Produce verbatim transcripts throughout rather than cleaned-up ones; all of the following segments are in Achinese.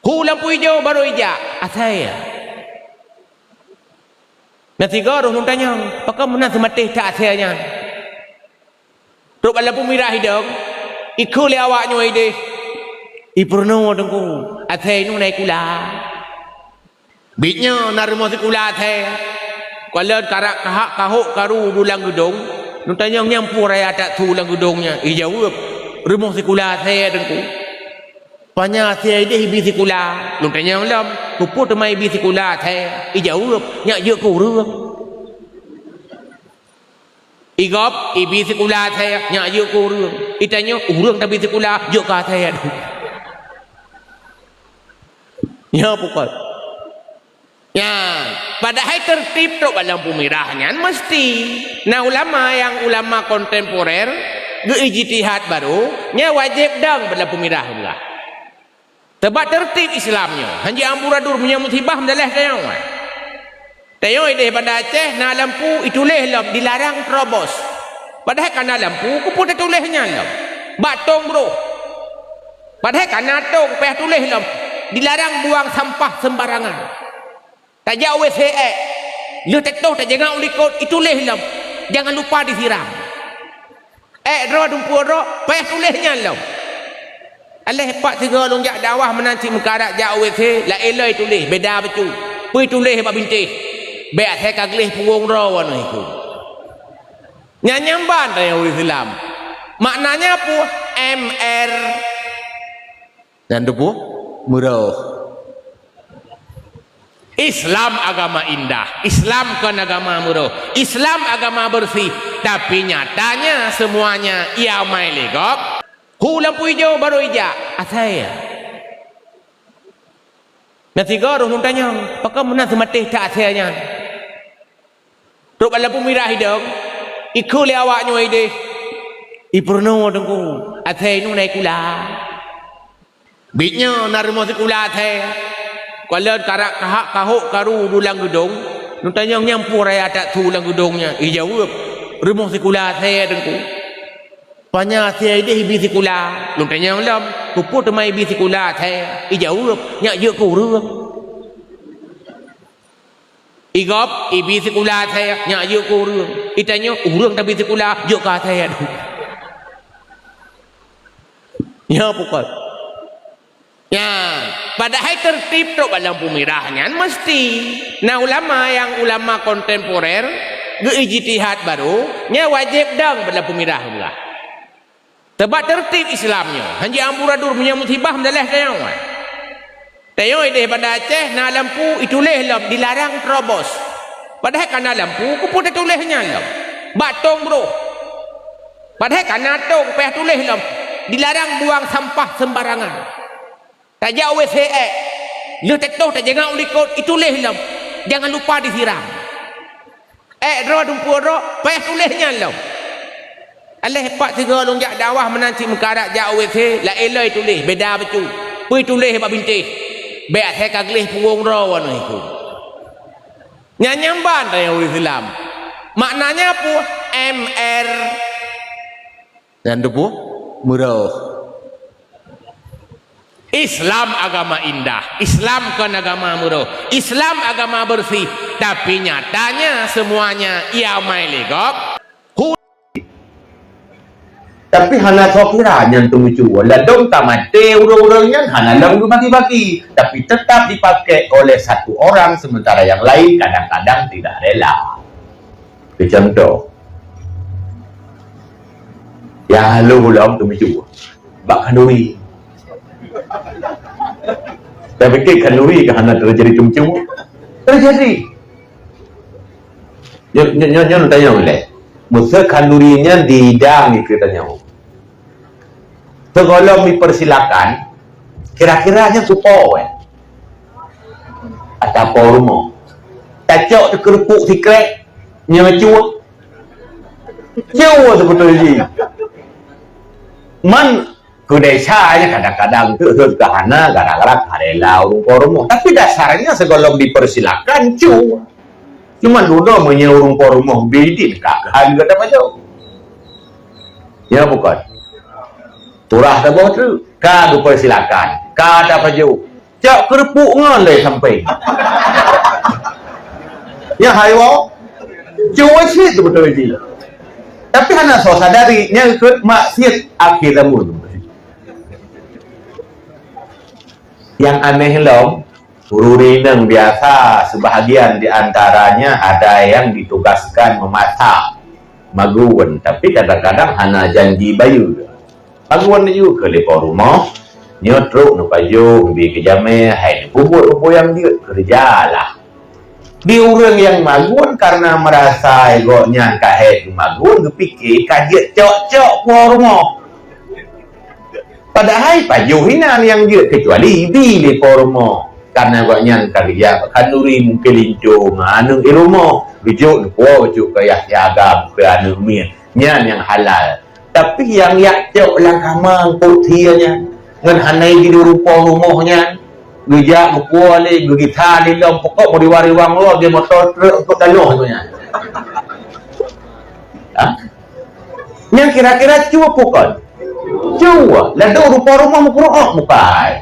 Hu lampu ijo barô ijak, asèe. Na sigoe roh lôn tanyong, pakon meunan seumatéh that asèe nyan? Trok bak lampu mirah idong, ikheun lé awak nyoe idéh, "Ipeurunoe Teungku, asèe nyoe na sikula." Biet nyoe na rumoh sikula asèe. Kalon karak kahak kahok karu du lam geudong, lôn tanyong, "Nyan peue raya that su lam geudong nyan?" Ijaweueb, "Rumoh sikula asèe Teungku." "Panya asèe idéh ibi sikula?" Lôn tanyong lom, "Keupeue teuma ibi sikula asèe?" Ijaweueb, "Nyak jeuet keu ureueng." Igob, ibi sikula asèe, "Nyak jeuet keu ureueng." Itanyong, "Ureueng tabi sikula, jeuet keu asèe?" Nyoe pukon. Nyan, padahai teurtib trok bak lampu mirah nyan meusti. Na ulama nyang ulama kontemporer geu-ijtihad barô, nyan wajéb dong bak lampu mirah beurah. Teubak teurtib Islam nyoe, han jiamburadul meunyoe musibah meudaleh tayong. Tayong idéh Banda Aceh na lampu ituléh lom dilarang terobos. Padahai ka na lampu, keupeue tatuléh nyan lom? Bak tong broh. Padahai ka na tong payah tuléh lom, dilarang buang sampah sembarangan. Tajak WC ék, lheueh teutoh tajangak u likot, ituléh lom, "Jangan lupa disiram." Ék droe dumpeue droe, payah tuléh nyan lom. Aléh pat sigoe lôn jak dakwah meunan cit meukarat jak WC, laén lom ituléh, beda bacut. Peue ituléh bak bintéh? Bék asai ka gléh punggong droe nyoe ikheun. Nyan nyang ban tanyong ureueng Islam. Maknanya peue? M R. Nyan teupeue? Meuroh. Islam agama indah, Islam kon agama meuroh, Islam agama bersih, tapi nyatanya semuanya ia amai lé gob. Hu lampu ijo barô ijak, asai. Na sigoe roh lôn tanyong, pakon meunan seumatéh that asai nyan? Trok bak lampu mirah idong, ikheun lé awak nyoe idéh, "Ipeurunoe Teungku, asai nyoe na sikula." Biet nyoe na rumoh sikula asai. Kalon karak kahak kahok karu du lam geudong, lôn tanyong, "Nyan peue raya that su lam geudong nyan?" Ijaweueb, "Rumoh sikula asai Teungku." "Panya asai idéh ibi sikula?" Lôn tanyong lom, "Keupeue teuma ibi sikula asai?" Ijaweueb, "Nyak jeuet keu ureueng." Igob, ibi sikula asai, "Nyak jeuet keu ureueng." Itanyong, "Ureueng tabi sikula, jeuet keu asai?" Nyoe pukon. Nyan, padahai teurtib trok bak lampu mirah nyan meusti. Na ulama nyang ulama kontemporer geu-ijtihad barô, nyan wajéb dong bak lampu mirah beurah. Teubak teurtib Islam nyoe, han jiamburadul meunyoe musibah meudaleh tayong. Tayong idéh Banda Aceh na lampu ituléh lom dilarang terobos. Padahai ka na lampu, keupeue tatuléh nyan lom? Bak tong broh. Padahai ka na tong payah tuléh lom, dilarang buang sampah sembarangan. Tajak WC ék, lheueh teutoh tajangak u likot, ituléh lom, "Jangan lupa disiram." Ék droe dumpeue droe, payah tuléh nyan lom. Aléh pat sigoe lôn jak dakwah meunan cit meukarat jak WC, laén lom ituléh, beda bacut. Peue ituléh bak bintéh? Bék asai ka gléh punggong droe nyoe ikheun. Nyan nyang ban tanyong ureueng Islam. Maknanya peue? M R. Nyan teupeue? Meuroh. Islam agama indah, Islam kon agama meuroh, Islam agama bersih, tapi nyatanya semuanya ia amai lé gob. Hu- Tapi hana soe kira nyan teumeucue, ladôm ka maté ureueng-ureueng nyan hana lom geubagi-bagi, tapi tetap dipakai oleh satu orang sementara yang lain kadang-kadang tidak rela. Keu contoh, nyang halo lom teumeucue bak khanduri. Tapikir khanduri ka hana teujadi teumeucue? Teujadi. Nyoe, nyoe, nyoe, nyoe tanyong lé. Meuseu khanduri nyan dihidang dikeue tanyong. Sigohlom dipersilakan, kira-kira nyan keu po, eh? Atawa po rumoh. Tacok teukeurukuk sikrek, nyoe cue. Cue seubeutôi jih. Man keu desya nyan kadang-kadang teuh rhot keu hana gara-gara ka rela ureueng po rumoh. Tapi dasarnya sigohlom dipersilakan cue. Cuma dudoe meunyoe ureueng po rumoh bidin ka keuhan gata pajoh. Ya bukan? Turah saboh treuk ka geupersilakan, ka tapajoh. cok keureupuek ngon lé sampai. Ya hai wo. Cuma cit tu betul ji. Tapi hana soe sadari nyang ikut maksiat akhir zaman. Yang aneh lom, guru inong biasa, sebahagian di antaranya ada yang ditugaskan memasak magun, tapi kadang-kadang hana janji bayeue. Magun yue keu lipong rumoh, nyoe trok neupajoh, bi keu jamé, hai neupeubuet peue nyang jeuet, keureujalah. Di ureuëng nyang magun, karena merasa gobnyan ka hék geumagun, geupike ka jeuet cok-cok po rumoh. Padahai pajoh inan nyang jeuet, kecuali ibi lé po rumoh. Karena gobnyan ka geujak bak khanduri, mungken linto ngon aneuëk di rumoh. Geujok neupo, geujok keu yah siagam, keu aneuëk miet. Nyan nyang halal. Tapi nyang jak cok lam kama eungkôt sie nyan, ngon hana jiduru po rumoh nyan, geujak geupuwoe lé, geugisa lé lom, pokok meuriwang-riwang lom, di moto truk eungkôt tanoh tu nyan. Ha? Nyang kira-kira cue bukon? Cue. Ladôm rupa rumoh meukureueng muka hai.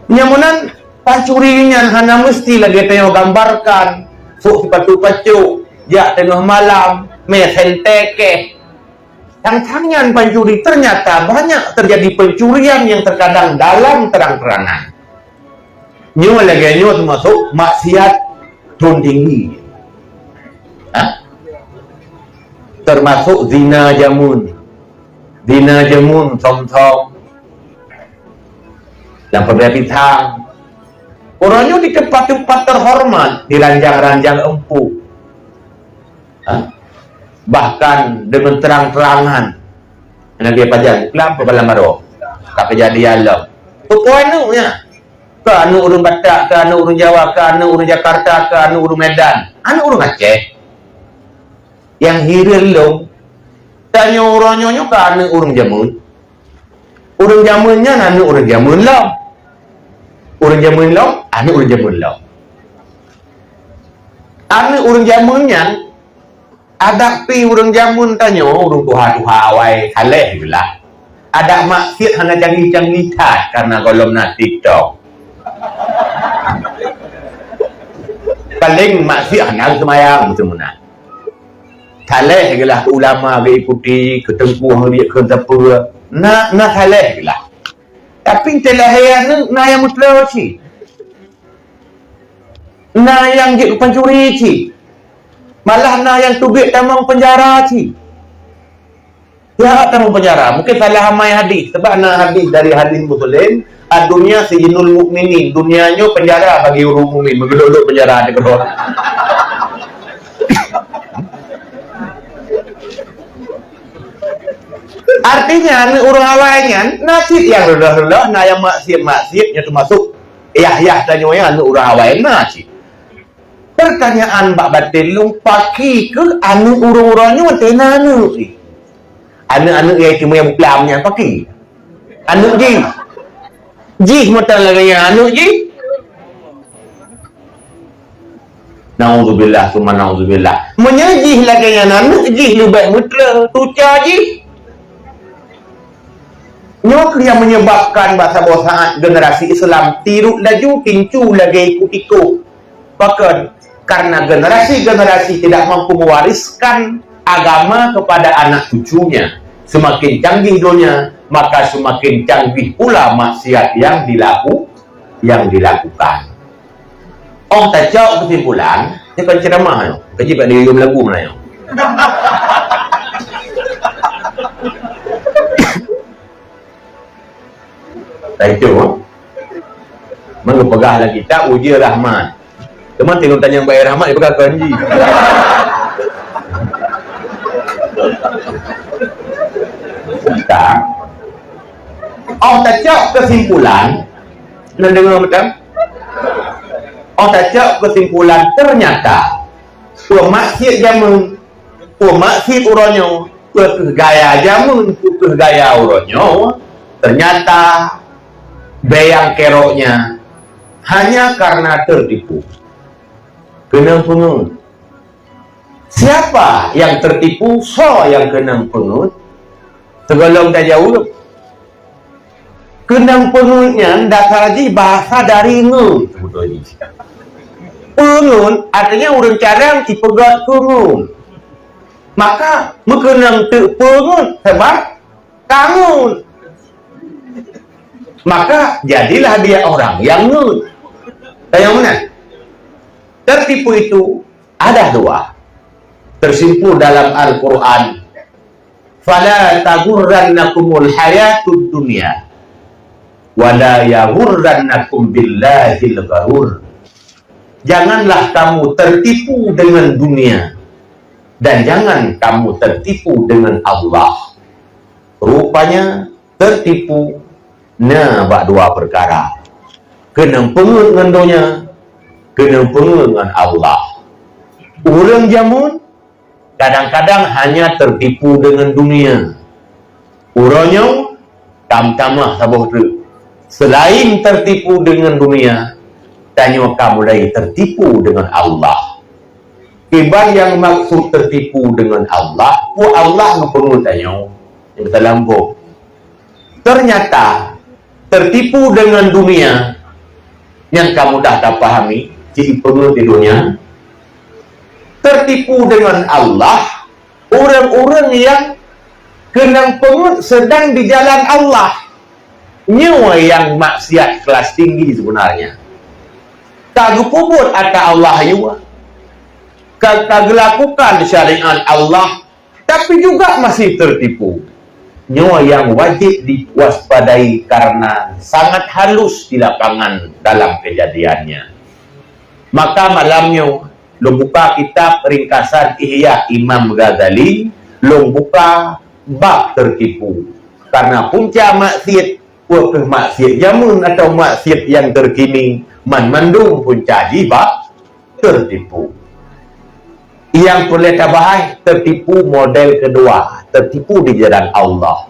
Nyang meunan pancuri nyan hana meusti lagée tanyoe gambarkan, sok sipatu pacok, jak teungoh malam, mé sente keh. Tang-tang nyan pancuri, ternyata banyak terjadi pencurian yang terkadang dalam terang-terangan. Nyoe lagée nyoe teumasok maksiat thon tinggi. Ha? Teumasok zina jameun. Zina jameun som-som. Lam peubiasa pisang. Uroe nyoe di teumpat-teumpat teuhoreumat, di ranjang-ranjang eumpu. Ha? Bahkan deungon terang-terangan. Nabi pajan, peugah peue balam baroe. Ka keujadian lom. Peue aneuëk nyan? Keu aneuëk ureuëng Batak, keu aneuëk ureuëng Jawa, keu aneuëk ureuëng Jakarta, keu aneuëk ureuëng Medan. Aneuëk ureuëng Aceh. Nyang hireuen lom, tanyoe uroe nyoe nyoe ka aneuëk ureuëng jameun. Ureuëng jameun nyan aneuëk ureuëng jameun lom. Ureuëng jameun lom, aneuëk ureuëng jameun lom. Aneuëk ureuëng jameun nyan, adak pi ureuëng jameun tanyoe, ureuëng tuha-tuha awai saleh geulah. Adak maksiat hana canggih-canggih that karena gohlom na TikTok. Paléng maksiat hana seumayang, beutôi meunan. Saleh geulah keu ulama geuikuti, keu teungku geuriek kheun sapeue, na, na saleh geulah. Tapi teuh lahé aneuëk na nyang meuteuleu cit. Na nyang jeuet pancuri cit. Malah na nyang teubiet tamong peunjara cit. Ya, tamong peunjara. Mungken salah amai hadis. Sebab na hadis dari hadis Muslim, "Ad-dunya sijnul mu'minin." Dunia nyoe peunjara bagi ureuëng mukmin. Meugeulok-lok peunjara di keudroe. Artinya, aneuëk ureuëng awai nyan, na cit nyang reuloh-reuloh, na nyang maksiat-maksiat, nyan teumasok yah-yah tanyoe nyan aneuëk ureuëng awai, na cit. Pertanyaan bak baten lôn, pakri keuh aneuëk ureuëng-ureuëng nyoe teuh na aneuëk jih? Aneuëk-aneuëk nyang istimewa buklam nyan pakri? Aneuëk jih? Jih meuteun lagée nyan aneuëk jih? Naudzubillah, summa naudzubillah. Meunyoe jih lagée nyan aneuëk jih leubeh meuteuleu, tuca jih. Nyoe keuh nyang menyebabkan bak saboh saát generasi Islam tirot laju, tincu lagée ikot-ikot. Pakon? Karena generasi-generasi tidak mampu mewariskan agama kepada anak cucunya. Semakin canggih dunia, maka semakin canggih pula maksiat yang dilaku-, yang dilakukan. Óh tacok keusimpulan, nyoe kon ceuramah nyoe. Kaji bak diyum lagu meunan nyoe. Taitu, ha? Meupeugah lagi, tak uji rahmat. Teuma tinong tanyong bayar rahmat, dipeugah kon ji. Tak. Óh tacok keusimpulan, neudeungoe meuteun? Óh tacok keusimpulan, ternyata peumaksiat jameun, peumaksiat uroe nyoe, peu kheueh gaya jameun, peu kheueh gaya uroe nyoe, ternyata bée nyang keuroknya hanya karena tertipu. Keunong peungeut. Siapa yang tertipu? Soe nyang keunong peungeut? Sigohlom tajaweueb. Keunong peungeuet nyan dasar jih bahasa dari ngeut, sebetulnya. Peungeuet artinya ureuëng cadang jipeugét keu ngeut. Maka meukeunong teuk peungeuet sebab ka ngeut. Maka jadilah dia orang yang ngeut. Tanyong meunan. Tertipu itu ada dua. Tersimpul dalam Al-Quran. "Fala taghurrannakumul hayatud dunya, wala yaghurrannakum billahil gharur." Janganlah kamu tertipu dengan dunia, dan jangan kamu tertipu dengan Allah. Rupanya tertipu na bak dua perkara. Keunong peungeuet ngon donya, keunong peungeuet ngon Allah. Ureuëng jameun kadang-kadang hanya tertipu dengan dunia. Uroe nyoe, tam-tamah saboh treuk. Selain tertipu dengan dunia, tanyoe ka mulai tertipu dengan Allah. Kiban nyang maksud tertipu dengan Allah, peue Allah geupeungeut tanyoe? Nyang teulambo. Ternyata, tertipu dengan dunia nyang ka mudah tapahami, jipeungeut di dunia. Tertipu dengan Allah, ureuëng-ureuëng nyang keunong peungeuet sedang di jalan Allah. Nyoe nyang maksiat kelas tinggi sebenarnya. Ka geupeubuet ata Allah yue, ka, ka geulakukan syariat Allah, tapi juga masih tertipu. Nyoe nyang wajib diwaspadai karena sangat halus di lapangan dalam kejadiannya. Maka malam nyoe, lôn buka kitab ringkasan Ihya Imam Ghazali, lôn buka bab tertipu. Karena punca maksiat, peue kheueh maksiat jameun atau maksiat nyang terkini, man mandum punca jih bab tertipu. Nyang peureulée tabahas, tertipu model kedua, tertipu di jalan Allah.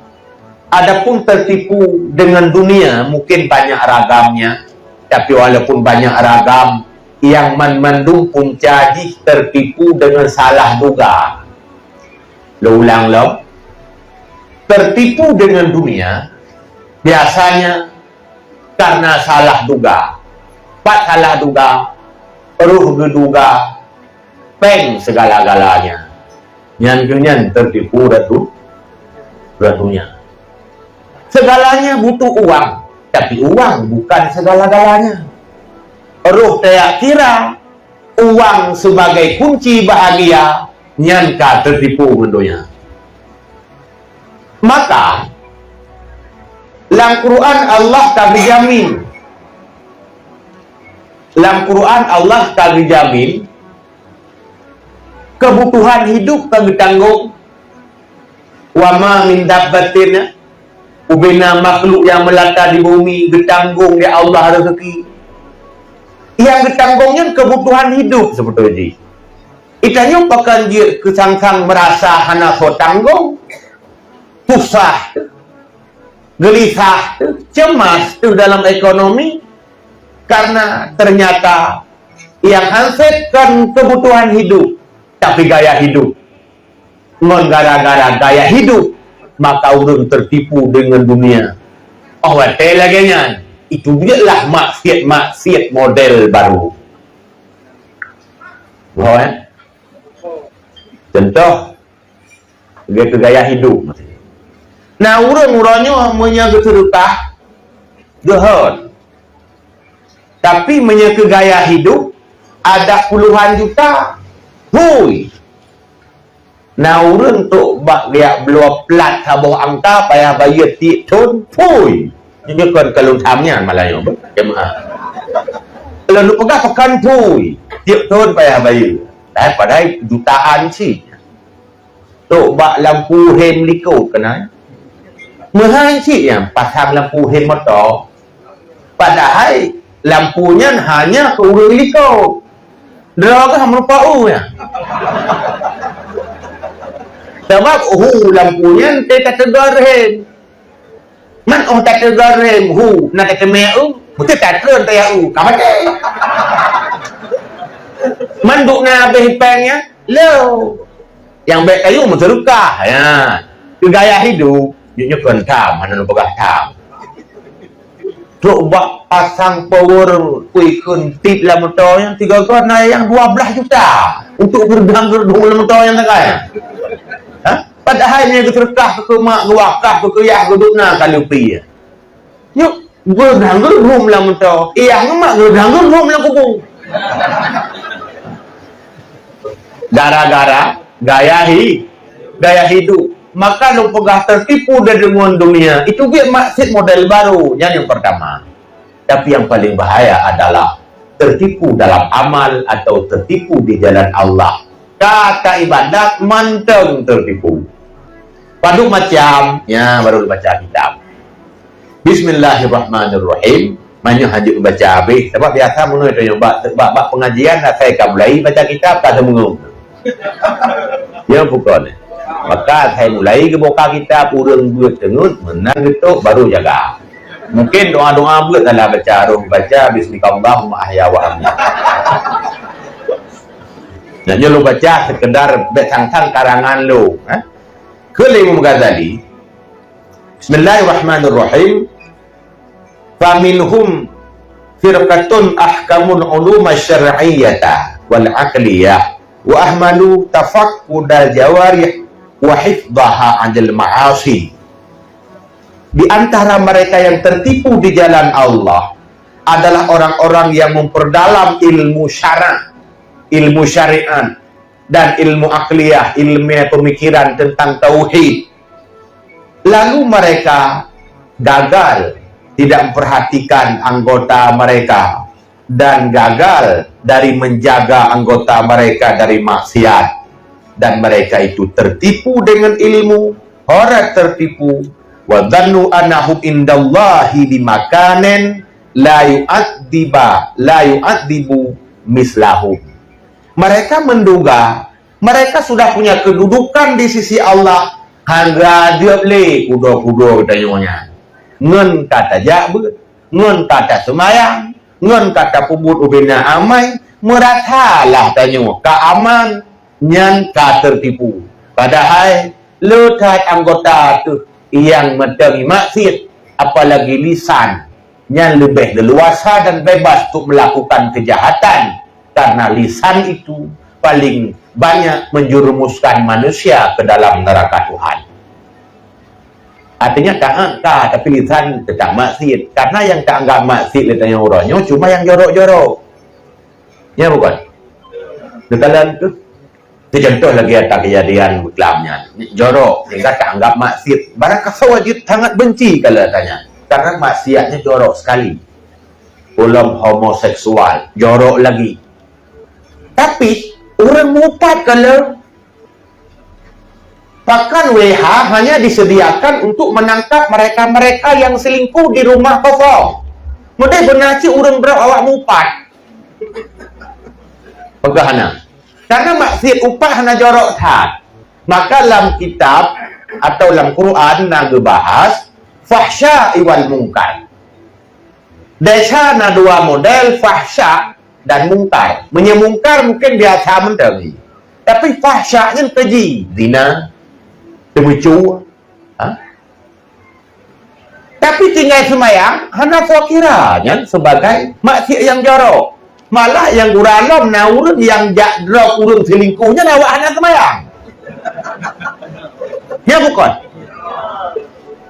Adapun tertipu dengan dunia mungkin banyak ragamnya, tapi walaupun banyak ragam, nyang man mandum punca jih tertipu dengan salah duga. Lôn ulang lom, tertipu dengan dunia biasanya karena salah duga. Pat salah duga, roh geuduga, péng segala-galanya. Nyan keuh nyan tertipu ratu, ratunya. Segalanya butuh uang, tapi uang bukan segala-galanya. Roh tajak kira, uang sebagai kunci bahagia, nyan ka tertipu ngon donya. Maka, lam Quran Allah ka geujamin. Lam Quran Allah ka geujamin, kebutuhan hidup ka geutanggong. "Wa ma min dabbatin," ubena makhluk nyang meulata di bumi geutanggong lé Allah rezeki. Nyang geutanggong nyan kebutuhan hidup sebeutôi jih. Geutanyoe pakon jeuet keu sang-sang meurasa hana soe tanggong, susah, geulisah, cemas dalam ekonomi, karena ternyata nyang han sép kon kebutuhan hidup, tapi gaya hidup. Ngon gara-gara gaya hidup, maka ureuëng tertipu dengan dunia. Oh, watée lagée nyan, itu jeuetlah maksiat-maksiat model baru. Boh, eh? Contoh, lagée keu gaya hidup. Nah, ureuëng uroe nyoe meunyoe geuseudeukah, geuhon. Tapi meunyoe keu gaya hidup, ada puluhan juta, hui! Na ureuëng trok bak geujak bloe plat saboh angka payah bayeue tiek thon, phui! Nyoe kon ka lôn tham nyan malam nyoe, beuh, jeumaah. Lôn peugah pakon phui, tiek thon payah bayeue. Padahai, padahai jutaan cit. Trok bak lampu rem likot keunan. Meuhai cit nyan pasang lampu rem moto. Padahai lampu nyan hanya keu ureuëng likot. Droe gah meurupa u nyan. Sabab hu lampu nyan teuka teugor rem. Man óh tateuga rem hu na tateumé u, beutôi tatreun taya u, ka maté. Man duek na abéh péng nyan, lo. Nyang bék kayue meuseudekah, ya. Keu gaya hidup, nyoe kon tham, hana lôn peugah tham. Trok bak pasang power, kui kheun tip lam moto nyan, tiga-tiga na nyang dua belas juta untuk geurdang-geurdong lam moto nyan sagai. Ha? Padahai nyan geuseudeukah keu mak, geuwakaf keu yah, geuduek na ka lupi. Nyoe geurdang-geurdong lam moto, yah ngon mak geurdang-geurdong lam kubu. Gara-gara gaya hi-, gaya hidup. Maka lôn peugah tertipu deungon dunia. Itu biet maksud model baru. Nyan nyang pertama. Tapi yang paling bahaya adalah tertipu dalam amal atau tertipu di jalan Allah. Ka, ka ibadat mantong tertipu. Padum macam, ya, baru baca kitab. Bismillahirrahmanirrahim. Meunyoe hana baca habéh, sabab biasa meunyoe tanyoe bak, bak, bak pengajian asai ka mulai baca kitab, ka seumeung. Ya, bukan. Maka asai mulai geubuka kitab, ureuëng beuet teungeut, meunan geutok, baru jaga. Mungkin doa-doa beuet salah baca, roh baca, "Bismikallahumma ahya wa amit." Nah, nyoe lôn baca sekedar bék sang-sang karangan lôn, eh. Kheun lé Imam Ghazali, Bismillahirrahmanirrahim. Faminhum firqatun ahkamul uluma syar'iyyata wal aqliyah wa ahmalu tafaqqudal jawarih wa hifdhaha 'anil ma'asi. Di antara mereka yang tertipu di jalan Allah adalah orang-orang yang memperdalam ilmu syara', ilmu syariat, dan ilmu akliyah, ilmu pemikiran tentang tauhid. Lalu mereka gagal tidak memperhatikan anggota mereka dan gagal dari menjaga anggota mereka dari maksiat, dan mereka itu tertipu dengan ilmu, orang tertipu, wa dhannu annahum indallahi bimakanin la yu'adziba, la yu'adzibu mislahum. Mereka menduga mereka sudah punya kedudukan di sisi Allah, hana jeuet lé kudo-kudo tanyoe nyan. Ngon ka tajak beuet, ngon ka taseumayang, ngon ka tapeubuet ubena amai, meurasalah tanyoe ka aman, nyan ka tertipu. Padahai le that anggota teuh nyang meuteungi maksiat, apalagi lisan. Nyan leubeh leluasa dan bebas untuk melakukan kejahatan, karena lisan itu paling banyak menjerumuskan manusia ke dalam neraka Tuhan. Artinya, taat ka, tapi lisan tetap maksiat. Karena yang taanggap maksiat lé tanyoe uroe nyoe cuma yang jorok-jorok. Ya, bukan? Neukalon tu. Itu contoh lagi atas kejadian beukelam nyan. Jorok, sehingga taanggap maksiat. Barang kasoe jeuet sangat benci kalau tanya. Karena maksiatnya jorok sekali. Ulom homoseksual, jorok lagi. Tapi, ureuëng mupat kalau pakan W H hanya disediakan untuk menangkap mereka-mereka yang selingkuh di rumah kosong. Mudeh beuna cit ureuëng droe awak mupat. Peugah hana. Karena maksiat upat hana jorok that. Maka lam kitab atau lam Quran na geubahas fahsya wal mungkar. Desya na dua model, fahsya dan mungkar. Meunyoe mungkar mungkin biasa mantong. Tapi fahsya nyan keji, zina, teumeucue, ha? Tapi tinggai seumayang, hana soe kira nyan sebagai maksiat nyang jorok. Malah nyang gura lom na ureuëng nyang jak droe ureuëng selingkuh nyan awak hana seumayang. Ya bukan?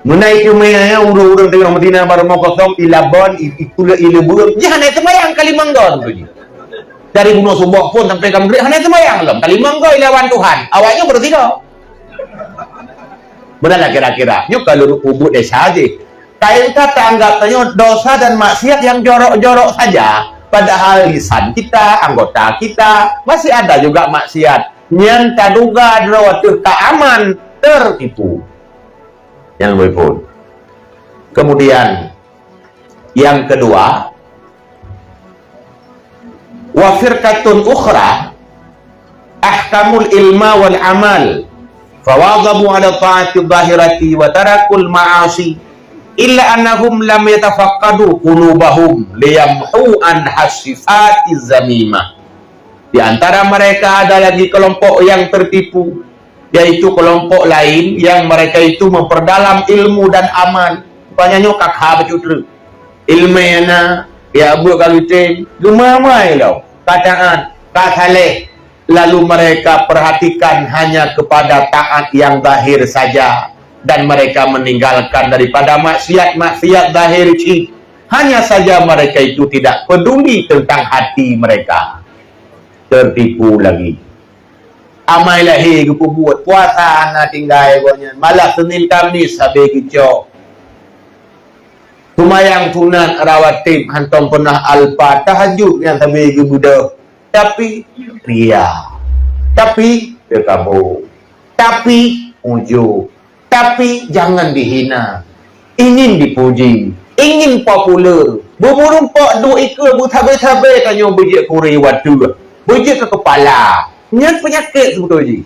Meunai teumé ureuëng-ureuëng teuh Madinah baroe kosong i Laban, i, i Tuleueng, i Leubeueng, nyan hana seumayang ka limong gon tu jih. Dari bunoe suboh phon sampai ka Maghrib hana seumayang lom, ka limong gon i lawan Tuhan. Awaknyan beureusigoe. Meunan lah kira-kira. Nyoe ka lôn peubuet desya jih. Kain ka taanggap tanyoe dosa dan maksiat nyang jorok-jorok saja, padahal lisan kita, anggota kita, masih ada juga maksiat. Nyan taduga droe teuh ka aman, tertipu. Nyan lôn peubuet. Kemudian, yang kedua, wa firqatun ukhra ahkamul ilma wal amal, fawadhabu ala ta'ati zahirati wa tarakul ma'asi, illa annahum lam yatafaqqadu qulubahum liyamhu an hasifati zamimah. Di antara mereka ada lagi kelompok yang tertipu, yaitu kelompok lain yang mereka itu memperdalam ilmu dan amal. Rupanya nyoe ka kha bacut treuk. Ileumèe na, ya buet ka geutem, geumamai lom, ka taat, ka saleh. Lalu mereka perhatikan hanya kepada taat yang zahir saja, dan mereka meninggalkan daripada maksiat-maksiat zahir cit. Hanya saja mereka itu tidak peduli tentang hati mereka. Tertipu lagi. Amai lahé geupeubuet, puasa hana tinggai gobnyan. Malah Senin Kamis sabe geucok. Seumayang sunat rawatib hantom peunah alpa, tahajud nyang sabe geubeudôh. Tapi ria. Tapi teukabô. Tapi ujub. Tapi jangan dihina. Ingin dipuji, ingin populer. Beuburumpok duek ikeue beusabe-sabe tanyoe beujeuet keu ureueng iwat teuh. Beujeuet keu keupala. Nyan peunyakét seubeutôi jih.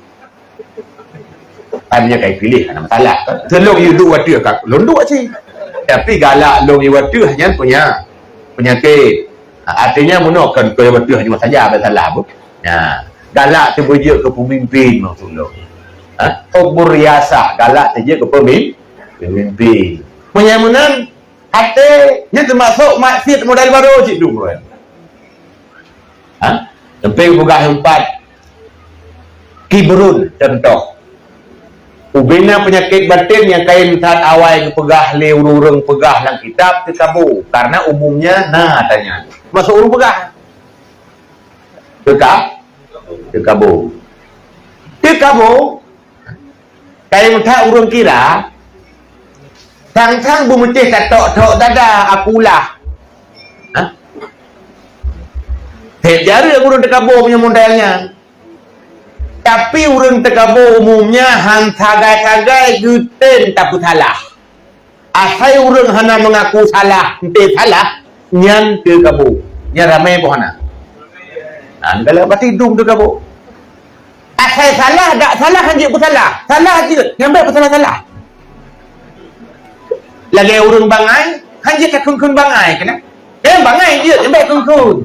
Kan nyan kai piléh hana masalah. Seulôn yue duek wateuh ka lôn duek cit. Tapi galak lôn yue wateuh nyan peunya-, peunyakét. Ha, artinya meunoe kon keu wateuh nyoe saja masalah bu. Nah, galak teuh beujeuet keu peumimpin maksud lôn. Ha? Hubur riasah, galak teuh jeuet keu peumin-, peumimpin. Meunyan meunan, até nyan teumasok maksiat model barô cit dum. Ha? Sampai peugah empat kibrun contoh. Ubena peunyakét baten nyang kayém that awai geupeugah lé ureueng-ureueng peugah lam kitab teukabô, karena umumnya na tanya. Masuk ureueng peugah. Teuka-, teukabô. Teukabô, kayém that ureueng kira, sang-sang beumeutéh tatok-tok dada akulah. Hah? Sép jareueng ureueng teukabô meunyoe model nyan. Tapi ureueng teukabô umumnya han sagai-sagai geutem tapeusalah. Asai ureueng hana meungaku salah, enté salah, nyan teukabô. Nyan ramé boh hana. Nah, kalau pasti dum teukabô. Asai salah, dak salah, han jeuet peusalah. Salah jeuet, nyang bèk peusalah-salah. Lagèe ureueng bangai, han jeuet takheun-kheun bangai, keunan? Eh, bangai jeuet, nyang bèk kheun-kheun.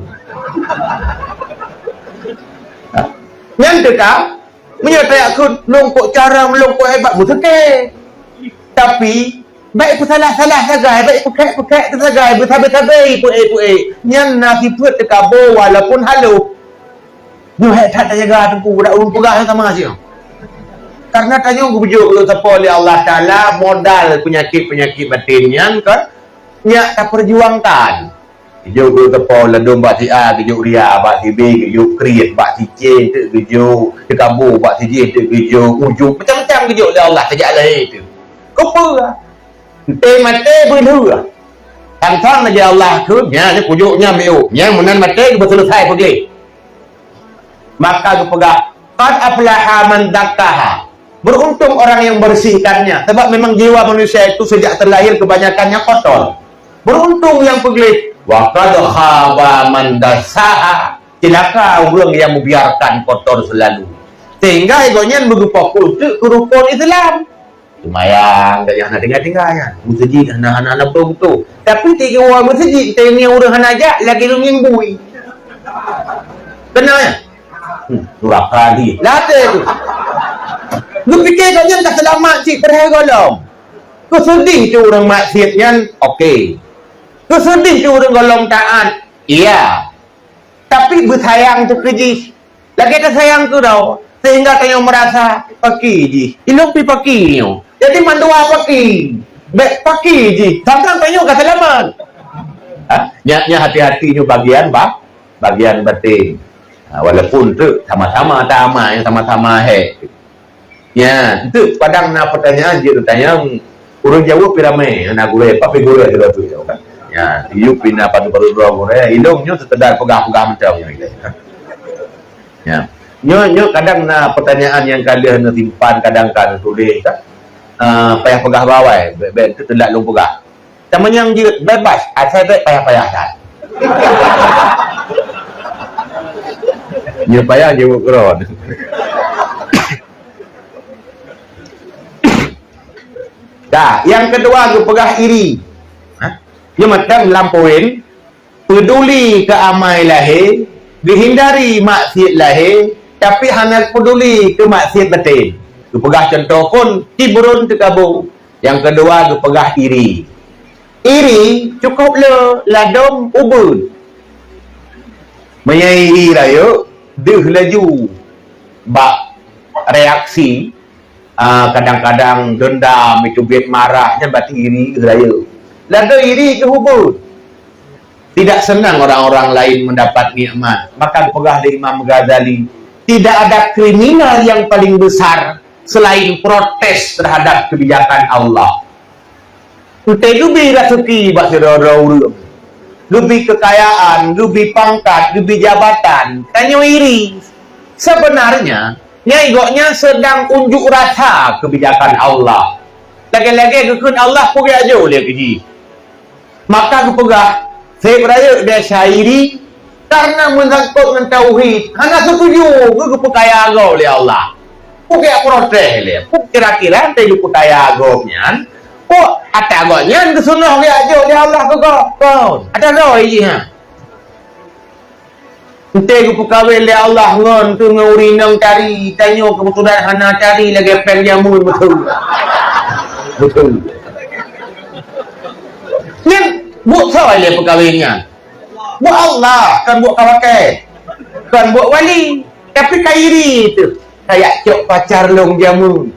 Nyan teuka, meunyoe tajak kheun, lôn kok carông, lôn kok hebat, meuseutôt. Tapi, bèk peusalah-salah sagai, bèk peukhèk-peukhèk sagai, beusabe-sabe, peuék-peuék. Nyan na sifeuet teukabô walaupun halôh. Nyoe hék that tajaga Teungku, dak ulôn peugah nyang sama siang. Karena tanyoe geubeujok lé Allah Taala modal peunyakét-peunyakét baten nyan kan nyak tapeujuangkan. Geujok lé teupeu ladôm bak si A, geujok ria bak si B, geujok kriet bak si C, teuk geujok teukabô bak si J, teuk geujok ujub, macam-macam geujok lé Allah sejak lahé tu. Keupeue? Enté maté beulheueh. Tantang lagèe Allah keu nyan, nyan kujok nyan miôk. Nyan meunan maté geubeuseuleusoe peugleh. Maka geupeugah, "Qad aflaha man zakkaha." Beruntung orang yang membersihkannya. Sebab memang jiwa manusia itu sejak terlahir kebanyakannya kotor. Beruntung yang peugleh. "Wa qad khaba man dassaha." Cilaka ureueng yang membiarkan kotor selalu. Sehingga gobnyan beugeufokus teuk keu rukon Islam. Seumayang, dak hana tinggai-tinggai nyan. Meuseujid hana, hana, hana beutôi-beutôi. Tapi tiga orang meuseujid, teuingat ureueng hana jak, lagi lungeng bui. Kena ya? Hmm, durhaka dia. Latih tu. Geupike gobnyan ka seulamat cit, padahai gohlom. Keuseudeh tu ureueng maksiat nyan, okey. Keuseudeh tu ureueng gohlom taat, iya. Tapi beusayang tu keu jih. Lagèe tasayang keudroe, sehingga tanyoe meurasa paki jih. Ilôn pi paki nyoe. Jadi mandua paki. Bèk paki jih. Sangkang tanyoe ka seulamat. Ha? Nyan, nyan hati-hati nyoe bagian ba-, bagian baten. Ha, walaupun tu sama-sama ta amai, sama-sama hék. Nyan, tu padang na pertanyaan jeuet tanyong. Ureueng jaweueb pi ramé, na gurèe, pat pi gurèe sidroe tu jaweueb. Nyan, yub pi na padub-padub droe gurèe, ilôn nyoe seukedar peugah-peugah mantong nyoe. Nyan. Nyoe, nyoe kadang na pertanyaan nyang ka lheueh neusimpan, kadang ka neutuléh kan. Ah, payah peugah bak awai, bèk, bèk teulat lôn peugah. Tamanyong jeuet bebas, asai bèk payah-payah that. Nyoe payah jaweueb keudroe. Dah, nyang keudua geupeugah iri. Ha? Nyoe mantong lam poin, peduli keu amai lahé, geuhindari maksiat lahé, tapi hana peduli keu maksiat baten. Geupeugah cuntoh phon, kibrun teukabô. Nyang keudua geupeugah iri. Iri cukup le ladom ubeut. Meunyoe iri rayeuk, deuh laju bak reaksi, ah, kadang-kadang dendam, itu biet marah, nyan berarti iri rayeuk. Ladom iri keu ubeut. Tidak senang orang-orang lain mendapat nikmat. Maka peugah lé Imam Ghazali, tidak ada kriminal yang paling besar selain protes terhadap kebijakan Allah. Entah geubri raseuki bak sidroe-droe ureuëng, geubri keukayaan, geubri pangkat, geubri jabatan, tanyoe iri. Sebenarnya, nyan gobnyan sedang unjuk rasa kebijakan Allah. Lagée-lagée geukheun Allah peugah jo lé keu jih. Maka geupeugah, "Seb rayeuk desya iri, karena meusangkot ngon tauhid, hana seutuju geu-, geupeukaya gob lé Allah." Peue geujak protes lé? Peue kira-kira teuh geupeukaya gob nyan? Peue ata gob nyan geuseunoh geujak jok lé Allah keu gob? Kon. Ata gob jih, ha? Entée geupeukawen lé Allah ngon keu ngon ureuëng inong tari, tanyoe keubetulan hana tari lagée péng jameun, beutôi. Beutôi. Nyan buet soe lé peukawen nyan? Buet Allah, kon buet kawakai. Kon buet wali, tapi ka iri teuh. Kayak cok pacar lôn jameun.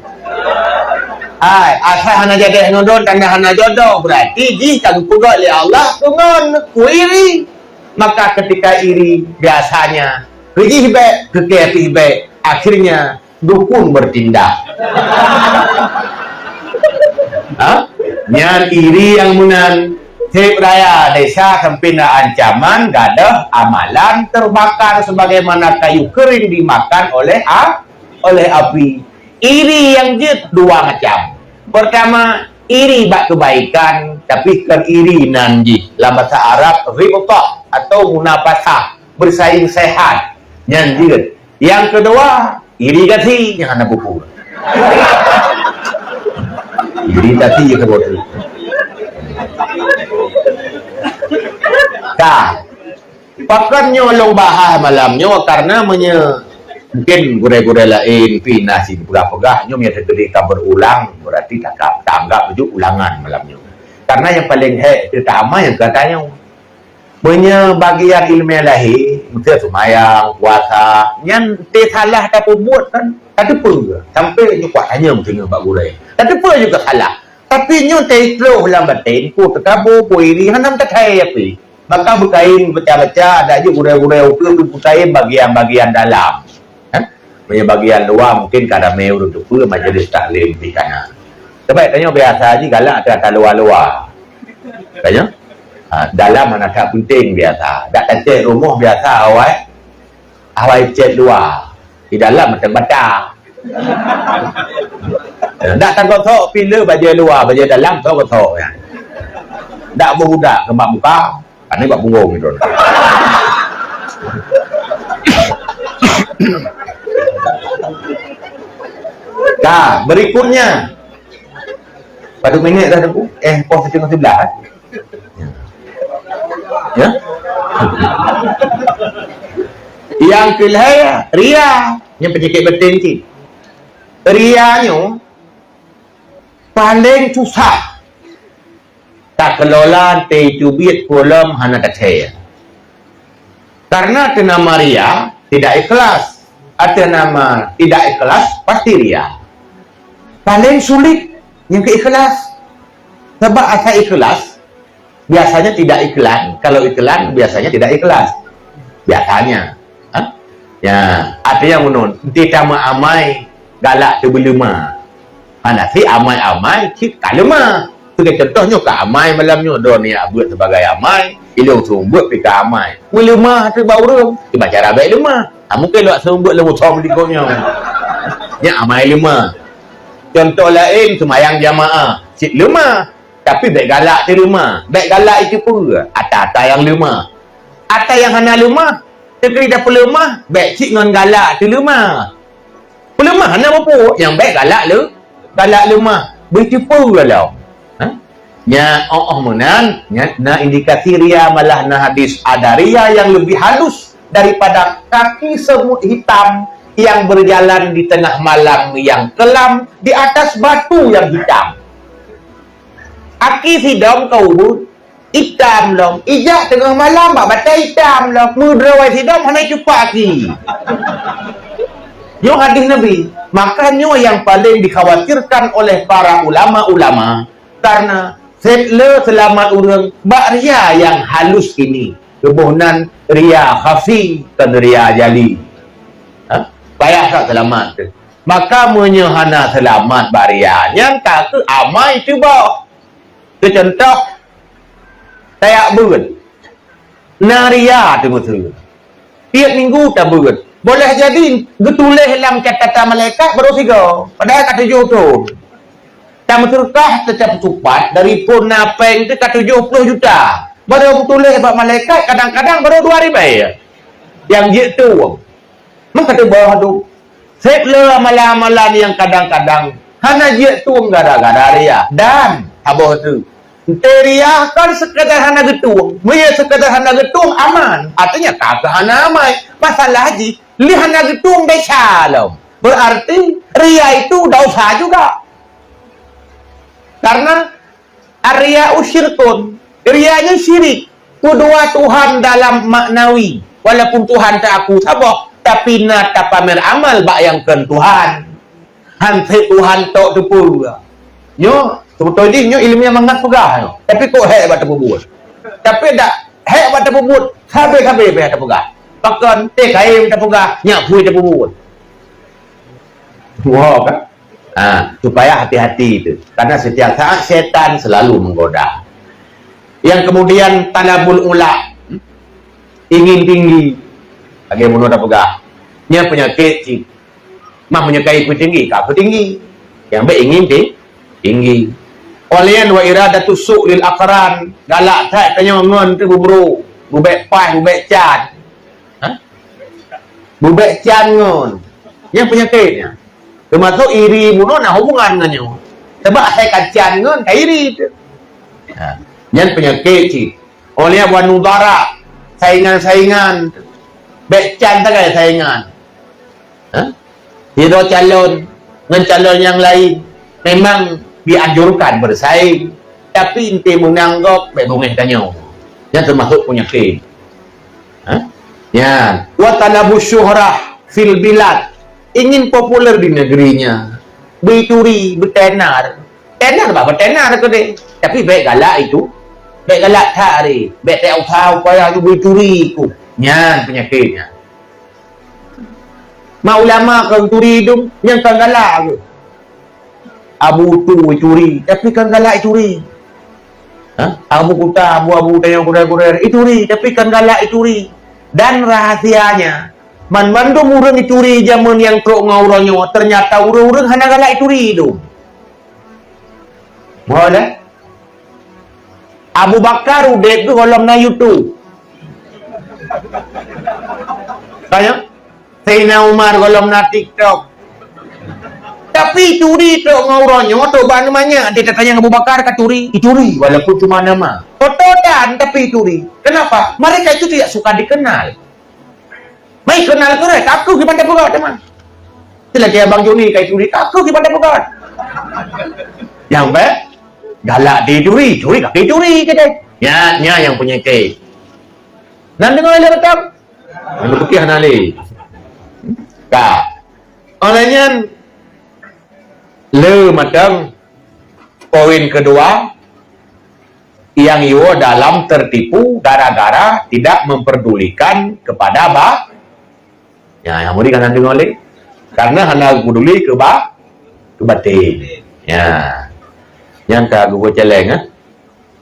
Hai, asai hana jadeh ngon lôn, tanda hana jodoh, berarti jih ka geupeugah lé Allah keu ngon, keu iri. Maka ketika iri, biasanya, keu jih bék, keu kée pih bék, akhirnya dukun bertindak. Ha? Nyan iri nyang meunan. Seb raya desya sampai na ancaman gadoh amalan terbakar sebagaimana kayu kering dimakan oleh a-, oleh api. Iri nyang jeuet dua macam. Pertama, iri bak kebaikan, tapi kon iri nan jih. Lam bahasa Arab, ghibtah atau munafasah, bersaing sehat. Nyan jeuet. Nyang keudua, iri gaki nyang hana buku. Iri gaki nyang hana buku. Ka. Pakon nyoe lôn bahas malam nyoe, karena meunyoe mungkin gurée-gurée laén pih na si peugah-peugah, nyoe meunyoe teukeudi ka berulang, berarti takab, tanggap ju ulangan malam nyoe. Karena nyang paleng hék teutamah nyang ka tanyoe. Meunyoe bagian ileumé lahé, miseu seumayang, puasa, nyan teusalah tapeubuet kan, tateupeue. Sampai nyoe kuat tanyong teungoh bak gurée. Tateupeue juga salah. Tapi nyoe teutroh lam baten, peue teukabu, peue iri, hana meutathay api. Maka beukain baca-baca, ada ju gurée-gurée ukeue beukain bagian-bagian dalam. Ha? Meunyoe bagian luwa mungkin ka ramé ureuëng teupeue majelis taklim di kana. Sabab tanyoe biasa jih galak atra-atra luwa-luwa. Tanyoe, ha, dalam hana that penting biasa. Dak tacét rumoh biasa awai, awai cét luwa. Di dalam mantong bata. Dak tagosok pih le bajée luwa, bajée dalam sok gosok nyan. Dak beuhudak keumat muka. Aneuk bak punggong itu. Nah, berikutnya. Pada minit dah tempuh. Eh, poh setengah sebelas, eh? Ya. Yang kelhai, ria. Yang penyakit batin cit. Ria nyoe paling susah. Takelola teuh teubiet peue lom hana teuthée. Karena teunama ria tidak ikhlas. Ateueh nama tidak ikhlas, pasti ria. Paling sulit nyang keu ikhlas. Sebab asai ikhlas, biasanya tidak iklan. Kalau iklan, biasanya tidak ikhlas. Biasanya. Ha? Ya, artinya menurut, nanti sama amai galak teubeuleumah. Hana si amai-amai cit ka leumah. Sebagai contoh nyoe ka amai malam nyoe, droe niat buet sebagai amai, ilong seumeubeuet pih ka amai. Meuleumah teuh bak ureuëng, kiban cara bék leumah. Ha, mungkin lewat seumeubeuet leumo som likot nyoe. Nyan amai leumah. Contoh laén, seumayang jamaah, cit leumah. Tapi bék galak teuh leumah. Bék galak itu peue? Ata-ata nyang leumah. Ata nyang hana leumah, teukeuri tapeuleumah, bék cit ngon galak teuh leumah. Peuleumah hana peue-peue, nyang bék galak le-, galak leumah. Beuteupeue lom. Ha? Nya, oh, oh, meunan, nya, na indikasi ria, malah na hadis ada ria yang lebih halus daripada kaki semut hitam yang berjalan di tengah malam yang kelam di atas batu yang hitam. Aki sidom ka ubit, itam lom. Ijak teungoh malam bak batèe itam lom. Meudroe sidom hana cupak aki. Nyoe hadis Nabi. Maka nyoe nyang paleng dikhawatirkan oleh para ulama-ulama. Karena seb le seulamat ureuëng bak ria nyang halus ini. Leuboh nan ria khafi, kon ria jali. Ha? Payah that seulamat teuh. Maka meunyoe hana seulamat bak ria, nyan ka keuh amai teuboh. Keu cuntoh, tajak beuet. Na ria teuh meuseue. Tiep minggu tabeuet. Boleh jadi geutuléh lam catatan malaikat baru sigoe, padahai ka tujoh thon. Tameuseudeukah teutab supat dari phon na péng teuh ka tujoh ploh juta. Baru geutuléh bak malaikat kadang-kadang baru dua ribèe. Nyang jeuet tueng. Meuka teuboh tu. Seb le amalan-amalan nyang kadang-kadang hana jeuet tueng gara-gara ria. Dan saboh teuk, teuria kon sekadar hana geutueng. Meunyoe sekadar hana geutueng, aman. Artinya ka keuh hana amai. Masalah jih, lé hana geutueng desya lom. Berarti ria itu dosa juga. Karena ar-riya'u syirkun. Ria nyan syirik. Peudua Tuhan dalam maknawi. Walaupun Tuhan teuaku saboh, tapi na tapamer amal bak nyang kon Tuhan. Han seb Tuhan tok teupeue. Nyoe, seubeutôi jih nyoe ilmiah mangat peugah nyoe. Tapi kok hék bak tapeubuet. Tapi dak hék bak tapeubuet, sabe-sabe payah tapeugah. Pakon teuh kayém tapeugah, nyak phui tapeubuet. Wow, kan? Ha, supaya hati-hati itu. Karena setiap saat setan selalu menggoda. Yang kemudian talabul ula, ingin tinggi. Lagèe bunoe tapeugah. Nyan peunyakét cit. Mah meunyoe ka tinggi, ka tinggi. Nyang bèk ingin ti-, tinggi. Óh lheueh nyan wa iradatu su' lil aqran, galak that tanyoe ngon teuh bubru, bubèk paih, bubèk can. Ha? Bubèk can ngon. Nyan peunyakét nyan. Teumasok iri bunoe na hubungan ngon nyoe. Sabab asai ka can ngon, ka iri teuh. Ha. Nyan peunyakét cit. Óh lheueh nyan wa nudhara, saingan-saingan. Bèk can sagai saingan. Ha? Sidroe calon ngon calon nyang laén memang dianjurkan bersaing, tapi enteuk meunang gob bèk beungèh tanyoe. Nyan teumasok peunyakét. Ha? Nyan, wa talabu syuhrah fil bilad, ingin populer di negerinya. Beuturi, beutenar. Tenar bah beutenar keudeh. Tapi bèk galak itu. Bèk galak that, bèk tak usah upaya beuturi ku. Nyan peunyakét nyan. Mak ulama kon turi dum, nyang kon galak geuh. Abu tu turi, tapi kon galak turi. Ha? Abu Kuta, abu-abu tanyoe gurèe-gurèe, turi, tapi kon galak turi. Dan rahasianya, banmandum ureueng turi jameun nyang trok ngon uroe nyoe, ternyata ureueng-ureueng hana galak turi dum. Boleh? Abu Bakar udép geuh gohlom na YouTube. Tanya? Saidina Umar gohlom na TikTok. Tapi turi trok ngon uroe nyoe, trok bak aneuk manyak, dia tatanyong Abu Bakar ka turi, ituri, walaupun cuma nama. Foto dan tapi turi. Kenapa? Mereka itu tidak suka dikenal. Mai kenal keu ureueng, takut kiban tapeugah teuma. Silagèe Abang Joni kai turi, takut kiban tapeugah. Nyang bèk, galak di turi, turi kaki turi kata. Nya, nya nyang peunyakét. Nan deungoe lé beutong? Nan putih hana lé. Ka. Oleh nyan, le mantong poin kedua, nyang yue dalam tertipu gara-gara tidak memperdulikan kepada ba-, ya, nyang murit hana deungoe lé. Karena hana peduli keu ba-, keu batin. Ya. Nyang ka geupeue celeng, eh.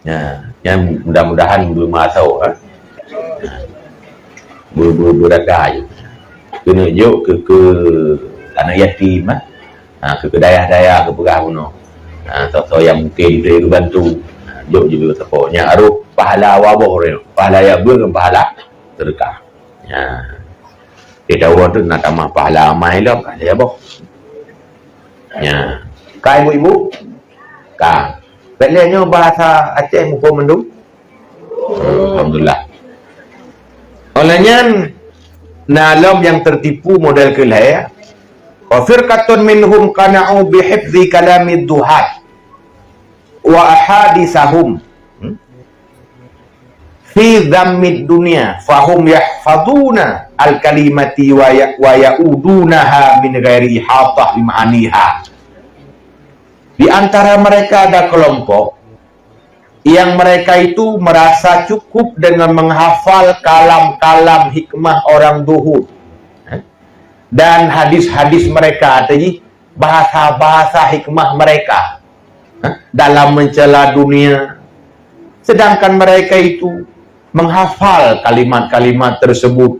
Ya, nyang mudah-mudahan beumasa, eh. Ya. Be-, be-, beurata aju. Keuneuk jok keu, keu aneuk yatim, eh. Ha, keu, keu dayah-dayah keu peugah bunoe. Ha, soe-soe nyang mungkin boleh geubantu. Ha, jok jibeuet sapo. Nyan harôh pahala waboh nyoe. Pahala nyang beuet ngon pahala seudeukah. Ya. Di dawa tu na tamah pahala amai lom, ada ya boh. Ya. Ka ibu-ibu? Ka. Bèk lé nyoe bahasa Aceh muphom mandum. Alhamdulillah. Oleh nyan, na lom nyang tertipu model keu lhèe, wa firqatun minhum qana'u bi hifzi kalamid duhat. wa ahadisahum, hmm? Fi dhammid dunya, fahum yahfaduna al-kalimati wa ya-, wa ya'udunaha min ghairi ihatah bi ma'aniha. Di antara mereka ada kelompok yang mereka itu merasa cukup dengan menghafal kalam-kalam hikmah orang zuhud, eh, dan hadis-hadis mereka tadi, bahasa-bahasa hikmah mereka, eh, dalam mencela dunia. Sedangkan mereka itu menghafal kalimat-kalimat tersebut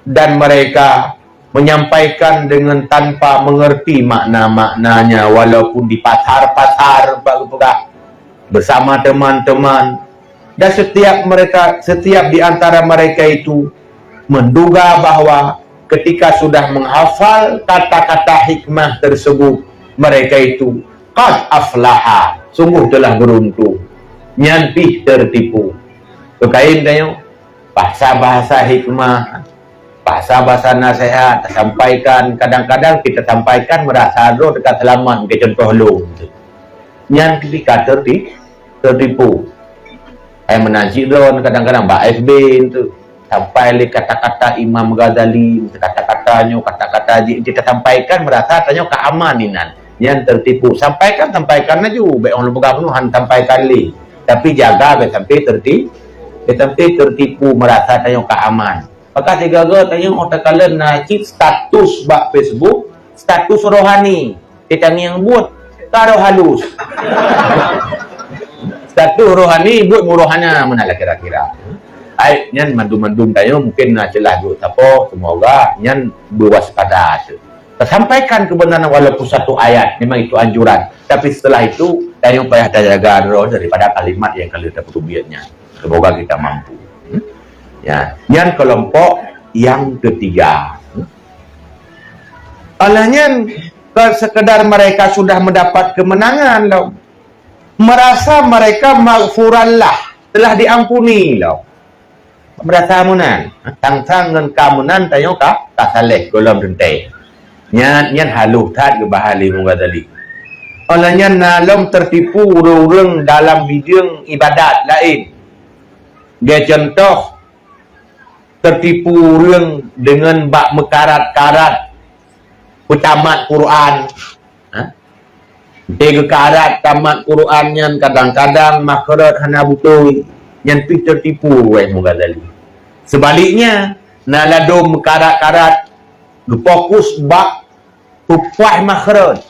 dan mereka menyampaikan dengan tanpa mengerti makna-maknanya, walaupun di pasar-pasar, Pak Gubernur, bersama teman-teman. Dan setiap mereka, setiap di antara mereka itu menduga bahwa ketika sudah menghafal kata-kata hikmah tersebut, mereka itu qad aflaha, sungguh telah beruntung. Nyan pih tertipu. Peukain tanyoe, bahasa-bahasa hikmah, bahasa-bahasa nasihat tasampaikan, kadang-kadang kita sampaikan merasa droe teuka seulamat, mungken contoh lôn tu. Nyan ketika terti-, tertipu. Hai meunan cit droe kadang-kadang bak F B tu. Sampai lé kata-kata Imam Ghazali, kata-kata nyoe, kata-kata jih, kita sampaikan merasa tanyoe ka aman inan. Nyan tertipu. Sampaikan, sampaikan laju. Bék ureueng peugah bunoe han sampaikan lé. Tapi jaga bék sampai terti-, bék sampai tertipu merasa tanyoe ka aman. Maka sigaga tanyoe oh takalon na cit status bak Facebook, status rohani. Kita ngieng buet ka roh halus. Status rohani buet meurohana meunan lah kira-kira. Ai, nyan mandum-mandum tanyoe mungken na celah duek sapo, semoga nyan berwaspada tu. Tasampaikan kebenaran walaupun satu ayat, memang itu anjuran. Tapi setelah itu, tanyoe payah tajaga droe daripada kalimat nyang ka lheueh tapeuteubiet nyan. Semoga kita mampu. Hmm? Ya, nyan kelompok yang ketiga. Hmm? Alah nyan, ke sekedar mereka sudah mendapat kemenangan lom. Merasa mereka maghfuranlah, telah diampuni lom. Merasa meunan, tang-tang ngon ka meunan tanyoe ka, ka saléh gohlom teuntée. Nyan, nyan halôh that geubahan lé Imam Ghazali. Alah nyan na lom tertipu ureueng-ureueng dalam bideueng ibadat laén. Geucontoh, tertipu ureueng deungon bak meukarat-karat peutamat Quran. Ha? Di geukarat tamat Quran nyan kadang-kadang makhraj hana beutôi, nyan pih tertipu wéh Imam Ghazali. Sebaliknya, na ladôm meukarat-karat geufokus bak peupah makhraj,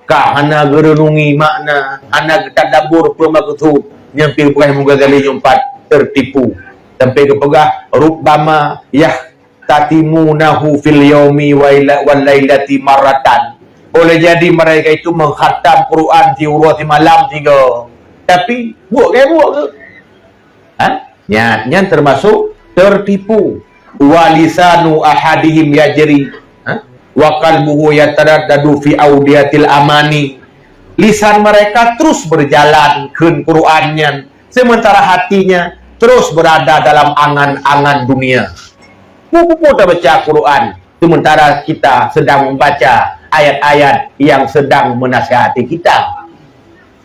ka hana geureunungi makna, hana geutadabbur peue maksud, nyan pih geupeugah Imam Ghazali nyoe pat tertipu. Sampai geupeugah, "Rubbama yahtatimunahu fil yaumi wa ila-, wal lailati marratan." Boleh jadi mereka itu menghatam Quran siuroe simalam sigoe. Tapi, buet ke buet ke? Ha? Nyan, nyan termasuk tertipu. "Wa lisanu ahadihim yajri, ha? Wa qalbuhu yataraddadu fi audiyatil amani." Lisan mereka terus berjalan kheun Quran nyan, sementara hatinya terus berada dalam angan-angan dunia. Peue-peue tabaca Quran, sementara kita sedang membaca ayat-ayat yang sedang menasihati kita.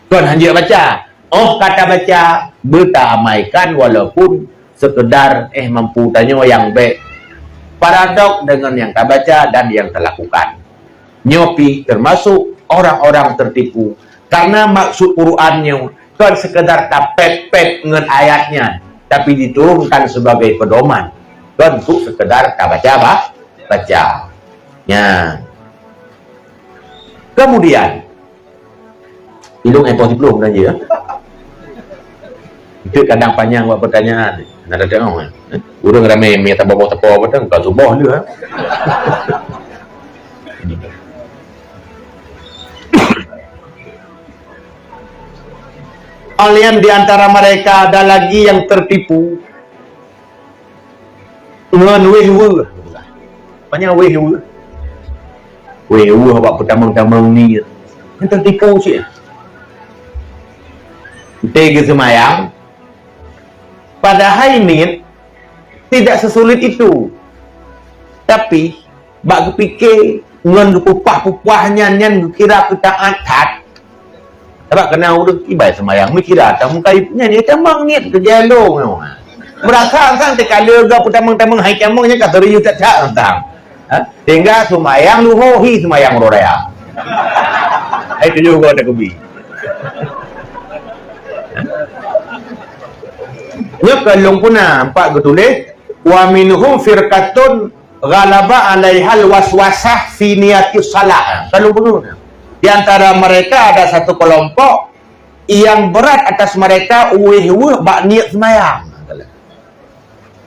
Kon hanjeuet baca. Oh, ka tabaca, beutaamaikan walaupun sekedar, eh, mampu tanyoe nyang bék paradok deungon nyang tabaca dan nyang talakukan. Nyoe pih termasuk orang-orang tertipu. Karena maksud Quran nyoe kon sekedar tapet-pet ngon ayat nyan, tapi diturunkan sebagai pedoman. Kon untuk sekedar tabaca ba-, baca. Nyan. Kemudian, Ilong eh poh siplôh bulan jih, ya. Itu kadang panjang buat pertanyaan. Nak datang, eh? Ureueng ramai mi taboh-boh tepo apa tu, bukan suboh tu, ha. Alien di antara mereka ada lagi yang tertipu. Ngon wéh weue. Panyang wéh weue? Wéh weue bak peutamong-tamong niet. Nyan teutipu cit. Enteuk geuseumayang, padahai niet tidak sesulit itu. Tapi, bak geupike ngon geupeupah-peupah nyan, nyan geukira keu taát that. Sabab keunan ureuëng ibai seumayang, meukira tamong kayée nyan, dia tamong niet keu jalong nyoe. Meurasa sang teuka leuga peutamong-tamong hai tamong nyan ka serius that-that sang. Ha? Sehingga seumayang luho hi seumayang uroe raya. Hai tujoh goe takeubi. Nyoe keu lôn puna empat geutuléh, "Wa minhum firqatun ghalaba 'alaihal waswasah fi niyatis shalah." Ka lôn puna. Di antara mereka ada satu kelompok yang berat atas mereka wéh-wéh bak niet seumayang.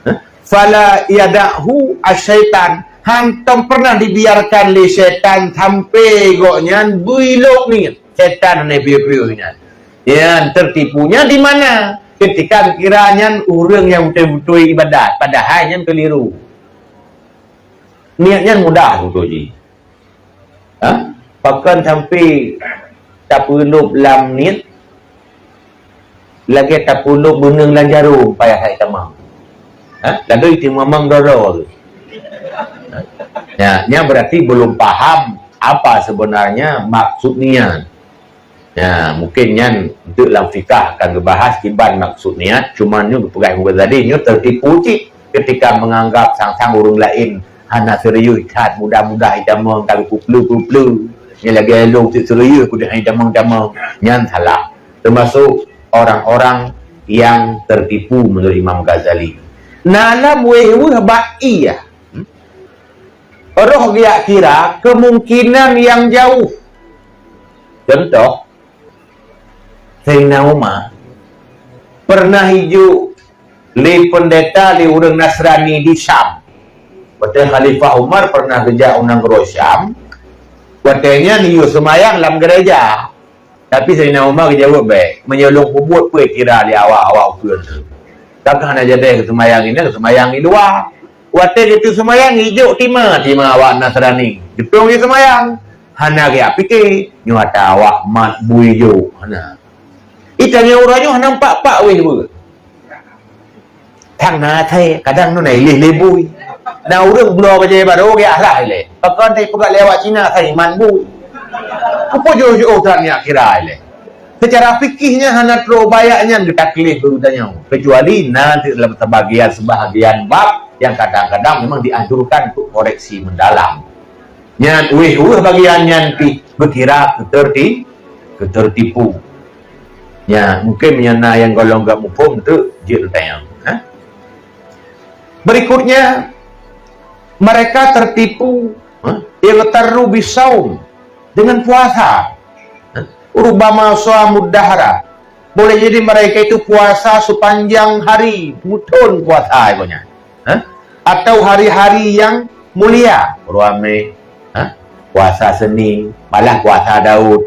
Hah? "Fala yada'hu asyaitan." Hántom pernah dibiarkan lé syaitan sampai gobnyan beulôk niet. Syaitan hana piôh-piôh nyan. Nyan tertipunya di mana? Ketika kira nyan ureuëng nyang beutôi-beutôi ibadat, padahai nyan keliru. Niet nyan mudah beutôi jih. Ha? Pakon sampai tapeulôb lam niet, lagée tapeulôb beuneueng lam jaroe payah hai tamong. Ha? Lalu itu mamang doro tu. Ha? Ya, nyan berarti belum paham apa sebenarnya maksud niat. Ya, mungkin nyan untuk lam fikah akan dibahas kiban maksud niat, cuma nyoe geupeugah Imam Ghazali nyoe tertipu cit ketika menganggap sang-sang ureuëng lain hana serius that, mudah-mudah itamong ka geupeu-pleu-pleu. Nyan lagée lôn cit serius kudeh itamong-tamong. Nyan salah. Termasuk orang-orang yang tertipu menurut Imam Ghazali. Na lam wéh-wéh bak ie. Hmm? Roh geujak kira kemungkinan yang jauh. Contoh, Saidina Umar pernah ijok lé pendeta lé ureuëng Nasrani di Syam. Watée Khalifah Umar pernah geujak u nanggroe Syam, watée nyan yue seumayang lam gereja. Tapi Saidina Umar geujaweueb bèk, "Meunyoe lôn peubuet peue kira lé awak-awak ukeue teuh? Kakeuh hana jadèh geuseumayang inan, geuseumayang i luwa." Watèe geuteuh seumayang, ijok tima, tima awak Nasrani. Geutông jih seumayang. Hana geujak pike, nyoe ata awak mat bui jok, hana. Ita nyoe uroe nyoe hana pak-pak wéh beuet. Thang na asai, kadang nyoe na ileh lé bui. Na ureueng bloe bajèe barô geuarah ilèe. Pakon teupeugah lé awak Cina asai man bui. Peue jôh-jôh that nyak kira ilèe. Secara fikih nyan hana trôk bayak nyan geutaklif geutanyoe, kecuali na dalam sebahagian-sebahagian bab yang kadang-kadang memang dianjurkan untuk koreksi mendalam. Nyan wéh-wéh bagian nyan pih beukira keuteurti-, keuteurtipu. Nya, mungkin meunyoe na nyang gohlom gak muphom teuk jeuet tanyong, ha? Berikutnya, mereka tertipu, ha? Yaghtarru bisaum, dengan puasa. Ha? Rubbama shamud dahra. Boleh jadi mereka itu puasa sepanjang hari, muthon puasa ibaratnya. Ha? Atau hari-hari yang mulia, ramai. Ha? Puasa Senin, malah puasa Daud.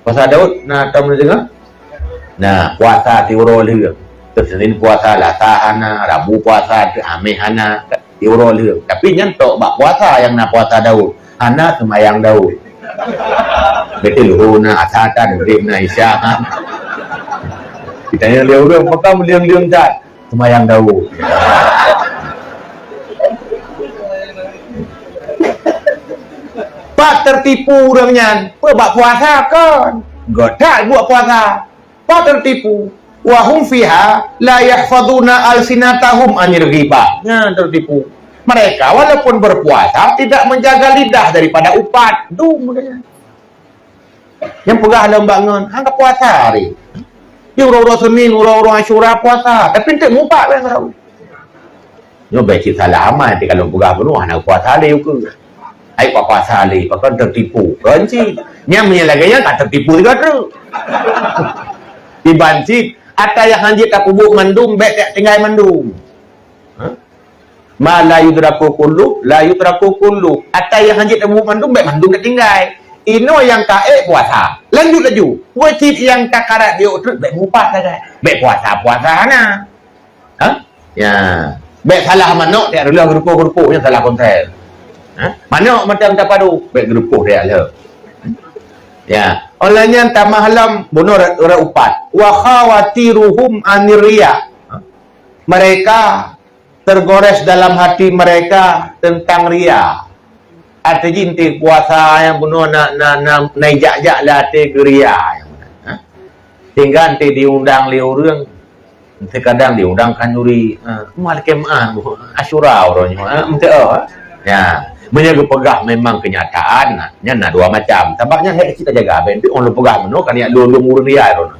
Puasa Daud, na tom deungoe? Na, puasa siuroe lheueh. Senin puasa, Lasa hana, Rabu puasa, Khamis hana, siuroe lheueh. Tapi nyan tok bak puasa nyang na puasa Daud. Hana seumayang Daud. Beutôi lheueh na, asa tan, na, Isya. Kita nyang lheueh ureueng, maka meuleueng-leueng that. Seumayang Daud. Pat teurtipu ureueng nyan, peue bak puasa kon? Geutak buet puasa. Pat teurtipu. Wa hum fiha la yahfazuna alsinatahum anil ghibah. Nyan teurtipu. Mereka walaupun berpuasa tidak menjaga lidah daripada upat. Dum katanya. Nyang peugah lom bak ngon, hana puasa hari. Di uroe-uroe Senin, uroe-uroe Asyura puasa, tapi enteuk mupat bak ngon. Nyoe bèk cit salah amat, tapi kalau peugah bunoe hana puasa lé ukeue. Ai puasa lé, pakon teurtipu. Kon cit. Nyang meunyo lagèe nyan ka teurtipu sigoe treuk. Iban cit, ata nyang hanjeuet tapeubuet mandum, bèk tinggai mandum. Ha? Ma la yudraku kullu, la yudraku kullu. Ata nyang hanjeuet tapeubuet mandum, bèk mandum tatinggai. Inoe nyang ka ék puasa. Lanjut laju. Wajéb nyang ka karat di ôk treuk, bèk mupat sagai. Bèk puasa, puasa hana. Ha? Ya. Bèk salah manok, tiak reuloh geurupoh-geurupoh, nyan salah konsep. Ha? Manok macam tapadu, bèk geurupoh tiak lheueh. Ya. Oleh nyan tamah lom bunoe uroe upat. Wa khawatiruhum anir riya. Ha? Mereka tergores dalam hati mereka tentang ria. Até jih enteuk puasa nyang bunoe na, na, na, na jak-jak lé até keu ria nyang bunoe. Ha? Tinggai teudiundang lé ureuëng, terkadang diundang khanuri, ha, mal keumaah, Asyura uroe nyoe, ha, meuteuk, ha. Ya, meunyoe geupeugah memang kenyataan, nyan na dua macam. Sabab nyan hek cit tajaga, ben pih ureuëng peugah meunoe kan yak lôn-lôn ureuëng ria droe.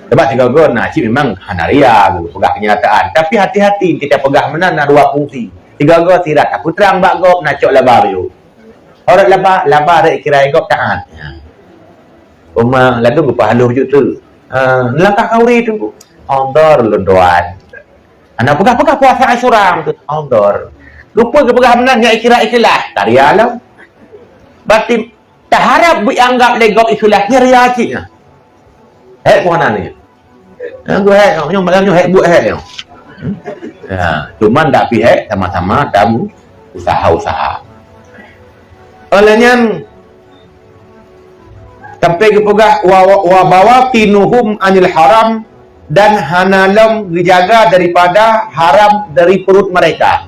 Sabab sigoe-goe na cit memang hana ria geupeugah kenyataan. Tapi hati-hati, kita peugah meunan na dua fungsi. Sigoe-goe sirat tapeutrang bak gob, na cok laba bayu. Orang laba, laba rek kira gob taat. Ya. Uma ladum geupahlôh ju tu. Ha, langkah khanuri tu. Ondor lôn tuan. Anak peugah-peugah puasa Asyura tu. Ondor. Lupa geupeugah meunan nyak ikira ikhlas. Taria lom. Berarti taharap beuanggap lé gob ikhlas nyan ria cit nyan. Hek puana ni. Nyan geuhek, nyoe malam nyoe hek buet hek nyoe. Hmm? Ya, cuman dak pih hek sama-sama tamu usaha-usaha. Oleh nyan, sampai geupeugah, "Wa, wa bawatinuhum anil haram," dan hana lom geujaga daripada haram dari perut mereka.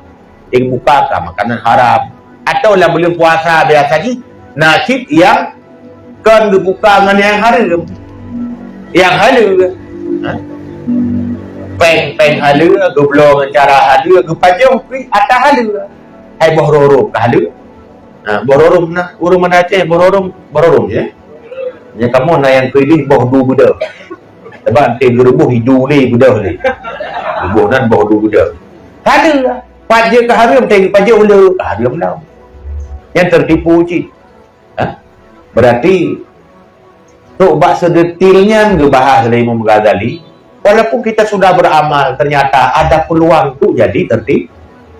Yang buka ka makanan haram. Atau lam buleuen puasa biasa jih, na cit yang kon geubuka ngon yang hareuem. Yang haleue. Ha? Péng-péng haleue, geubloe ngon cara haleue, geupajoh pih ata haleue. Hai boh rorôm ka haleue. Ha, boh rorôm na, ureuëng Banda Aceh, boh rorôm, boh rorôm, ya. Nya kamoe na nyang keudeh boh du beudôh. Sabab teuh geuruboh idu lé beudôh lé. Ruboh nan boh du beudôh. Haleue. Pajoh ka hareuem, teuh pajoh le, ka hareuem lom. Nyan tertipu cit. Ha? Berarti, trok bak sedetil nyan geubahas lé Imam Ghazali, walaupun kita sudah beramal, ternyata ada peluang untuk jadi terti-,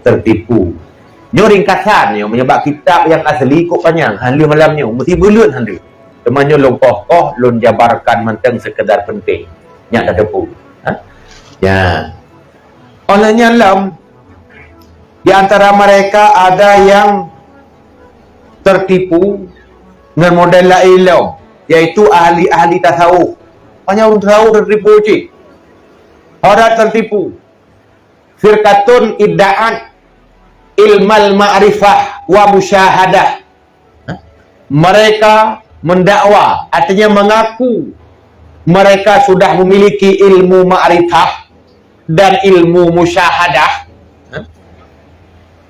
tertipu. Nyoe ringkasan nyoe, meunyoe bak kitab nyang asli kok panyang, hana lé malam nyoe, meusti buleuen hana lé. Teuma nyoe lôn koh-koh, lôn jabarkan mantong sekedar penting. Nyak tateupeue. Ha? Ya. Oleh nyan lom, di antara mereka ada yang tertipu ngon model laén lom, yaitu ahli-ahli tasawuf. Banyak ureuëng tasawuf tertipu cit. Orang tertipu. Firqatun idda'at ilmal ma'rifah wa musyahadah. Mereka mendakwa, artinya mengaku mereka sudah memiliki ilmu ma'rifah dan ilmu musyahadah,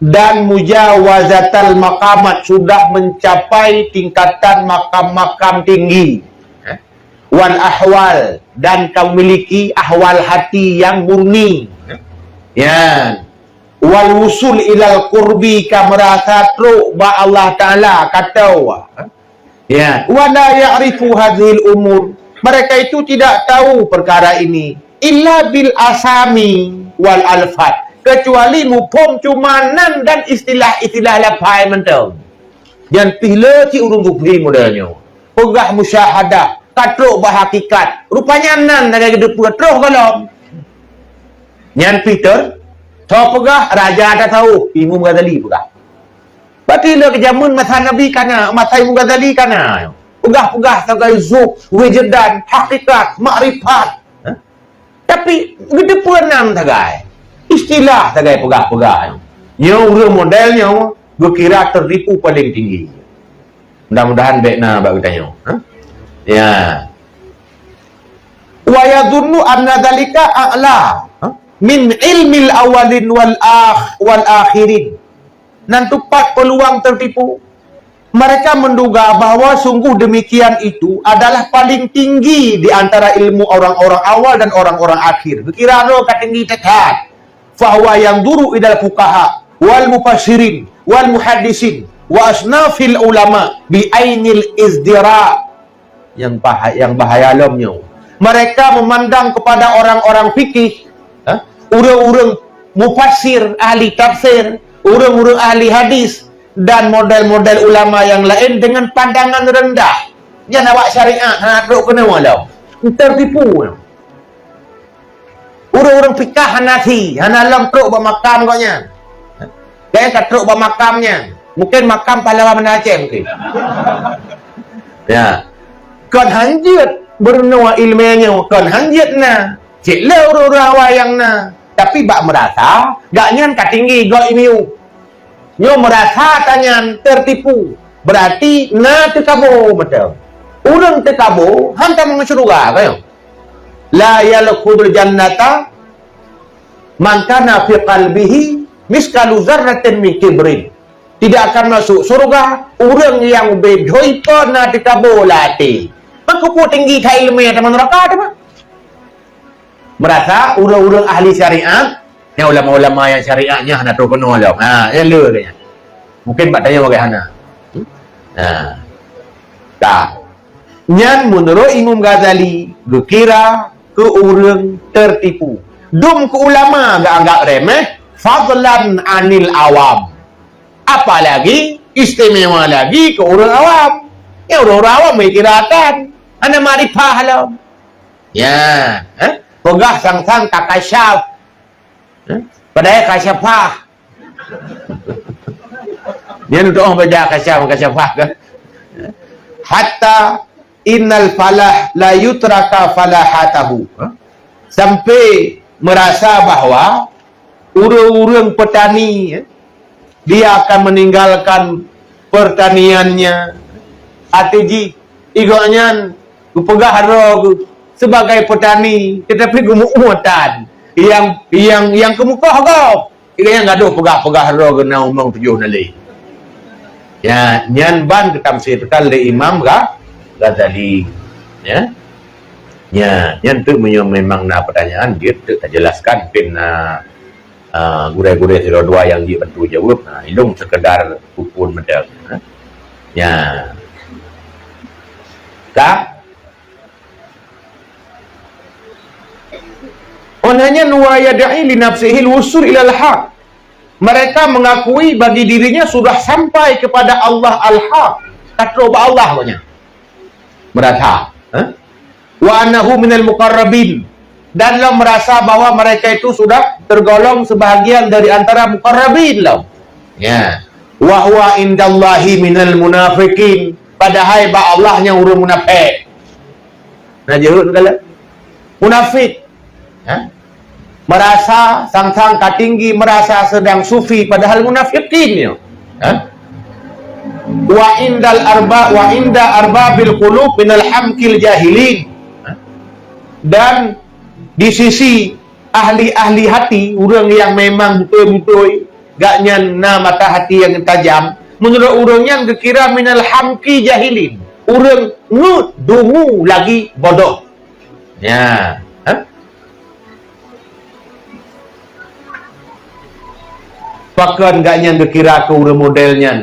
dan mujawazatal maqamat, sudah mencapai tingkatan makam-makam tinggi, wal ahwal, dan ka memiliki ahwal hati yang murni. Ya. Wal wusul ilal qurbi, ka merasa trok bak Allah Taala, ka tau. Ya, wa la ya'rifu hadhil umur. Mereka itu tidak tahu perkara ini illa bil asami wal alfat, kecuali muphom cuma nan dan istilah-istilah lafai mantong. Nyan pih le cit ureuëng geupeugah model nyoe. Peugah musyahadah, ka trok bak hakikat. Rupanya nan lagée geudeue troh golom. Nyan pih teuh, tho peugah raja tasawuf, Imam Ghazali peugah. Berarti le keu jameun masa Nabi kana, masa Imam Ghazali kana. Peugah-peugah sagai zuk, wijadan, hakikat, makrifat. Ha? Tapi geuteupeu nam sagai. Istilah sagai peugah-peugah nyoe. Nyoe ureuëng model nyoe geukira tertipu paling tinggi. Mudah-mudahan bék na bak geutanyoe. Ha? Ya. Wa yadhunnu anna dzalika a'la, ha? Min ilmil awwalin wal akh-, wal akhirin. Nan teupat peuluang teutipu. Mereka menduga bahwa sungguh demikian itu adalah paling tinggi di antara ilmu orang-orang awal dan orang-orang akhir. Geukira nyoe ka tinggi that-that. Fahuwa yanzuru ilal fuqaha wal mufassirin wal muhaddisin wa asnafil ulama bi ainil izdira. Nyang bahaya, nyang bahaya lom nyoe. Mereka memandang kepada orang-orang fikih, ha? Ureuëng-ureuëng mufassir, ahli tafsir, ureuëng-ureuëng ahli hadis, dan model-model ulama yang lain dengan pandangan rendah. Nyan awak syariat hana trok keunoe lom. Tertipu. Ureuëng-ureuëng fikah hana si, hana lom trok bak makam gobnyan. Laén ka trok bak makam nyan. Mungkin makam pahlawan Banda Aceh mungkin. Ya. Kon hanjeuet beureunoe iéleumé nyoe, kon hanjeuet na. Cit le ureuëng-ureuëng awai nyang na. Tapi bak meurasa, gobnyan ka tinggi gob iéleumé. Nyoe meurasa tanyan tertipu. Berarti na teukaboe mantong. Ureuëng teukabo hana tamong syeuruga, kan? La yadkhulul jannata man kana fi qalbihi miskalu dzarratin min kibrin. Tidak akan masuk syeuruga ureuëng nyang beudhôi po na teukabo lam até. Meukeupue tinggi that iéleumé teuma neuraka teuma. Meurasa ureuëng-ureuëng ahli syariat, nyang ulama-ulama nyang syariat nyan hana troh keunoe lom. Ha, nyan le lagée nyan. Mungkin bak tanyoe bagaih hana. Hmm? Ha. Ka. Nyan meunurot Imam Ghazali geukira keu ureuëng teurtipu. Dum keu ulama geuanggab remeh, fadlan anil awam. Apalagi istimewa lagi keu ureuëng awam. Ya, ureuëng-ureuëng awam meukira tan, hana makrifah lom. Ya, eh? Peugah sang-sang ka kasyaf. Eh? Padahai kasyafah. Nyan untuk orang baca kasyaf, kasyafah kan? Hatta innal falah la yutraka falahatahu. Eh? Sampai merasa bahwa ureuëng-ureuëng peutani, eh, dia akan meninggalkan pertaniannya. Até jih, igok nyan geupeugah droe geuh sebagai peutani, tetapi geumeuutan nyang, nyang, nyang keumukoh gob. Igok nyan gadôh peugah-peugah droe geuh na umong tujoh na lé. Ya, nyan ban geutamsirkan lé Imam Gha-, Ghazali. Ya. Ya, nyan tu meunyoe memang na pertanyaan, jeuet tu tajelaskan, pen na ah, gurée-gurée sidroe dua nyang jeuet bantu jaweueb. Nah, ilong sekedar pupun mantong. Ha? Ya. Ka? Oleh nyan, wa yad'i li nafsihil wusul ilal haq. Mereka mengakui bagi dirinya sudah sampai kepada Allah al-haq. Ka troh bak Allah katanya. Merasa, ha? Wa annahu minal muqarrabin, dan lom merasa bahwa mereka itu sudah tergolong sebahagian dari antara muqarrabin lom. Ya. Wa huwa indallahi minal munafiqin, padahai bak Allah nyan ureuëng munafék. Na jeuet kala? Munafék. Ha? Merasa sang-sang ka tinggi, merasa sedang sufi, padahal munafikin nyoe. Ha? Wa indal arba, wa inda arbabil qulub minal hamkil jahilin. Ha? Dan di sisi ahli-ahli hati, ureuëng nyang memang beutôi-beutôi, gak nyan na mata hati nyang tajam, meunurot ureuëng nyan geukira minal hamki jahilin, ureuëng ngut dungu lagi bodoh. Ya, ha? Pakon gak nyan geukira keu ureuëng model nyan?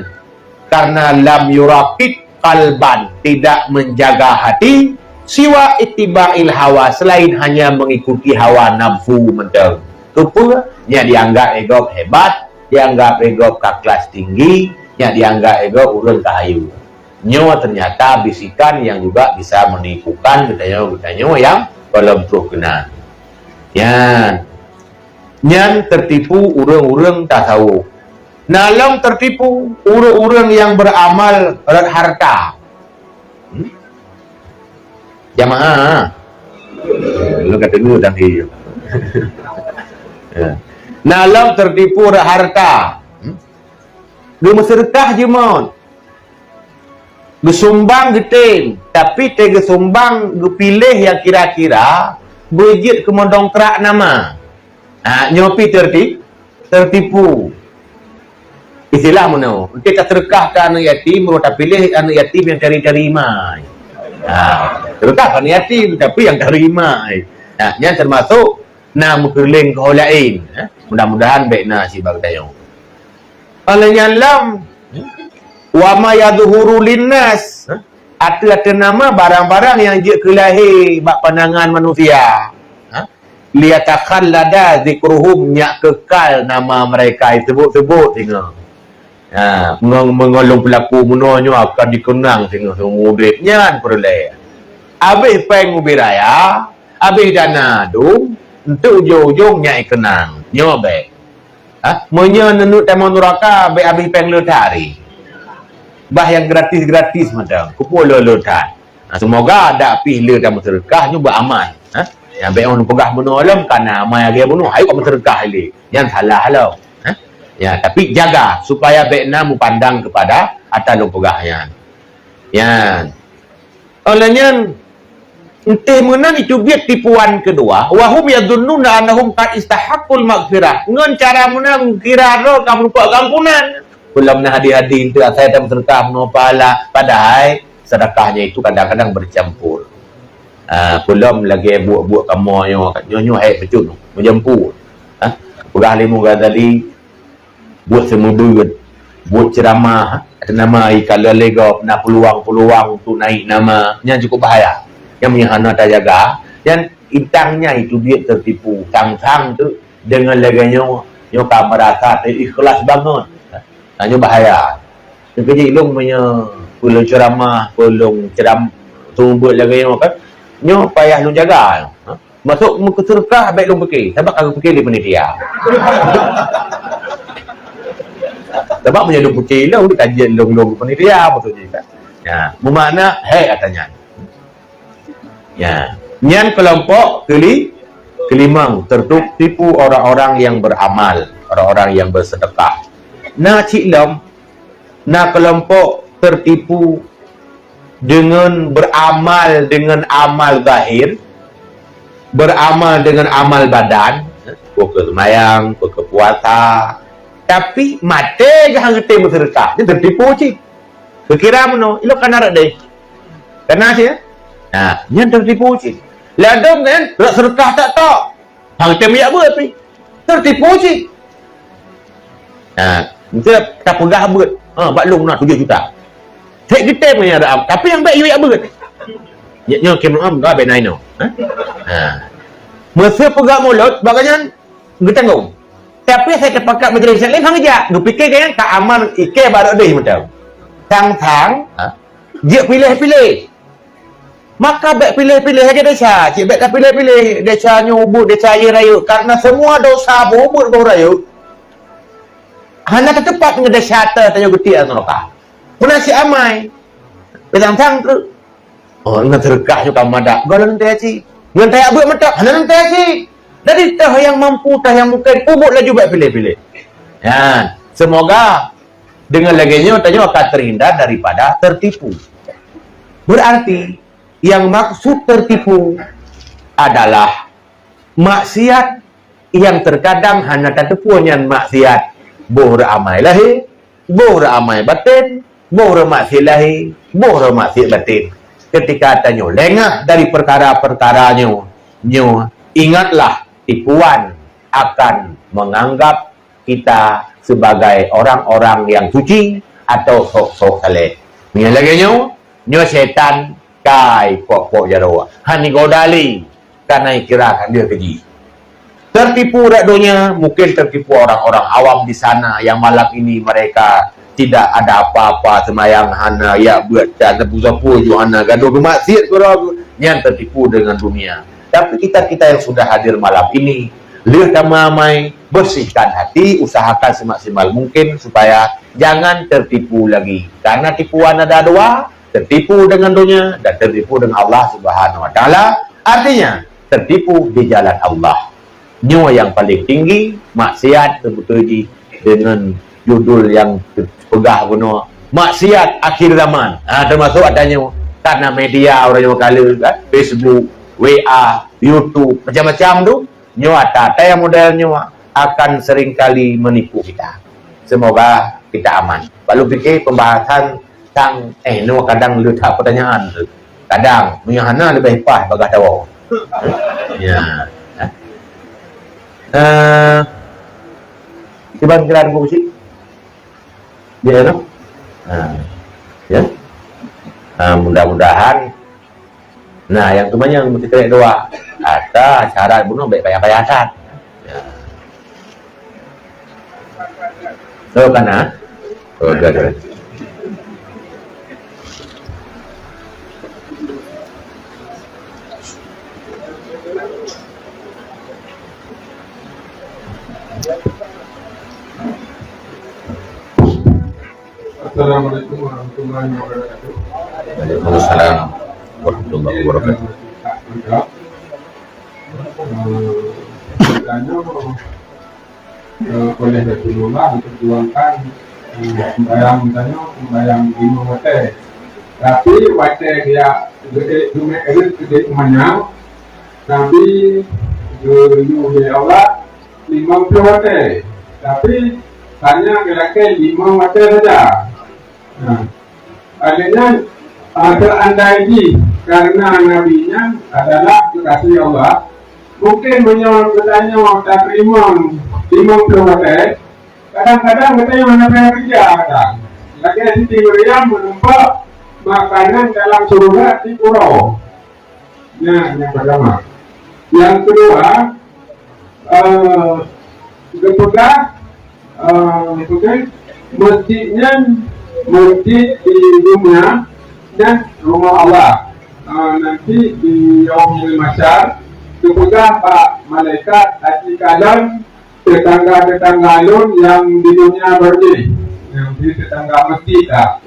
Karena lam yuraqib qalban, tidak menjaga hati, siwa ittiba'il hawa, selain hanya mengikuti hawa nafsu mantong. Keupeue? Nyan dianggap lé gob hebat, dianggap lé gob ka kelas tinggi, nyan dianggap lé gob ureuëng ka hayeu. Nyoe ternyata bisikan yang juga bisa menipukan geutanyoe-geutanyoe nyang gohlom troh keunan. Nyan, nyan tertipu ureuëng-ureuëng tasawuf. Na lom tertipu ureuëng-ureuëng nyang beramal rot harta. Hmm? Jamaah. Lu kata dulu dah. Ya. Na lom tertipu rot harta. Hmm? Geumeuseudeukah jimeuet. Geusumbang geutem, tapi teuh geusumbang geupiléh nyang kira-kira beujeuet keu meudongkrak nama. Ha, nyoe pi terti-, tertipu. Istilah meunoe, enteuk taseudeukah keu aneuk yatim, meunyoe tapiléh aneuk yatim nyang tari-tari iman. Ha, seudeukah keu aneuk yatim, tapi nyang tari iman. Ha, nyan teumasok na meukeuleng keu ho laén. Ha, mudah-mudahan bék na sibak tanyoe. Oleh nyan lom, wa ma yadhhuru linnas, ateueh-ateueh nama barang-barang nyang jeuet keu lahé bak pandangan manusia. Ha? Liyatakhallada dzikruhum, nyak keukal nama mereka disebut-sebut singoh. Ha, mengo-, mengoh lôn peulaku meunoe nyoe akan dikenang singoh seumur udeb. Nyan peureulée. Abéh péng ubé raya, abéh dana dum, enteuk ujong-ujong nyak ikenang. Nyoe bék. Ha? Meunyoe neuneuk tamong nuraka, bék abéh péng le that. Bah nyang gratis-gratis mantong, keupeue le-le that. Ha, seumoga dak pih le tamong seudeukah nyoe beuaman. Ha? Nyang bék ureuëng peugah bunoe lom ka na amai lagée bunoe, hai kok meuseudeukah ilée. Nyan salah lom. Ha? Ya, tapi jaga supaya bék na meupandang keupada ata lôn peugah nyan. Nyan. Oleh nyan, enteh meunan itu biet tipuan keudua, wa hum yadhunnuna annahum qad istahaqqul maghfirah. Ngon cara meunan kira droe ka meurumpok keampunan. Peulom na hadih-hadih teuh asai tam seudeukah meunoe pahala, padahai seudeukah nyan itu kadang-kadang bercampur. Ah, peulom lagèe buet-buet kamoe nyoe, nyoe, nyoe hai bacut, meujampur. Ah, peugah lé Imam Ghazali, buet seumeubeuet, buet ceuramah, atau nama ikalon lé gob, na peuluang-peuluang untuk naik nama, nyan cukup bahaya. Nyan meunyo hana tajaga, nyan intan nyan itu biet teutipu, sang-sang tu deungon lagèe nyoe, nyoe ka meurasa teu ikhlas banget. Ha, nyoe bahaya. Nyoe keuji lôn meunyo peulôn ceuramah, peulôn ceram-, seumeubeuet lagèe nyoe kan, nyoe payah lôn jaga. Ha? Masuk meukeuseureuka bèk lôn pike, sabab ka geupike lé panitia. Sabab meunyo lôn pike lôn, kajian lôn, lôn panitia maksud jih kan. Ya, meumakna hai ata nyan. Ya, nyan keulompok keuli-, keulimong, tertipu orang-orang yang beramal, orang-orang yang bersedekah. Na cit lom, na keulompok tertipu deungon beramal deungon amal zahir, beramal deungon amal badan, peue keu seumayang, peue keu puasa, tapi maté geuh han geutem meuseudeukah, nyan teutipu cit. Geukira meunoe, ilok kana rot deh. Kana cit, ya? Nah, nyan teutipu cit. Ladôm kan, rot seudeukah tak tok. Han geutem jak beuet pih. Teutipu cit. Ha, meusti tapeugah beuet. Ha, bak lôn na tujoh juta. Sép geutem nyang ada am, tapi nyang bèk yue jak beuet. Nyoe, nyoe kém am, dah bèk na inoe. Ha? Ha. Meuseu peugah mulod, bak nyan geutanggong. Tapi saya teupakat majelis taklim han geujak, geupike gobnyan ka aman ikei barô deh mantong. Sang-sang, ha? Jeuet piléh-piléh. Maka bèk piléh-piléh lagèe desya, cit bèk tapiléh-piléh desya nyoe ubit, desya jih rayeuk, karena semua dosa beuet boh rayeuk hana tateupat ngon desya tanyoe geutiek lam neuraka. Meunan cit amai. Peusang-sang treuk. Oh, ngon seudeukah nyoe ka madat. Gohlom teuh cit. Ngon tajak beuet mantap, hana teuh cit. Jadi teuh nyang mampu, teuh nyang mungken, ubit laju bèk piléh-piléh. Nyan, semoga dengan lagèe nyoe tanyoe akan terhindar daripada tertipu. Berarti yang maksud tertipu adalah maksiat yang terkadang hana tateupeue nyan maksiat, boh rot amai lahé, boh rot amai batén, boh rot maksiat lahé, boh rot maksiat batén. Ketika tanyoe lengah dari perkara-perkara nyoe, nyoe ingatlah tipuan akan menganggap kita sebagai orang-orang yang suci atau sok-sok saleh. Nyan lagèe nyoe, nyoe syaitan kai pok-pok jaroe. Han igoda lé, kana ikira kan dia keji. Tertipu dak donya, mungkin tertipu orang-orang awam di sana yang malam ini mereka tidak ada apa-apa, seumayang hana, jak beuet dan sapu-sapu ju hana, gadoh beumaksiat keudroe, nyan tertipu dengan dunia. Tapi kita-kita yang sudah hadir malam ini, lheueh tamamai, bersihkan hati, usahakan semaksimal mungkin supaya jangan tertipu lagi. Karena tipuan ada dua, tertipu dengan dunia dan tertipu dengan Allah Subhanahu Wa Taala. Artinya, tertipu di jalan Allah. Nyoe nyang paling tinggi, maksiat teubeutôi jih dengan judul nyang peugah bunoe, maksiat akhir zaman. Ha, termasuk ata nyoe, karena media ureueng nyoe kala, kan? Facebook, W A, YouTube, macam-macam tu. Nyoe ata, ata nyang model nyoe akan seringkali menipu kita. Semoga kita aman. Lalu fikir pembahasan tang, eh, nyoe kadang leutak pertanyaan tu. Kadang, meunyo hana leubeh paih bagah tawoe. Ya. Eh, cuba kira dulu sikit. Ya, no? Ha. Ya. Ha, mudah-mudahan. Nah, nyang teumanyong meuteukeurék dua. Ata syarat bunoe bèk payah-payah that. Ya. Oh, kana? Oh, good, good. Assalamualaikum warahmatullahi wabarakatuh. Waalaikumsalam warahmatullahi wabarakatuh. Eh, ditanya, eh, oleh Rasulullah diperjuangkan, eh, sembahyang, misalnya sembahyang lima waktu. Tapi waktu dia Geuék geumeureuet keudéh manyang, Nabi geuyue lé Allah limong ploh watée, tapi hana geulakée limong watée saja. Nah, oleh nyan, ateueh andai jih karena Nabi nyan adalah kekasih Allah, mungkin meunyoe geutanyoe tateurimong limong ploh watée, kadang-kadang geutanyoe hana payah keureuja kadang. Lagée Siti Maryam meunumpak makanan dalam syeuruga di uroe. Nyan nyang pertama. Nyang kedua, eh, geupeugah, eh, bukan, masjid nyan, masjid di dunia nyan rumah Allah. Eh, nanti di Yaumul Mahsyar, geupeugah bak malaikat, "Aci kalon tetangga-tetangga lôn nyang di dunia bak jih, nyang di tetangga masjid dah."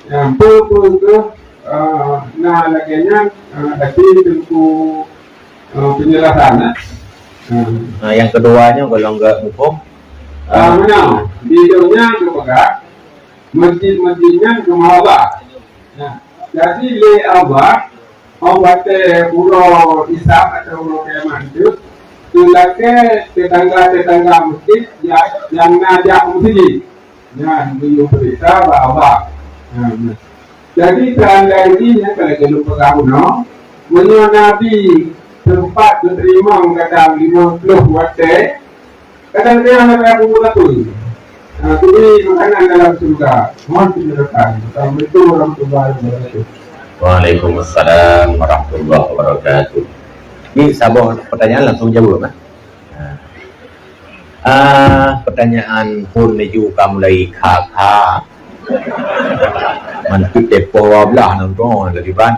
Nyang peue-peue kheueh, eh, na lagée nyan, eh, tapi teungku, eh, penjelasan, eh. Eh. Ah, nyang kedua nyoe golom geuhukôm. Ah, meunan, di donya geupeugah, masjid-masjid nyan rumah Allah. Nah, jadi lé Allah, Allah teu uroe hisab atau uroe kiamat tu, geulakée tetangga-tetangga masjid nyang, nyang na jak masjid. Nyan geuyue peuriksa bak Allah. Nah, nah. Jadi, teuandai jih nyan ka lagée lôn peugah bunoe, meunyoe Nabi teumpat geuteurimong kadang limong ploh watée, kadang dia hana payah peubuet apui. Ha, turi makanan dalam syeuruga. Mohon penjelasan. Assalamualaikum warahmatullahi wabarakatuh. Waalaikumsalam warahmatullahi wabarakatuh. Ni saboh pertanyaan langsung jaweueb, eh? Ah, pertanyaan phon laju ka mulai kha-kha. Mantong teupeu dua blah nonton lagi ban.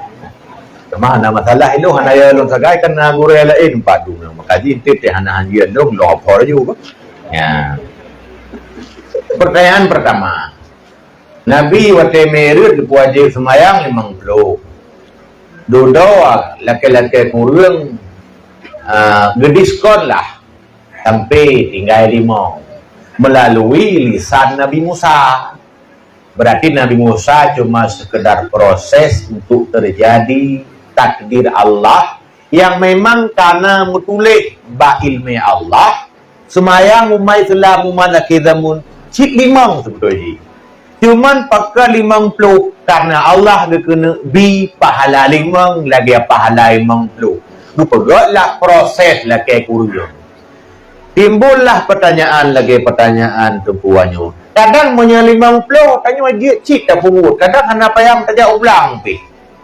Cuma hana masalah ilôn hana ya lôn sagai kan na gurée laén padu nang makaji enteuk teh hana hanjeuet lôn lom laju. Ya. Pertanyaan pertama. Nabi watée Mi'raj geupeuwajéb seumayang limong ploh. Dudoe lakée-lakée kureueng, ah, geudiskon lah sampai tinggai limong melalui lisan Nabi Musa. Berarti Nabi Musa cuma sekedar proses untuk terjadi takdir Allah yang memang kana meutuléh bak iéleumé Allah, seumayang umat Islam umat akhé zaman cit limong seubeutôi jih. Cuman pakon limong ploh, karena Allah geukeuneuk bi pahala limong lagée pahala limong ploh. Geupeugét lah proses lakée kureueng. Timbullah pertanyaan lagée pertanyaan teungku nyoe. Kadang meunyoe limong ploh, tanyoe jeuet cit tapeubuet. Kadang hana payah tajak u blang pih.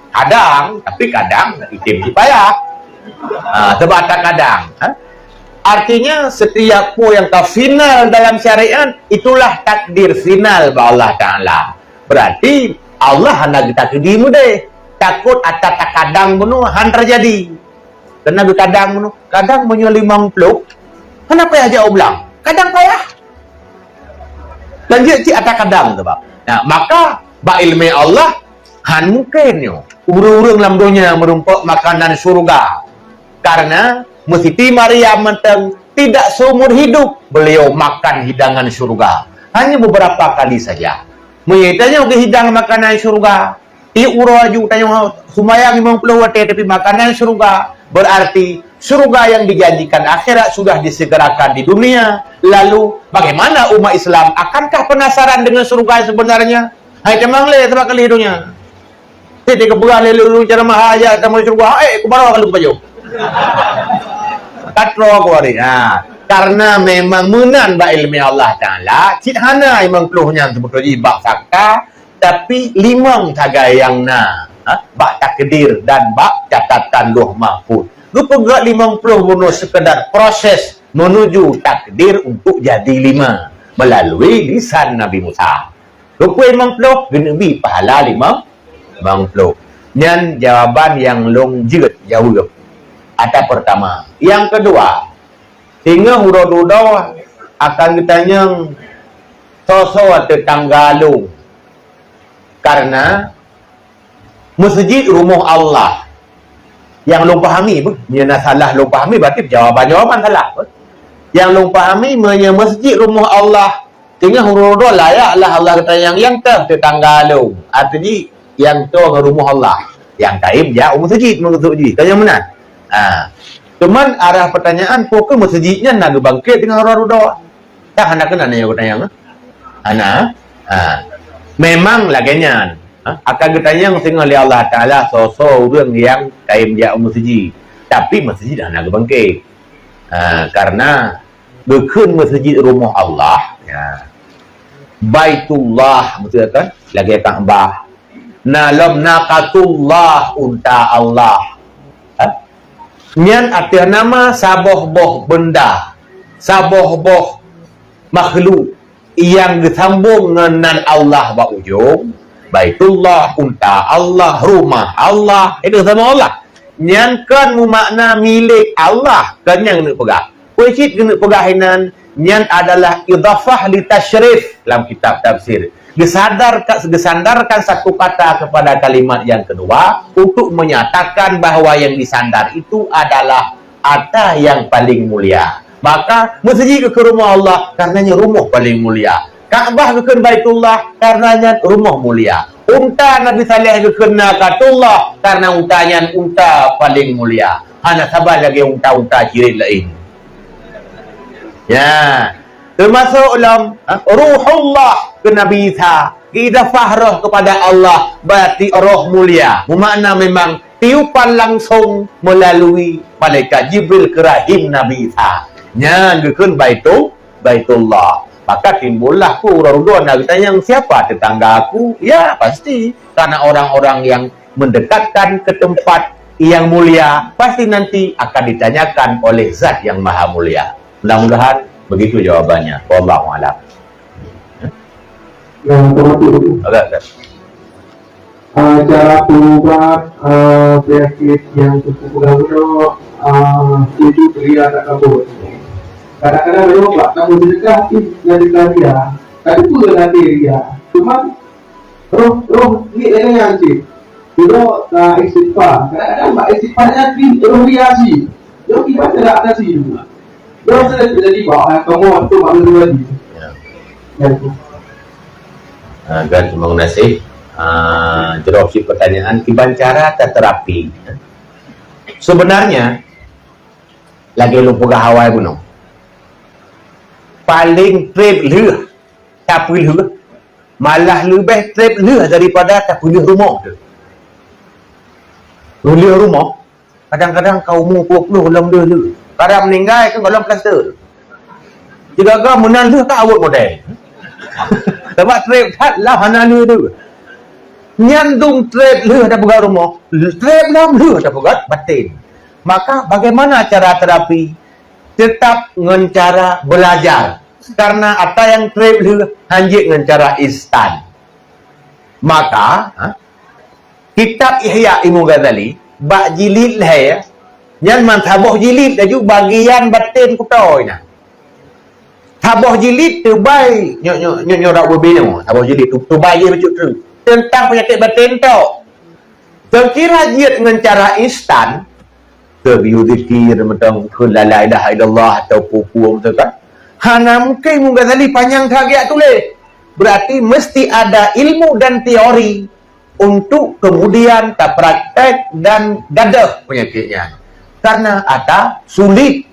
Kadang, tapi kadang item jipayah. Ha, sebab tak kadang. Ha? Artinya, setiap peue nyang ka final dalam syariat, itulah takdir final bak Allah Ta'ala. Berarti, Allah hana geutakdir meudeh. Takot ata takadang bunoe han terjadi. Keunan geukadang bunoe. Kadang meunyoe limong ploh, hana payah jak u blang. Kadang payah. Dan jeuet cit ata kadang tu, Pak. Nah, maka bak iéleumé Allah, han mungken nyoe. Ureuëng-ureuëng lam donya meurumpok makanan syurga. Karena Siti Maryam mantong tidak seumur hidup beliau makan hidangan syurga. Hanya beberapa kali saja. Meunyoe tanyoe geuhidang makanan syurga, Tiep uroe aju tanyoe seumayang limong ploh watée tapi makanan syurga. Berarti syurga yang dijanjikan akhirat sudah disegerakan di dunia. Lalu, bagaimana umat Islam? Akankah penasaran dengan syurga yang sebenarnya? Hai tamong lé sabab ka lheueh donya. Tiep-tiep geupeugah lé lôn ceramah aja tamong syurga, eh, kubaroe ka lôn pajoh. Ka troe kuari. Ha. Karena memang meunan bak iéleumé Allah Ta'ala, cit hana limong ploh nyan seubeutôi jih bak fakta, tapi limong sagai nyang na, ha, bak takdir dan bak catatan Lauh Mahfuz. Geupeugét limong ploh bunoe sekedar proses menuju takdir untuk jadi lima melalui lisan Nabi Musa. Rukui limong ploh, geuneubi pahala limong, limong ploh. Nyan jawaban nyang lôn jeuet jaweueb. Ata pertama. Nyang keudua, singoh uroe dudoe akan geutanyong soe-soe teutangga lôn. Karena meuseujid rumoh Allah. Nyang lôn pahami beuh, meunyoe na salah lôn pahami, berarti jawaban-jawaban salah beuh. Nyang lôn pahami, meunyoe meuseujid rumoh Allah, teungoh uroe dudoe layak lah Allah geutanyong nyang toh teutangga lôn. Arti jih, nyang toh ngon rumoh Allah. Nyang kayém jak u meuseujid maksud jih. Kan nyang meunan. Ha. Cuman arah pertanyaan, peu kheueh meuseujid nyan na geubangket teungoh uroe dudoe? Kan hana keunan nyoe geutanyong, eh? Hana. Ha. Memang lagèe nyan. Ha? Akan geutanyong singoh lé Allah Taala soe-soe ureueng nyang kayém jak u meuseujid. Tapi meuseujid hana geubangket. Ha, karena geukheun meuseujid rumoh Allah, ya. Baitullah, beutôi kan? Lagèe Ka'bah. Na lom naqatullah, unta Allah. Ha? Nyan ateueh nama saboh boh beunda, saboh boh makhluk nyang geusambong ngon nan Allah bak ujong. Baitullah, unta Allah, rumah Allah, itu sama Allah. Nyan kon meumakna milék Allah, kon nyang keuneuk peugah. Peue cit keuneuk peugah inan, nyan adalah idhafah li tasyrif lam kitab tafsir. Geusandar-, geusandarkan satu kata kepada kalimat yang kedua untuk menyatakan bahwa yang disandar itu adalah ata yang paling mulia. Maka, meuseujid keu rumoh Allah, karenanya rumoh paling mulia. Ka'bah geukheun Baitullah, karenanya rumoh mulia. Unta Nabi Saleh geukheun Naqatullah, karena unta nyan unta paling mulia. Hana saban lagèe unta-unta jirit laén. Ya, termasuk lom, ha, Ruhullah keu Nabi Isa, idhafah roh kepada Allah, berarti roh mulia. Meumakna memang tiupan langsung melalui malaikat Jibril keu rahim Nabi Isa. Nyan geukheun Baitu-, Baitullah. Maka timbullah keu uroe dudoe na geutanyong, "Siapa tetangga aku?" Ya, pasti. Karena orang-orang yang mendekatkan ke tempat yang mulia, pasti nanti akan ditanyakan oleh Zat yang Maha Mulia. Mudah-mudahan begitu jawabannya. Wallahu a'lam. Nah, terima kasih. Agak, agak. Ah, cara peurubat, ah, penyakit yang cukup pegang unoe, ah, itu ria takabur. Kadang-kadang memang bak kamu sedekah, tapi sedekah ria. Tapi tu adalah ria. Cuma roh, roh ni lain yang cik. Dulu, ah, istighfar. Kadang-kadang bak istighfar nyan roh ria cik. Jadi, kiban cara atasi tu. Dia rasa dah jadi, bah, kamu tu maklum lagi. Ya. Ya, tu. Ah, kan, terima kasih. Ah, jawab si pertanyaan, kiban cara taterapi. Sebenarnya, lagèe lôn peugah awai bunoe. Paling treb lheueh, tapeulheueh, malah leubeh treb lheueh daripada tapeulheueh rumoh tu. Peulheueh rumoh, kadang-kadang ka umu dua puluh lom lheueh-lheueh. Kadang meuninggai ka golom plaster. Sigaga meunan lheueh ka awot model. Sabab treb that lah hana lheueh tu. Nyan dum treb lheueh tapeugah rumoh, treb lom lheueh tapeugah baten. Maka bagaimana cara terapi? Tetap ngon cara belajar. Karena ata nyang treb lheueh hanjeuet ngon cara instan. Maka, ha, kitab Ihya Imam Ghazali, bak jilid lhèe, nyan man saboh jilid laju bagian baten kutoe na. Saboh jilid teubai, nyoe, nyoe, nyoe, nyoe rak beubinoe, saboh jilid tu, teubai jih bacut treuk. Teuntang peunyakét baten tok. Teukira jeuet ngon cara instan, teubiu zikir, meuteumeukeun la ilaha illallah atau peue-peue meuteumeukeun. Hana mungken Imam Ghazali panyang that geujak tuléh. Berarti mesti ada ilmu dan teori untuk kemudian tapraktek dan gadôh peunyakét nyan. Karena ata sulit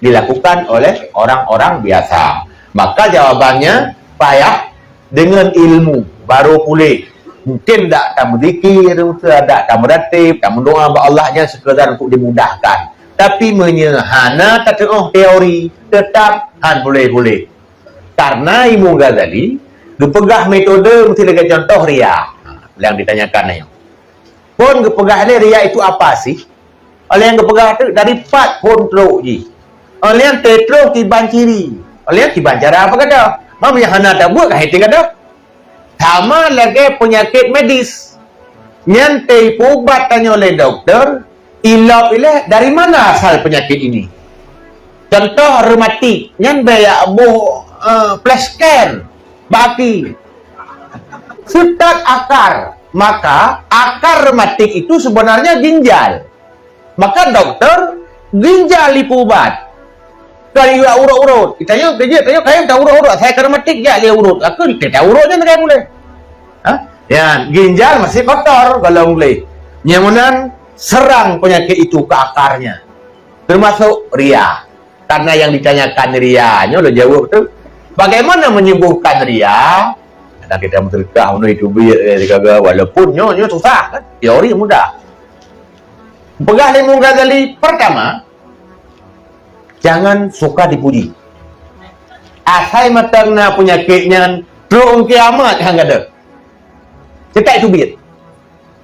dilakukan oleh orang-orang biasa. Maka jawabannya payah dengan ilmu baru pulih. Mungkin dak tameuzikir, dak tameuratéb, tameudoa bak Allah nyan sekadar untuk dimudahkan. Tapi meunyoe hana tateuoh teori, tetap han puléh-puléh. Karena Imam Ghazali geupeugah metode meusti lagèe contoh ria. Ha, yang ditanyakan nyoe. Phon geupeugah lé ria itu apa sih? Oleh nyang geupeugah teuk dari pat phon trok jih. Oleh nyang teutrok kiban ciri. Oleh nyang kiban cara apa kata? Mam nyang hana tabuet ka hete kata. Sama lagèe peunyakét medis. Nyan teuipubat tanyoe lé doktor, ilop ilèe dari mana asal penyakit ini. Contoh rematik, nyan bèk jak boh, eh, flash scan, baki. Seutôt akar, maka akar rematik itu sebenarnya ginjal. Maka doktor ginjal ipeuubat. Kon ijak urot-urot. Tanyoe keujeuet, tanyoe kayém taurot-urot, asai ka rematik jak lé urot. Aku teuta urot nyan kayém ulèe. Ha? Ya, ginjal masih kotor kalau ulèe. Nyang meunan, serang penyakit itu ke akarnya, termasuk ria. Karena yang ditanyakan ria, nyoe lôn jaweueb tu. Bagaimana menyembuhkan ria? Kadang kita meuseudekah, meunuri teubiet, eh, sigaga, walaupun nyoe, nyoe susah kan? Teori mudah. Peugah lé Imam Ghazali, pertama, jangan suka dipuji. Asai mantong na penyakit nyan, trok kiamat han gadôh. Cetak teubiet.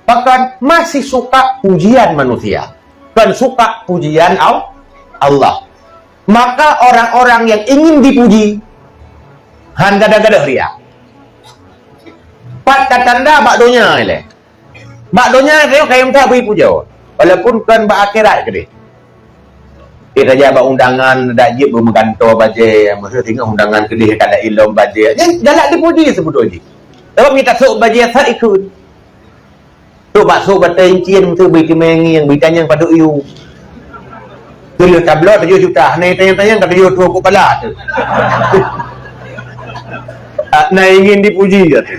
Bahkan masih suka pujian manusia, kon suka pujian Al-, Allah. Maka orang-orang yang ingin dipuji, han gadôh-gadôh ria. Pat tatanda bak donya ilée. Bak donya tanyoe kayém that bri pujoe, walaupun kon bak akhirat keudeh. Kita jak bak undangan, dak jeuet beumeugantoe bajée, maksud singoh undangan keudeh ka dak ilom bajée. Nyan galak dipuji seubeutôi jih. Sabab mita sôk bajée that ikheun. Trok bak sôk batée incien, meuteubri teumé ngieng, bri tanyong padub yue. Tujoh tabloe tujoh juta, hana tanyong-tanyong ka tujoh troh kepala tu. Ah, na ingin dipuji, ya tu.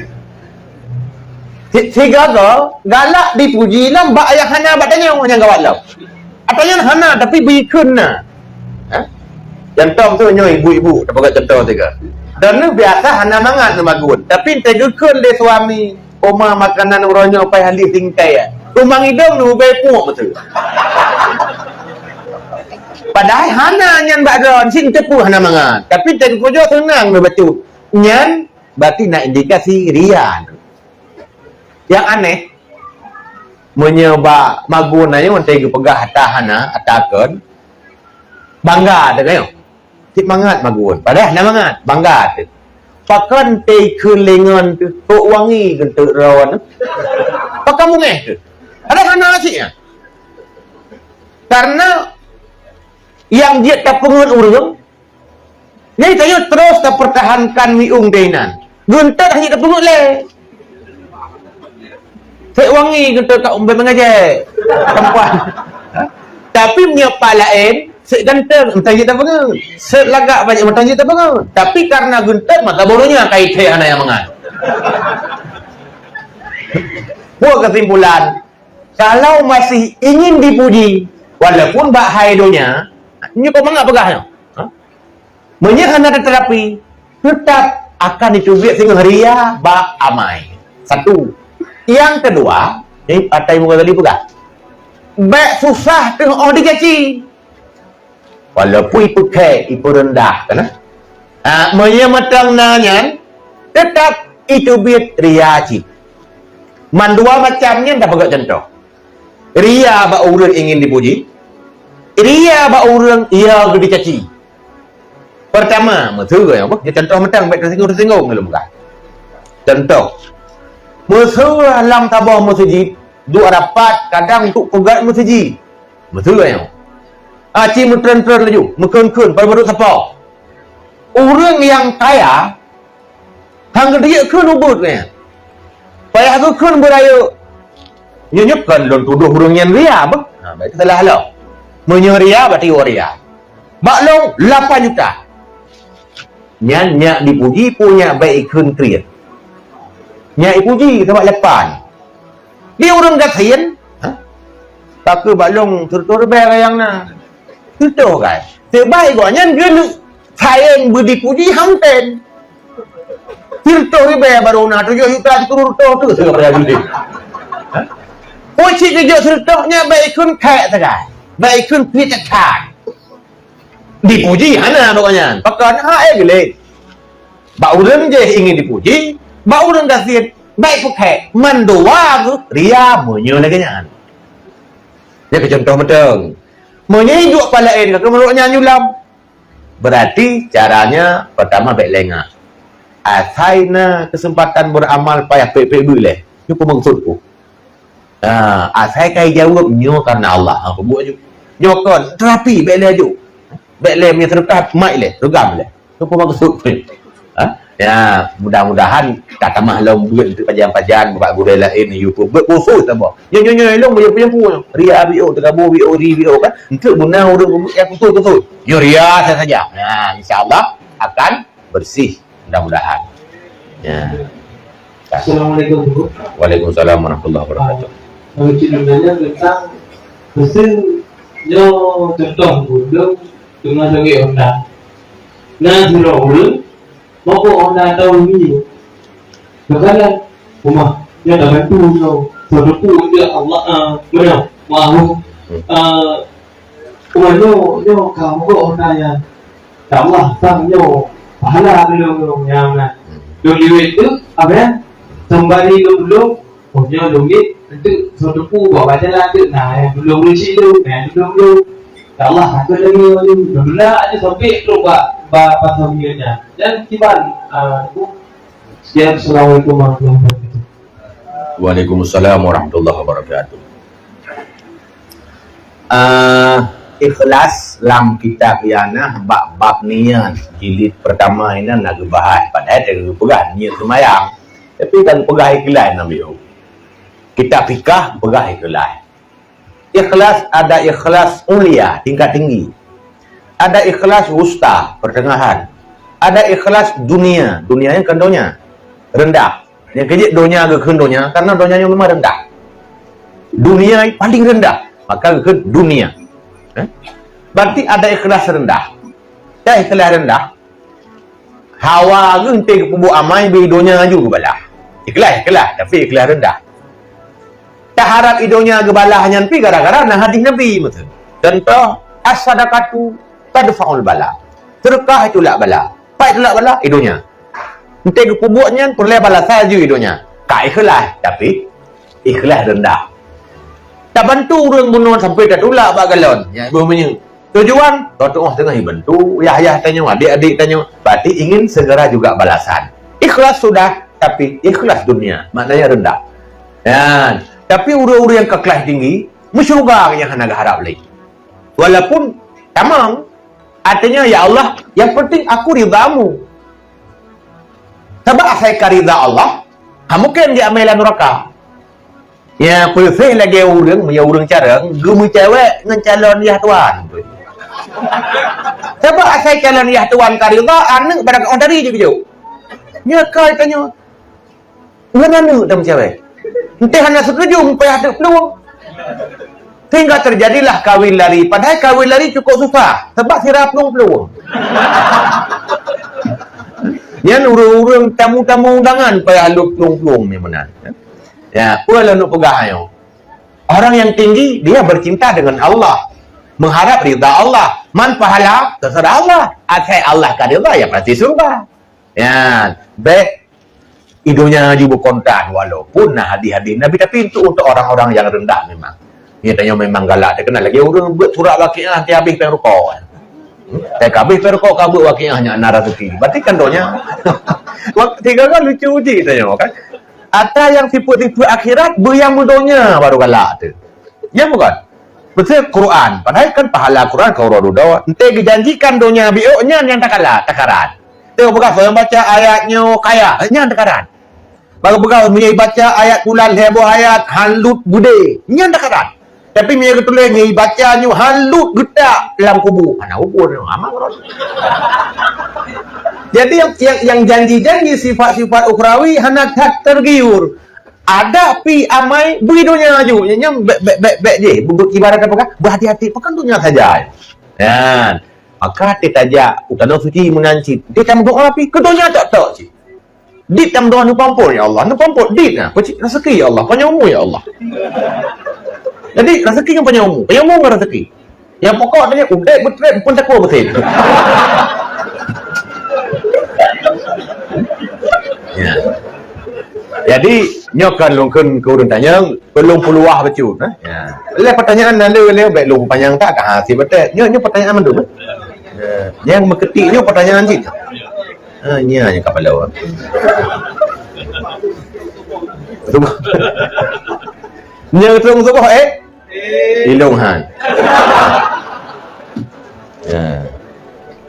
Si-, sigaga galak dipuji lam bak ayah hana bak tanyoe nyang gawat lom. Atau nyan hana, tapi bikheun na. Ha? Contoh tu nyoe ibu-ibu, tapeugah contoh tiga. Dan ni biasa hana mangat ngon magun, tapi entah geukheun lé suami, "Oma, makanan uroe nyoe pai halih singkai, ya." Rumang idong ni ubai puek betul. Padahai hana nyan bak droe, si teupeu hana mangat. Tapi entah geupujoe seunang ni betul. Nyan berarti na indikasi ria. Nyang aneh, meunyoe bak magun nyan watée geupeugah ata hana, ata kon, bangga teuh nyoe. Cit mangat magun, padahai hana mangat, bangga teuh. Pakon tei kheun lé ngon teuh, kok wangi geunteuk droe nyoe. Pakon beungéh teuh. Padahai hana cit nyan. Karena nyang jeuet tapeungeut ureuëng, nyan tanyoe terus tapertahankan miueng teuh inan. Geunteuk hana tapeungeut lé. Sek wangi geunteuk ka umbet meungajée. Tempat. Tapi meunyoe pat laén, sek ganteng, mantong jeuet tapeungeut. Sek lagak banyak, mantong jeuet tapeungeut. Tapi karena geunteuk, maka boh donya ka iték hana nyang mangat. Peue kesimpulan? Kalau masih ingin dipuji, walaupun bak hai donya, nyoe kok mangat peugah nyoe. Ha? Meunyoe hana tateuapi, teutap akan jiteubiet singoh ria bak amai. Satu. Nyang keudua, ni ata Imam Ghazali peugah, bék susah teungoh dicaci. Walaupun ipeukhée, ipeureundah, kan? Ha, meunyoe mantong na nyan, teutap jiteubiet ria cit. Mandua macam nyan tapeugah contoh. Ria bak ureuëng ingin dipuji, ria bak ureuëng ia geudicaci. Pertama, meuseue nyang apa? Contoh mantong bék teusinggung-teusinggung lôn peugah. Contoh, meuseue lam saboh meuseujid, duek rapat kadang untuk peugét meuseujid. Meuseue nyang. Aci meutreun-treun laju, meukheun-kheun, padub-padub sapo. Ureuëng nyang kaya, han geuteubiet kheun ubit nyan. Payah geukheun beurayeuk. Nyoe nyoe kon lôn tudoh ureuëng nyan ria, bah. Ha, berarti salah lom. Meunyoe ria, berarti ureuëng ria. Bak lôn lapan juta. Nyan nyak dipuji, peue nyak bék ikheun kriet. Nyak ipuji sabab lapan. Di ureuëng gasien, ha? Ka keuh bak lôn sireutoh ribée nyang na. Sireutoh kan? Sebaik gobnyan geuleuek sayang beudipuji han tem. Sireutoh ribée barô na tujoh juta sikureueng reutôh tu sigoe payah beude. Ha? Peue cit geujok sireutoh nyan bék ikheun khék sagai. Bék ikheun kriet that. Dipuji hana bak gobnyan. Pakon? Ha, eh, geuléh. Bak ureuëng jih ingin dipuji, bak ureuëng gasien bék peukhée, mandua geuh ria meunyoe lagée nyan. Nyan keu contoh mantong. Meunyoe duek pat laén ka keuh meunurot nyan nyulam. Berarti caranya pertama bék lengah. Asai na kesempatan beramal payah pék-pék beuléh. Nyoe peue maksud ku? Ha, asai ka jaweueb nyoe karena Allah. Ha, peubuet aju. Nyoe kon, terapi, bék lé aju. Bék lé meunyoe seudeukah, mat lé, reugam lé. Nyoe peue maksud? Ha? Ya, mudah-mudahan ka tamah lom buet untuk pajan-pajan bak gurée laén, yue peubuet khusus saboh. Nyoe, nyoe, nyoe, lôn meunyoe peue-peue. Ria biôh, teugabo biôh, ri biôh kan. Untuk guna ureuëng peubuet nyang khusus-khusus. Nyoe ria saja. Ya, insya Allah akan bersih. Mudah-mudahan. Ya. Assalamualaikum, Guru. Waalaikumsalam warahmatullahi wabarakatuh. Kalau cit lôn tanyong teuntang meusén nyoe, contoh ulôn teungoh sabe Honda. Na sidroe ureueng mabôk Honda tahun nyoe. Geukalon, "Uma, nyoe tabantu nyoe. Soe teupeu, ya Allah, ah, meunoe, maaf, ah, uma, nyoe, nyoe ka mabôk Honda nyan. Ya Allah, sang nyoe pahala lôn nyoe nyan." Lôn liwet tu, apa ya? Seumbari lôn, lôn Oh, nyoe lôn miet, enteuk soe teupeu bak bajalan teuk na, eh, dulông lôn cit lôn, eh, dulông lôn. Ya Allah, takot lagèe nyoe lôn. Lôn tula aja sampai trok bak, bak pasar minyeuk nyan. Dan kiban, ah, Teungku. Sekian, Assalamualaikum warahmatullahi wabarakatuh. Waalaikumsalam warahmatullahi wabarakatuh. Ah, ikhlas lam kitab Ianah bak bab niat jilid pertama inan na geubahas. Padahai teupeugah niat seumayang. Tapi ka geupeugah ikhlas Nabi. Kitab fikah peugah ikhlas. Ikhlas ada ikhlas ulia, tingkat tinggi. Ada ikhlas wusta, pertengahan. Ada ikhlas dunia, dunia nyang kon donya, rendah. Nyang keu jeuet donya geukheun donya, karena donya nyoe memang rendah. Dunia paling rendah, maka geukheun dunia. Eh? Berarti ada ikhlas rendah. Ada ikhlas rendah, hawa geuh enteuk geupeubuet amai beu donya laju geubalah. Ikhlas, ikhlas, tapi ikhlas rendah. Taharap i donya geubalah nyan pi gara-gara na hadis Nabi meuteun. Contoh, as-sadaqatu tadfa'ul bala. Sedekah itulak bala. Pat itulak bala, i donya. Enteuk geupeubuet nyan peureulèe balasan laju i donya. Ka ikhlas, tapi ikhlas rendah. Tabantu ureueng bunoe sampai tatulak bak galon, nyan boh minyeuk. Tujuan, Tuhan teungoh ibantu yah-yah tanyoe, adik-adik tanyoe, berarti ingin segera juga balasan. Ikhlas sudah, tapi ikhlas dunia, maknanya rendah. Ya, tapi ureueng-ureueng nyang keu kelas tinggi, meusyeuruga nyang hana geuharap lé. Walaupun tamong, artinya, "Ya Allah, yang penting aku ridha-Mu." Sabab asai ka ridha Allah, ka mungken jiamai lam nuraka. Ya, peuseh lagèe ureueng, meunyoe ureueng carông, geumeucewek ngon calon yah tuan. Sabab asai calon yah tuan ka ridha, aneuk barang oh dari jih geujok. Nyoe ka tanyoe. Ngon aneuk dan cewek. Entah hana setuju meupaih ateueh plueng. Sehingga terjadilah kawin lari. Padahai kawin lari cukup susah. Sebab sira plueng-plueng. Nyan ureueng-ureueng tamu-tamu undangan payah lheueh plueng-plueng ni meunan. Ya, peue lôn peugah nyoe? Orang yang tinggi, dia bercinta dengan Allah. Mengharap ridha Allah. Man pahala, terserah Allah. Asai Allah ka ridha, ya pasti surga. Ya, bèk i donya ju beukontan, walaupun na hadis-hadis Nabi, tapi itu untuk orang-orang yang rendah memang. Nyan tanyoe memang galak, terkenal lagi ureueng buet surat Waqiah, nanti habéh péng rukok. Hmm? Tapi ka habéh péng rukok, ka buet Waqiah, nyan na rezeki. Berarti kan donya. Wak-, tiga kan lucu uji tanyoe kan. Ata yang sifat-sifat akhirat, beu nyang meudonya baru galak tu. Ya bukan? Beutôi Quran. Padahai kan pahala Quran ka uroe dudoe. Enteuk geujanjikan donya biôk nyan nyang takala, takaran. Teupeugah, "Soe nyang baca ayat nyoe kaya," nyan takaran. Baru peugah, "Meunyoe baca ayat pulan lhèe boh ayat, han lut beudé," nyan takaran. Tapi meunyoe geutuléh, "Meunyoe baca nyoe han lut geutak lam kubu," hana ukur nyoe, aman rot. Jadi yang, yang, yang janji-janji sifat-sifat ukhrawi hana that tergiur. Ada pi amai bui donya laju. Nyan bèk, bèk, bèk, bèk jih. Be-, be-, ibarat apa kah? Berhati-hati, pekan donya saja. Kan? Maka teutajak u Tanoh Suci meunan cit. Teutameudoa pi keu donya tok-tok cit. Dit tameudoa neupampor, "Ya Allah, neupampor dit nah. Peucit rezeki, ya Allah. Panjang umur, ya Allah." Jadi rezeki ngon panjang umur. Panjang umur ngon rezeki. Nyang pokok tadi udép beutrép pun takue beusit. Ya. Jadi, nyoe kan lôn kheun keu ureueng tanyong, peulông peuluwah bacut, eh? Ya. Lé pertanyaan na lé, lé, bèk lôn panyang that, ka hase beutôi. Nyoe, nyoe pertanyaan mandum, eh? Ya. Nyang meuketik nyoe pertanyaan cit. Ha, nya, nya kapala. Nyoe teuntèe suboh, eh? Ilông han. Ya.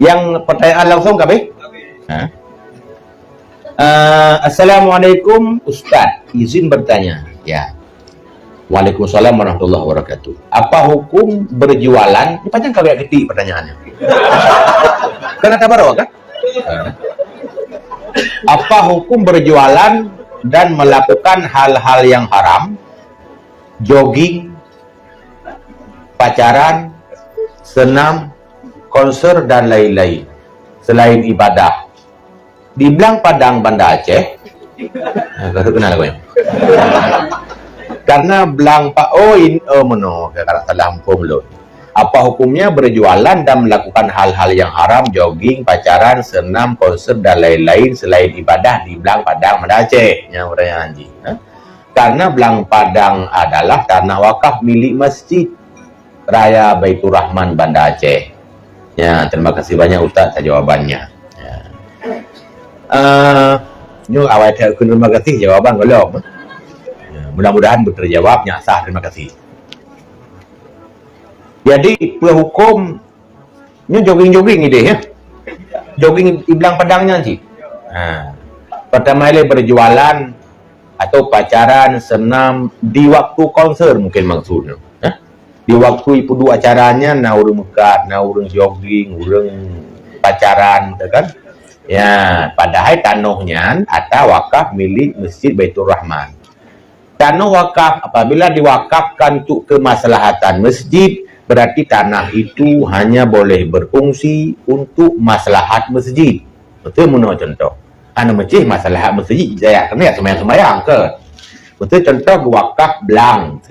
Yang pertanyaan langsung ka habéh? Ha? Eh, "Assalamualaikum Ustaz, izin bertanya." Ya. "Waalaikumsalam warahmatullahi wabarakatuh. Apa hukum berjualan?" Ni panjang kali ketik pertanyaannya. Kan ada baru kan? Ha. "Apa hukum berjualan dan melakukan hal-hal yang haram?" Jogging, pacaran, senam, konser dan lain-lain selain ibadah. Di Blang Padang Banda Aceh. Nah, baru kenal aku ya. Karena Blang Pa-, oh, in, oh, meno, saya salah hukum lôn. Apa hukumnya berjualan dan melakukan hal-hal yang haram, jogging, pacaran, senam, konser dan lain-lain selain ibadah di Blang Padang Banda Aceh? Yang pertanyaan Haji. Ha? Karena Blang Padang adalah tanah wakaf milik Masjid Raya Baiturrahman Banda Aceh. Ya, terima kasih banyak Ustaz atas jawabannya. Ya. Eh, nyoe awai that terima kasih jawaban golom. Ya, mudah-mudahan betul jawab nyak sah, terima kasih. Jadi, peue hukum nyoe jogging-jogging ideh ya. Jogging di Blang Padang nyan cit. Ha. Pertama kali berjualan atau pacaran, senam di waktu konser mungkin maksudnya. Ya. Di waktu ipeuduek acara nyan na ureueng meukat, na ureueng jogging, ureueng pacaran gitu kan. Ya, padahai tanoh nyan ata wakaf milik Masjid Baiturrahman. Tanoh wakaf apabila diwakafkan untuk kemaslahatan masjid, berarti tanah itu hanya boleh berfungsi untuk maslahat masjid. Betul meunoe contoh. Hana meucih maslahat masjid, jaya kena sembahyang-sembahyang ke. Betul contoh wakaf blang.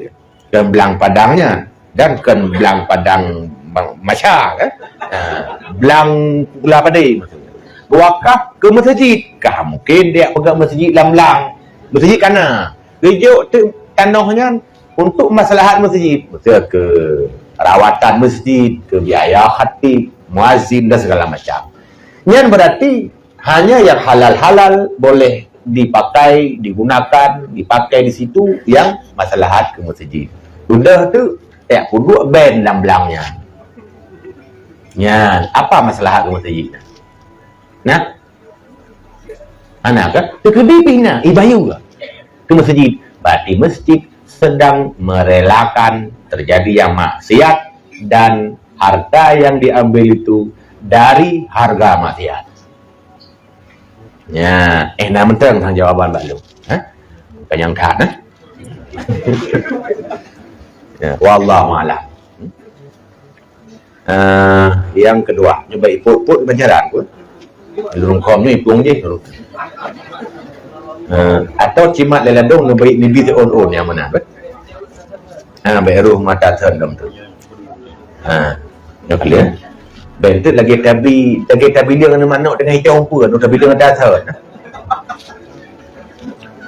Kan blang padangnya dan kan blang padang ma-, masya kan. Ha, blang pula padé maksudnya. Wakaf ke masjid, kah mungkin dia peugah masjid lam blang. Masjid kana. Geujok tu tanoh nyan untuk maslahat masjid. Betul ke rawatan masjid, ke biaya khatib, muazin dan segala macam. Nyan berarti hanya yang halal-halal boleh dipakai, digunakan, dipakai di situ yang maslahat ke masjid. Udah tu, eh, puduk ben dalam blang nyan. Nyan, apa maslahat ke masjid? Nah, Hana kan? Teukeudi pih na, ibayu ke? Ke masjid. Berarti masjid sedang merelakan terjadi yang maksiat dan harta yang diambil itu dari harga maksiat. Ya, eh, na mantong sang jawaban bak lôn. Ha? Bukan nyang that, eh? Ya, wallahu a'lam. Eh, yang kedua, nyoe bak ipot-pot pancaran pun. Lurung khom ni ipung je. Eh, atau cimat lé ladong nyoe bak nibi on-on nyang mana, kan? Ha, bak roh mata thon dong tu. Ha, nyoe clear. Bentuk lagi tabi, lagi tabi dia dengan manok dengan hijau pun, tabi dia dengan dasar.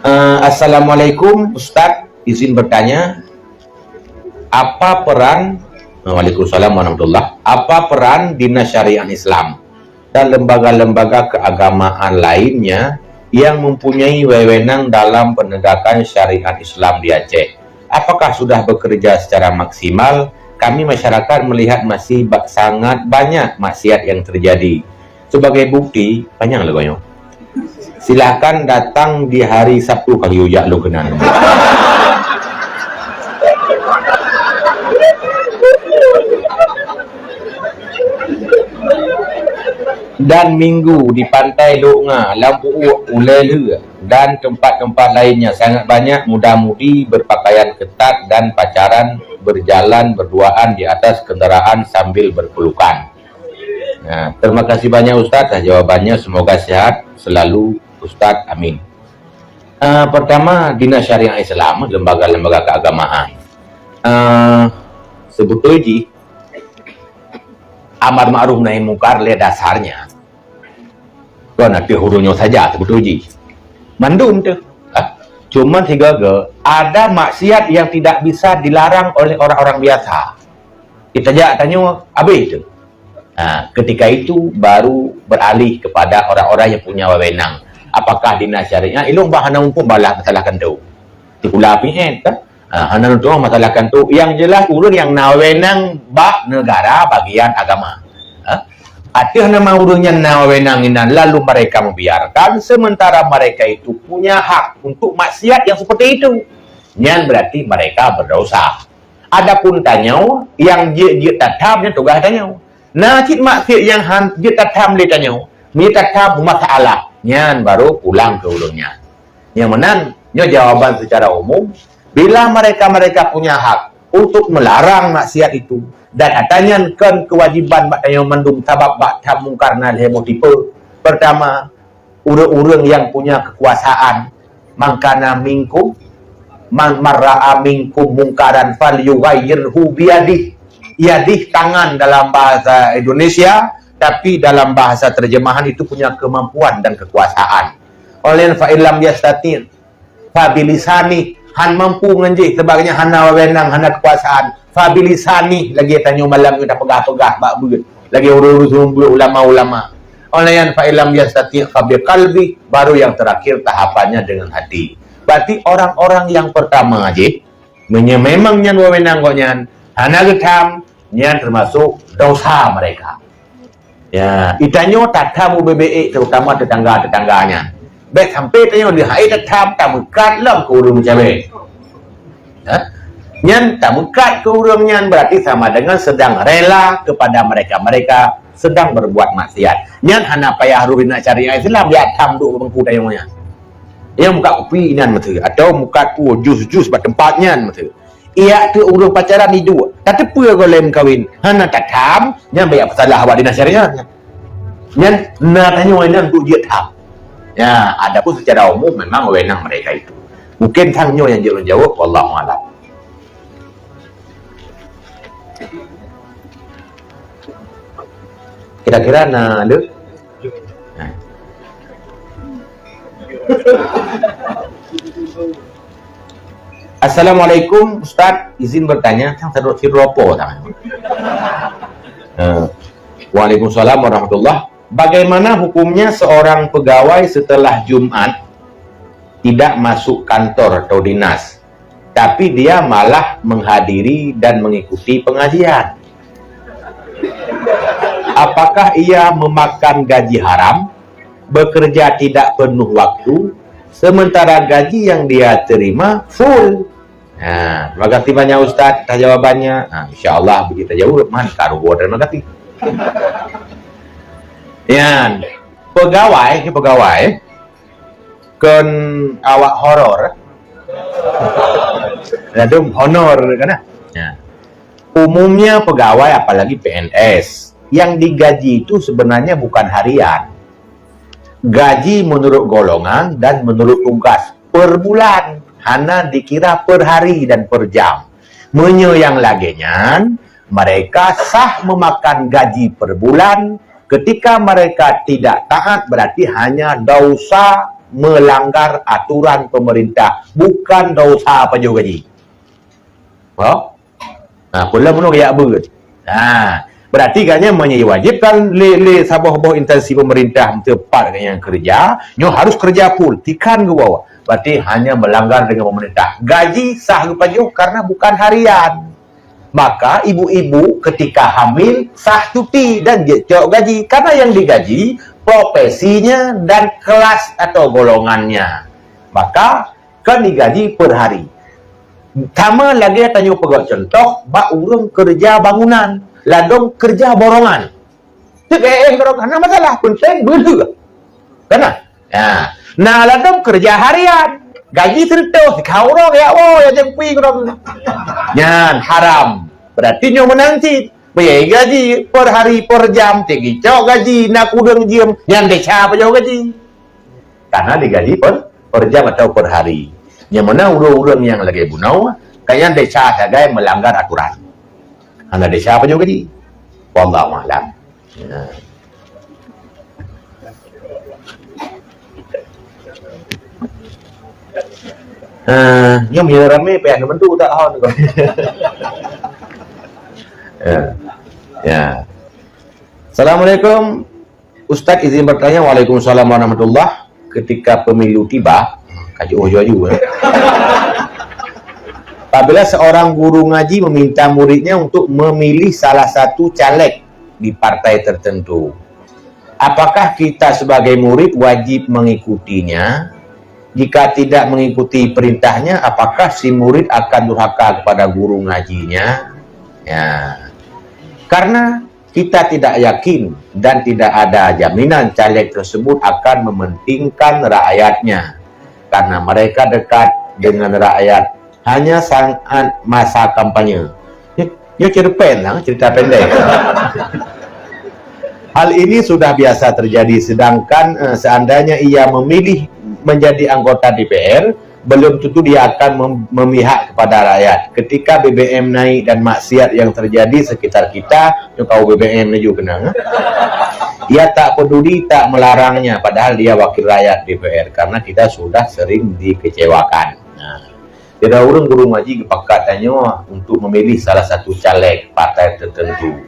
Eh, Assalamualaikum Ustaz, izin bertanya, apa peran, Waalaikumsalam warahmatullah, apa peran Dinas Syariat Islam dan lembaga-lembaga keagamaan lainnya yang mempunyai wewenang dalam penegakan syariat Islam di Aceh? Apakah sudah bekerja secara maksimal? Kami masyarakat melihat masih ba-, sangat banyak maksiat yang terjadi. Sebagai bukti, panjang lagu nyoe. Silakan datang di hari Sabtu kali ujak lôn keunan. Dan Minggu di Pantai Lok Nga, Lam Puuk, Ulée Lheue, dan tempat-tempat lainnya sangat banyak muda-mudi berpakaian ketat dan pacaran berjalan berduaan di atas kendaraan sambil berpelukan. Nah, terima kasih banyak Ustaz atas jawabannya. Semoga sehat selalu Ustaz. Amin. Ah, pertama, Dinas Syariah Islam, lembaga-lembaga keagamaan. Ah, sebetulnya ji, amar ma'ruf nahi mungkar lé dasarnya kon ateueh ureueng nyoe saja sebetulnya ji. Mandum tu. Ah, cuman sigaga ada maksiat yang tidak bisa dilarang oleh orang-orang biasa. Kita jak tanyoe habis tu. Ha, ketika itu baru beralih kepada orang-orang yang punya wewenang. Apakah dinas syariah? Ilong bah hana mumpung balah masalah kanto. Tikula P N kan? Ha, hana nutong masalah kanto. Yang jelas ureueng yang na wewenang bak negara bagian agama. Ha? Ateueh nama ureueng nyan na wewenang inan lalu mereka membiarkan sementara mereka itu punya hak untuk maksiat yang seperti itu. Nyan berarti mereka berdosa. Adapun tanyoe nyang jeuet-jeuet tatham nyan tugaih tanyoe. Na cit maksiat nyang han jeuet tatham lé tanyoe, meunyoe tatham masalah, nyan baru pulang keu ureueng nyan. Nyang meunan, nyoe jawaban secara umum, Bila mereka-mereka punya hak untuk melarang maksiat itu, dan ata nyan kon kewajiban bak tanyoe mandum, sabab bak tham mungkar na lhée boh tipe. Pertama, ureuëng-ureuëng yang punya kekuasaan, "Man kana minkum, man, man ra'a minkum mungkaran falyughayyirhu biyadih." Yadih tangan dalam bahasa Indonesia, tapi dalam bahasa terjemahan itu punya kemampuan dan kekuasaan. Oleh fa illam yastati' fabilisani, han mampu ngon jih, sebabnya hana wewenang, hana kekuasaan. Fabilisani, lagée tanyoe malam nyoe tapeugah-peugah bak beuet, lagée ureuëng-ureuëng seumeubeuet, ulama-ulama. Oleh nyan fa illam yastati' fabiqalbi, baru yang terakhir tahapannya dengan hati. Berarti orang-orang yang pertama jih, meunyoe memang nyan wewenang gobnyan, hana geutham, nyan termasuk dosa mereka. Ya, itanyoe tatham ubé-bé, terutama tetangga-tetangga nyan. Bék sampai tanyoe leuhai tatham tameukat lom keu ureuëng meucabée. Ha? Nyan tameukat keu ureuëng nyan berarti sama dengan sedang rela kepada mereka-mereka sedang berbuat maksiat. Nyan hana payah rhot na syariat Islam, ya tham duek bangku tanyoe nyan. Nyang mukat kupi inan meuteue, atau mukat peue jus-jus bak teumpat nyan meuteue. Iyak teuk ureuëng pacaran iduek, tateupeue goh lom kawin, hana tatham, nyan banyak peusalah awak di syariat nyan. Nyan na tanyoe nyan untuk jeuet tham. Ya, adapun secara umum memang wewenang mereka itu. Mungkin tang nyoe nyang jeuet lôn jaweueb, wallahu a'lam. Kira-kira na le? Nah. Assalamualaikum Ustaz, izin bertanya, sang sadok sidroe po tangan. Eh, Waalaikumsalam warahmatullah. Bagaimana hukumnya seorang pegawai setelah Jumat tidak masuk kantor atau dinas, tapi dia malah menghadiri dan mengikuti pengajian? Apakah ia memakan gaji haram, bekerja tidak penuh waktu, sementara gaji yang dia terima full? Ha, terima kasih banyak Ustaz atas jawabannya. Ha, insya Allah begitu jawab, man karu terima kasih. Yan, pegawai ke pegawai kon awak horor. Ladum honor kan? Ya. Umumnya pegawai, apalagi P N S, yang digaji itu sebenarnya bukan harian. Gaji menurut golongan dan menurut tugas per bulan, hana dikira per hari dan per jam. Meunyoe nyang lagée nyan, mereka sah memakan gaji per bulan. Ketika mereka tidak taat, berarti hanya dosa melanggar aturan pemerintah, bukan dosa pajoh gaji. Oh? Ha, peue lom nyoe geujak beuet. Ha, berarti kan nyan meunyoe wajib kan lé, lé saboh boh instansi pemerintah teumpat kan nyang kerja, nyoe harus kerja full, tikan geuwoe. Berarti hanya melanggar dengan pemerintah. Gaji sah geupajoh karena bukan harian. Maka ibu-ibu ketika hamil sah cuti dan jeuet cok gaji karena yang digaji profesinya dan kelas atau golongannya. Maka kan digaji per hari. Sama lagée tanyoe peugah contoh bak ureuëng kerja bangunan, ladom kerja borongan. Teuka eh, hana masalah, penting beuleueh. Kana? Ya. Nah, ladom kerja harian. Gaji seratus, kau orang ya, oh, ya jempi orang. Nyan haram. Berarti nyoe menang cit. Bayar gaji per hari, per jam, tinggi cok gaji, nak kudeng jiem, nyan desya apa jauh gaji. Karena digaji per, per jam atau per hari. Nyang mana ureuëng-ureuëng nyang lagée bunoe, kayang desya sagai melanggar aturan. Hana desya apa jauh gaji. Wallahu a'lam. Ya. Ah, nyoe ramé payah neubantu tak hon. Ya. Ya. Assalamualaikum. Ustaz izin bertanya. Waalaikumsalam warahmatullah. Ketika pemilu tiba, kaju aju-aju, eh. Apabila seorang guru ngaji meminta muridnya untuk memilih salah satu caleg di partai tertentu, apakah kita sebagai murid wajib mengikutinya? Jika tidak mengikuti perintahnya, apakah si murid akan durhaka kepada guru ngajinya? Ya. Karena kita tidak yakin dan tidak ada jaminan caleg tersebut akan mementingkan rakyatnya. Karena mereka dekat dengan rakyat hanya saat masa kampanye. Nyoe cerpen lah, cerita pendek. Hal ini sudah biasa terjadi, sedangkan, eh, seandainya ia memilih menjadi anggota D P R, belum tentu dia akan mem-, memihak kepada rakyat. Ketika B B M naik dan maksiat yang terjadi sekitar kita, nyoe kau B B M laju keunong, eh? Ia tak peduli, tak melarangnya, padahal dia wakil rakyat D P R, karena kita sudah sering dikecewakan. Nah, kira ureuëng guru ngaji geupakat tanyoe untuk memilih salah satu caleg partai tertentu.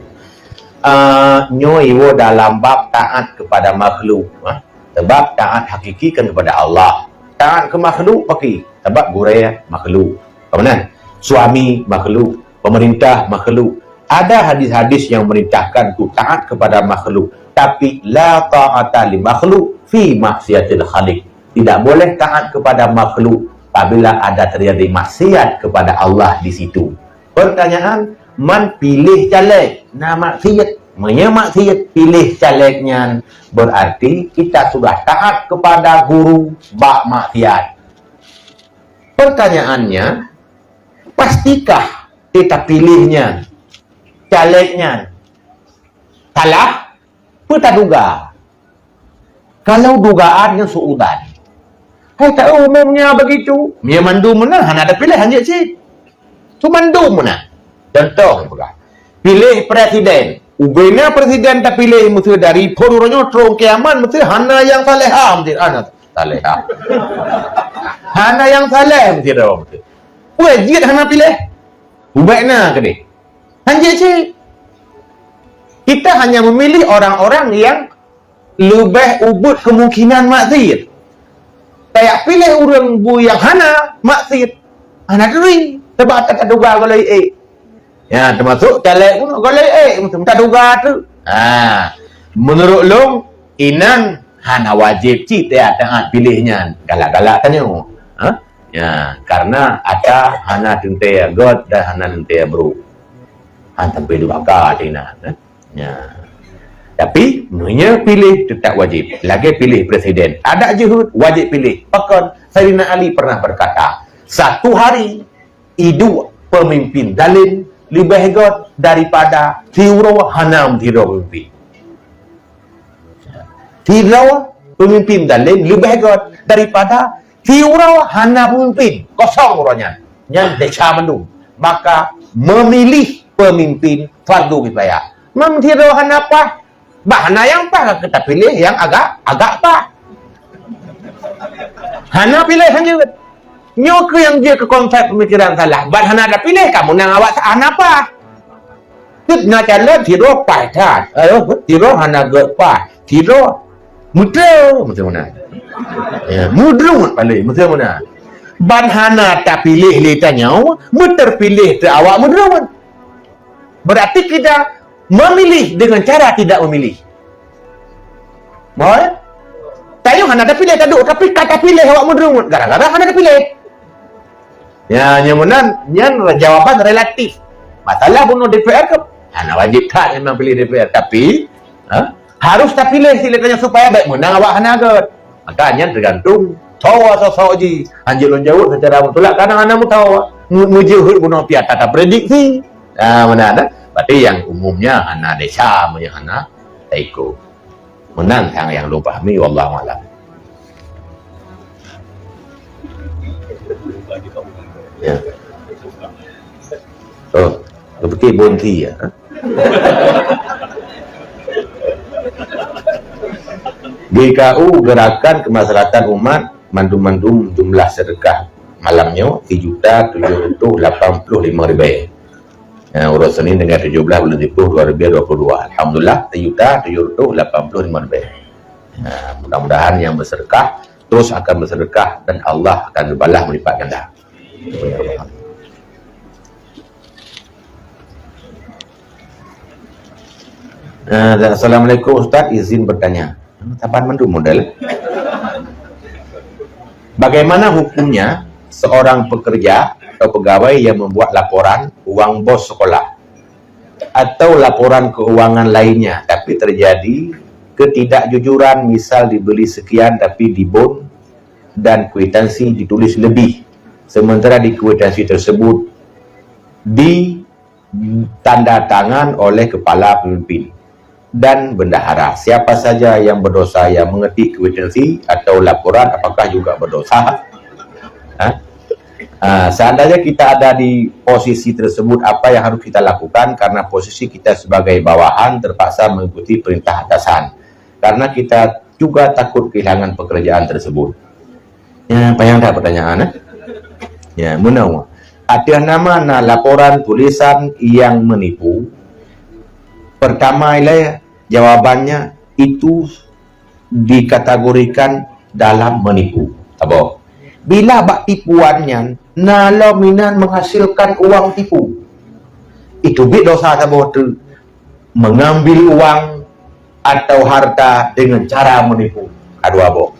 Ah, nyoe iwoe dalam bab taat kepada makhluk, ah. Sebab taat hakiki kan kepada Allah. Taat ke makhluk pakri? Sebab gurée makhluk. Kemudian, suami makhluk, pemerintah makhluk. Ada hadis-hadis yang merintahkan untuk taat kepada makhluk. Tapi, la ta'ata li makhluk fi maksiatil khaliq. Tidak boleh taat kepada makhluk apabila ada terjadi maksiat kepada Allah di situ. Pertanyaan, man piléh caleg na maksiat? Meunyoe maksiat piléh caleg nyan, berarti kita sudah taat kepada guru bak maksiat. Pertanyaannya, pastikah kita piléh nyan, caleg nyan, salah? Peue taduga? Kalau dugaan nyan suudan. Hai tahu umumnya begitu. Meunyoe mandum meunan hana ada piléh hanjeuet cit. Tu mandum meunan. Contoh peugah. Piléh presiden. Ubena presiden tapiléh meuseu dari phon uroe nyoe trok kiamat meuseu hana nyang salehah meuseu hana salehah. Hana nyang saleh meuseu dah meuseu. Peue jeuet hana piléh? Ubek na keudeh. Hanjeuet cit. Kita hanya memilih orang-orang yang leubeh ubit kemungkinan maksiat. Kayak piléh ureuëng bu nyang hana maksiat. Hana turi. Sebab tak taduga goloi ék. Ya, termasuk caleg pun goloi ék. Mungkin taduga tu. Ha. Menurut long, inan hana wajib cit ya taat piléh nyan. Galak-galak tanyoe. Ha? Ya, karena ata hana teuntée göt dan hana teuntée brok. Han sampai dua ka inan, eh. Ya. Tapi, meunyoe piléh tetap wajib. Lagée piléh presiden. Adak jeuhet, wajib piléh. Pakon, Saidina Ali pernah berkata, satu hari, iduek pemimpin zalim leubeh göt daripada siuroe hana meusidroe pemimpin. Sidroe pemimpin zalim leubeh göt daripada siuroe hana pemimpin, kosong uroe nyan. Nyan desya mandum. Maka, memilih pemimpin fardu kifayah. Meusidroe hana paih, bah hana nyang paih ka kita piléh nyang agak, agak paih. Hana piléh hanjeuet. Nyoe keuh nyang jeuet keu konsep pemikiran salah. Ban hana tapiléh, kamoe nang awak hana paih. Teuk na calon sidroe paih that. Ayo, sidroe hana göt paih. Sidroe meutreun, meutreun meunan. Ya, meudreun paléh, meutreun meunan. Ban hana tapiléh lé tanyoe, meuterpiléh teuh awak meudreun. Berarti kita memilih dengan cara tidak memilih. Moe? Tanyoe hana tapiléh taduek, tapi ka tapiléh awak meudreun gara-gara hana tapiléh. Ya, nyang meunan, nyan jawaban relatif. Masalah bunoe D P R ke? Hana wajib that memang piléh D P R, tapi, ha, harus tapiléh silet tanyoe supaya baik meunang awak hana göt. Maka nyan tergantung soe sosok jih. Hanjeuet lôn jaweueb secara mutlak, kadang hana meusoe. Mu-, meujeuhet bunoe pih ata taprediksi. Ha, meunan, eh? Berarti yang umumnya hana desya, meunyoe hana taikot. Meunan nyang, nyang lôn pahami, wallahu a'lam. Ya. Oh, berarti bonti ya. G K U, Gerakan Kemasyarakatan Umat, mandum-mandum jumlah sedekah malam nyoe sijuta tujuh reutôh lapan ploh limong ribèe. Ya, uroe Senin tanggai tujoh blaih buleuen siplôh dua ribèe dua puluh dua. Alhamdulillah, sijuta tujoh reutôh lapan ploh limong ribèe. Ya, mudah-mudahan yang bersedekah terus akan bersedekah dan Allah akan berbalas melipat ganda. Eh, Assalamualaikum Ustaz, izin bertanya. Saban mandum model. Bagaimana hukumnya seorang pekerja atau pegawai yang membuat laporan uang bos sekolah atau laporan keuangan lainnya, tapi terjadi ketidakjujuran, misal dibeli sekian tapi dibon dan kwitansi ditulis lebih. Sementara di kwitansi tersebut ditandatangan oleh kepala pemimpin dan bendahara. Siapa saja yang berdosa yang mengetik kwitansi atau laporan, apakah juga berdosa? Ha? Ah, seandainya kita ada di posisi tersebut, apa yang harus kita lakukan? Karena posisi kita sebagai bawahan, terpaksa mengikuti perintah atasan. Karena kita juga takut kehilangan pekerjaan tersebut. Ya, payah dah pertanyaan, eh? Ya, meunoe. Ateueh nama na laporan tulisan yang menipu. Pertama ilée jawabannya itu dikategorikan dalam menipu. Saboh. Bila bak tipuan nyan na lom inan menghasilkan uang tipu. Itu bit dosa saboh tu. Mengambil uang atau harta dengan cara menipu. Ada dua boh.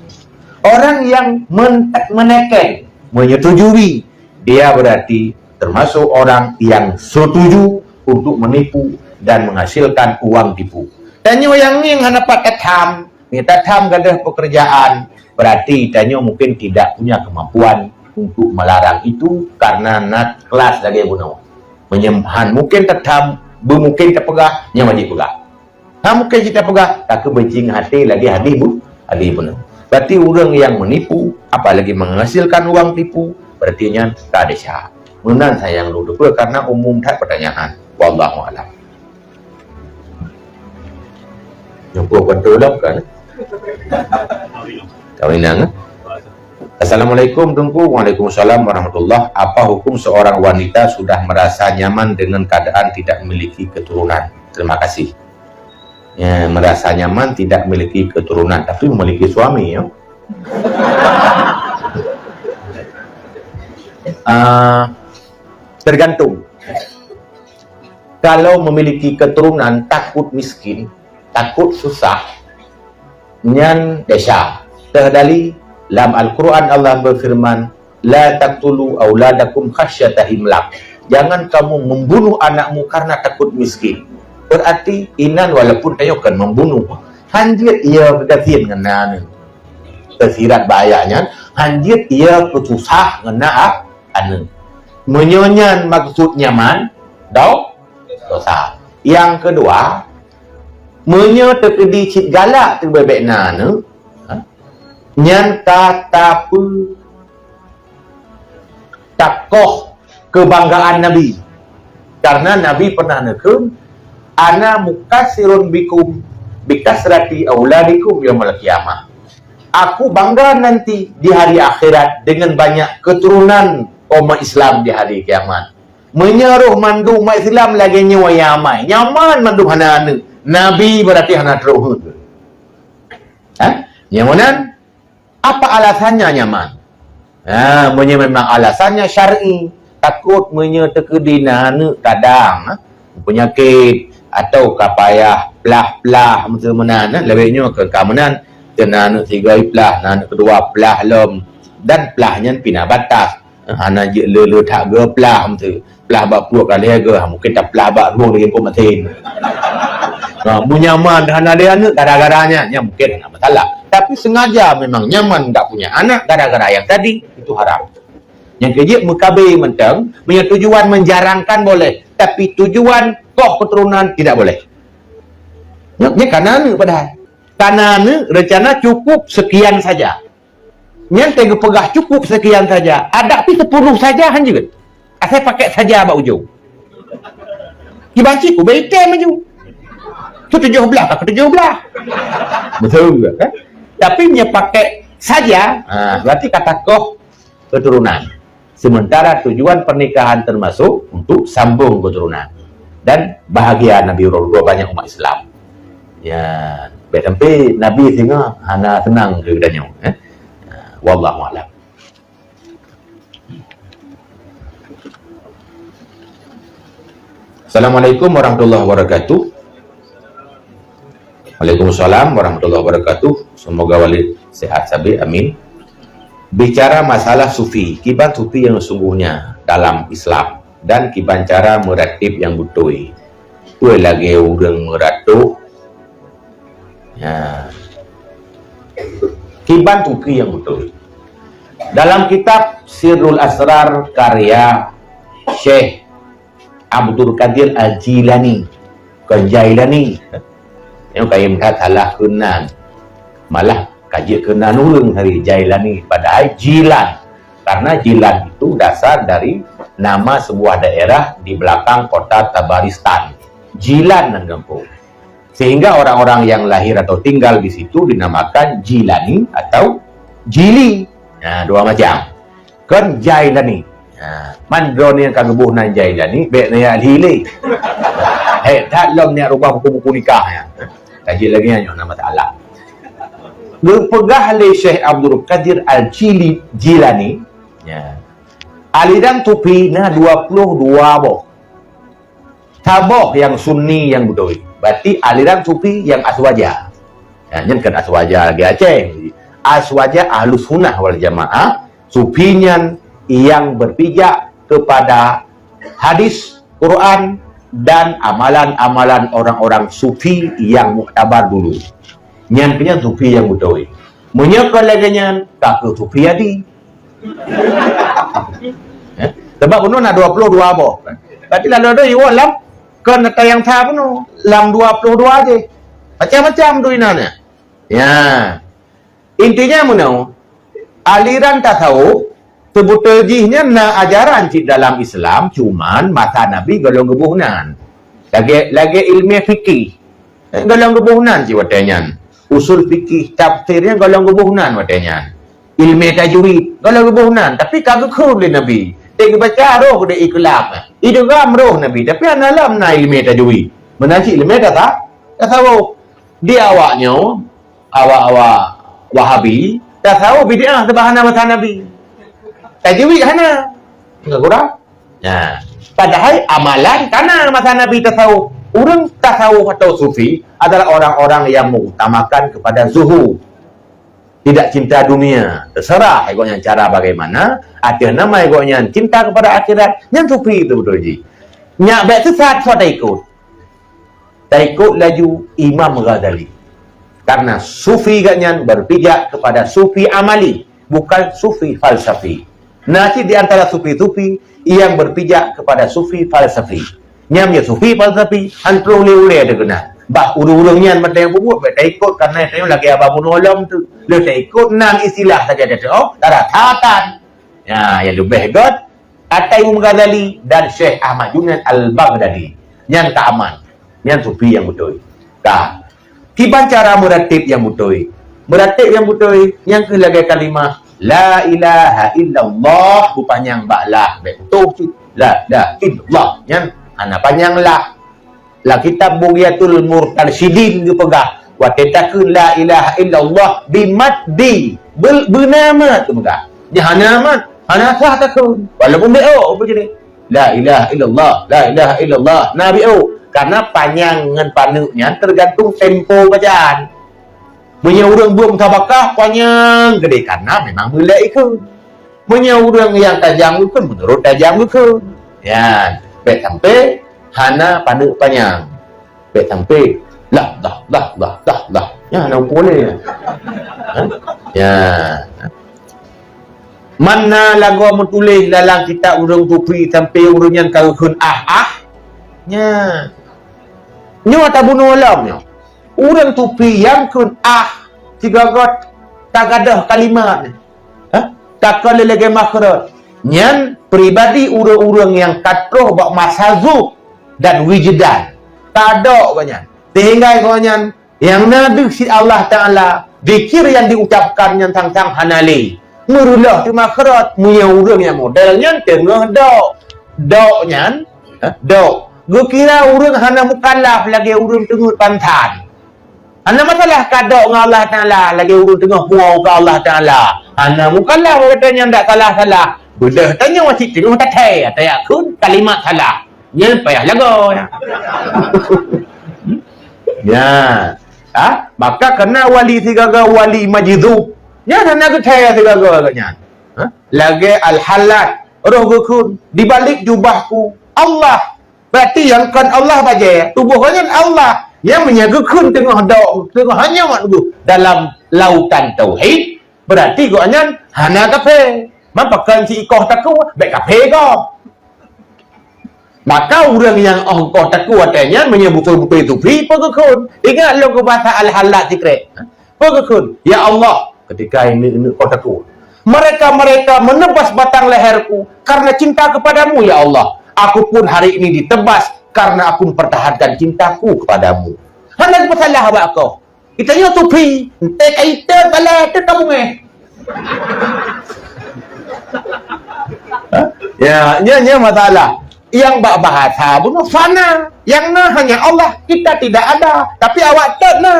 Orang yang men-, menekan, menyetujui, dia berarti termasuk orang yang setuju untuk menipu dan menghasilkan uang tipu. Tanyoe nyang ngieng hana pat tatham, nyang tatham gadoh pekerjaan, berarti tanyoe mungkin tidak punya kemampuan untuk melarang itu karena na kelas lagée bunoe. Meunyoe han mungkin tatham, beumungkin tapeugah, nyan wajéb peugah. Hana mungkin cit tapeugah, ka keuh benci ngon até lagée hadih bu-, hadih bunoe. Berarti ureuëng nyang meunipu, apalagi menghasilkan uang tipu, berarti nyan ka desya. Meunan sayang lôn teupeue karena umum that pertanyaan. Wallahu a'lam. Nyang peue beutôi lom kan? Kawinan, eh? Assalamualaikum Teungku. Waalaikumsalam warahmatullah. Apa hukum seorang wanita sudah merasa nyaman dengan keadaan tidak memiliki keturunan? Terima kasih. Ya, merasa nyaman tidak memiliki keturunan, tapi memiliki suami, ya. Ah, tergantung. Kalau memiliki keturunan takut miskin, takut susah, nyan desya. Teuhdali, lam Al-Quran Allah berfirman, "La taqtulu auladakum khasyata imlaq." Jangan kamu membunuh anakmu karena takut miskin. Berarti inan walaupun tanyoe kon membunuh, hanjeuet ia geugasien ngon na aneuëk. Teusirat bak ayat nyan, hanjeuet ia peususah ngon na a-, aneuëk. Meunyoe nyan maksud nyaman, do-, dosa. Nyang keudua, meunyoe teukeudi cit galak teubek-bek na aneuëk, ha? Nyan ka tapeu-, takoh keubanggaan Nabi. Karena Nabi pernah neukheun, "Ana mukatsirun bikum bikasrati auladikum yaumal qiyamah." Aku bangga nanti di hari akhirat dengan banyak keturunan umat Islam di hari kiamat. Meunyoe roh mandum umat Islam lagée nyoe nyang amai, nyaman mandum hana aneuëk, Nabi berarti hana trok heuet. Ha? Nyang meunan, apa alasannya nyaman? Ha, meunyoe memang alasannya syar'i, takot meunyoe teukeudi na aneuëk kadang, ha, peunyakét atau ka payah plah-plah meunan, ha, lawét nyoe keu ka meunan, teu na aneuëk sigoe plah, na aneuëk keudua plah lom, dan plah nyan pih na batas. Hana jeuet le-le that geu plah meuteue. Plah bak pruet ka lhée geu, ha, mungkin taplah bak rueng lagée peuet masin. Ha, meunyaman hana lé aneuëk gara-gara nyan, nyan mungkin hana masalah. Tapi sengaja memang nyaman tak punya anak gara-gara yang tadi, itu haram. Nyang keujeuet meukabé mantong, meunyoe tujuan menjarangkan boleh, tapi tujuan koh keturunan tidak boleh. Nyan, nyan kana aneuëk padahai. Kana aneuëk rencana cukup sekian saja. Nyan teuh geupeugah cukup sekian saja. Adak pih sepuluh saja hanjeuet. Asai pakai saja bak ujong. Kiban cit ubé item laju. Tu tujoh blah ka tujoh blah. Betul juga kan? Tapi meunyoe pakai saja, ha, berarti ka takoh keturunan. Sementara tujuan pernikahan termasuk untuk sambung keturunan dan bahagia Nabi uroe dua banyak umat Islam. Ya, baik sampai Nabi singoh hana senang keu geutanyoe, eh. Wallahu a'lam. Assalamualaikum warahmatullahi wabarakatuh. Waalaikumsalam warahmatullahi wabarakatuh. Semoga Walid sehat sabe, amin. Bicara masalah sufi, kiban sufi yang sesungguhnya dalam Islam dan kiban cara meratib yang beutôi. Peue lagée ureuëng meuratoh? Ya. Kiban sufi yang beutôi. Dalam kitab Sirrul Asrar karya Syekh Abdul Qadir Al-Jilani, bukan Jailani. Nyoe kayém that salah keunan. Malah ka jeuet keunan ureuëng hari Jailani, padahai Jilan. Karena Jilan itu dasar dari nama sebuah daerah di belakang kota Tabaristan. Jilan nan gampông. Sehingga orang-orang yang lahir atau tinggal di situ dinamakan Jilani atau Jili. Nah, dua macam. Kon Jailani. Nah, man droeneuh nyang ka geuboh nan Jailani, bék neuyak lé. Hei, that lom neuyak rubah buku-buku nikah nyan. Kaji lagée nyan nyoe nama masalah. Geupeugah lé Syekh Abdul Qadir Al-Jili, Jilani, ya. Aliran sufi na dua puluh dua boh. Saboh nyang Sunni nyang beutôi. Berarti aliran sufi nyang Aswaja. Ya, nyan kon Aswaja lagée Aceh. Aswaja Ahlus Sunnah wal Jamaah, sufi nyan nyang berpijak kepada hadis, Quran, dan amalan-amalan orang-orang sufi yang muktabar dulu. Nyan keuh nyan sufi nyang beutôi. Meunyoe kon lagée nyan, ka keuh sufi adi. Eh? Sebab bunoe na dua puluh dua boh. Berarti lalu ada iwoe lam kon ata nyang sa bunoe, lam dua puluh dua jih. Macam-macam tu inan ya. Ya. Intinya meunoe, aliran tasawuf, seubeutôi jih nyan na ajaran cit dalam Islam, cuman masa Nabi gohlom geuboh nan. Lagée, lagée ilmu fikih. Eh, gohlom geuboh nan cit watée nyan. Usul fikih, tafsir nyan gohlom geuboh nan watée nyan. Ilmu tajwid, gohlom geuboh nan. Tapi ka geukheun lé Nabi. Teuk geubaca roh di iklam. Idgham roh Nabi. Tapi hana lom na ilmu tajwid. Meunan cit ilmu tasa-, tasawuf. Di awak nyoe, awak-awak Wahabi, tasawuf bid'ah sabab hana masa Nabi. Tajwid hana. Enggak kurang. Nah, padahai amalan kana masa Nabi tasawuf. Ureuëng tasawuf atau sufi adalah orang-orang yang mengutamakan kepada zuhud. Tidak cinta dunia. Terserah gobnyan cara bagaimana, atas nama gobnyan cinta kepada akhirat, nyan sufi tu beutôi jih. Nyak bék sesat soe taikot. Taikot laju Imam Ghazali. Karena sufi gobnyan berpijak kepada sufi amali, bukan sufi falsafi. Na cit di antara sufi-sufi yang berpijak kepada sufi falsafi. Nyan ya sufi falsafi, han troh lé ulée teuh keunan. Bah ureuëng-ureuëng nyan mantong nyang peubuet, bék taikot karena tanyoe lagée haba bunoe lom tu. Lé taikot nan istilah sagai teuh, oh, daratan. Ya, yang lebih got, kata Imam Ghazali dan Syekh Ahmad Junaid Al-Baghdadi. Nyan ka aman. Nyan sufi nyang beutôi. Ka. Kiban cara meuratib nyang beutôi. Meuratib nyang beutôi, nyang keuh lagée kalimah, "La ilaha illallah," beupanyang bak lah, bék beutôi cit. La ilaha illallah. Nyan hana panyang lah. Lam kitab Bughyatul Murtasyidin geupeugah, watée takheun la ilaha illallah bimaddi, beu-, beuna mat geupeugah. Nyan hana mat, hana sah takheun. Walaupun bék oh, apa jadi? La ilaha illallah, la ilaha illallah. Na bék oh, karena panyang ngon paneuk nyan tergantung tempo bacaan. Meunyoe ureuëng buet musabakah panyang geude karena memang meulée ikheun. Meunyoe ureuëng nyang tajam geukheun, meunurot tajam geukheun. Nyan, bék sampai hana paneuk panyang. Bék sampai lah, lah, lah, lah, lah, lah. Nyan hana umpung lé. Ha? Nyan. Mana lagoe meutuléh dalam kitab ureuëng sufi sampai ureuëng nyan ka geukheun ah, ah. Nyan. Nyoe tabunoe lom nyoe. Ureuëng sufi nyang kheun ah, sigoe-goe tagadoh kalimat. Ha? Takon lé lagée makhraj. Nyan pribadi ureuëng-ureuëng nyang ka troh bak masa zuk dan wijdan. Tadok gobnyan. Sehingga gobnyan nyang na deuh cit Allah Taala, zikir nyang diucapkan nyan sang-sang hana lé. Meureuloh teuma kheurot, meunyoe ureuëng nyang model nyan teungoh dok. Dok nyan, eh, dok. Geukira ureuëng hana mukallaf lagée ureuëng teungeut pansan. Hana masalah ka dok ngon Allah Taala lagée ureuëng teungoh puwoe keu Allah Taala. Hana mukallaf gata nyan dak salah-salah. Beudôh tanyoe cit teungoh tathée, tajak kheun kalimat salah. Nyan payah lagoe. Ya. Ha? Maka keunan wali sigaga wali majzub. Nyan hana geuthée sigaga geuh nyan. Ha? Lagée Al-Hallaj, roh geukheun, di balik jubahku, Allah. Berarti nyang kon Allah bajée, tuboh nyan Allah. Nyang meunyoe geukheun teungoh dok, teungoh hana mat geuh dalam lautan tauhid, Berarti gobnyan hana kafé. Man pakon si ikoh takue, bék kafé gob. Maka ureuëng nyang óh koh takue watée nyan meunyoe beutôi-beutôi sufi, peue geukheun? Ingat lôn keu basa Al-Hallaj sikrek. Peue geukheun? Ya Allah, ketika ini, ini koh takue. Mereka-mereka menebas batang leherku karena cinta kepadamu, ya Allah. Aku pun hari ini ditebas karena aku mempertahankan cintaku kepadamu. Hana masalah bak koh. Kita nyoe sufi, entek kaita salah, entek kamu eh. Ya, nya, nya masalah. Yang bak bahasa bunoe fana. Yang na hanya Allah, kita tidak ada. Tapi awak tetap na.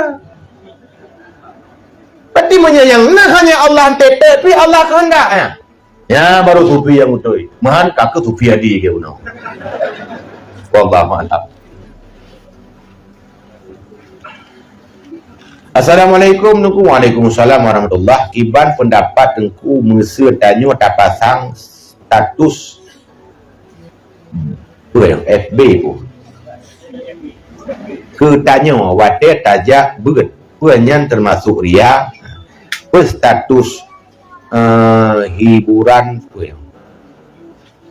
Berarti meunyoe yang na hanya Allah, tetap pi Allah kehendak. Ya. Ya, baru sufi yang beutôi. Meuhan ka keu sufi adi ke bunoe. Wallahu a'lam. Assalamualaikum, Teungku. Waalaikumsalam warahmatullah. Kiban pendapat Teungku meuseu tanyoe tapasang status, peue nyang F B peue? Keu tanyoe watée tajak beuet, peue nyan teumasok ria? Peue status, eh, hiburan, peue nyang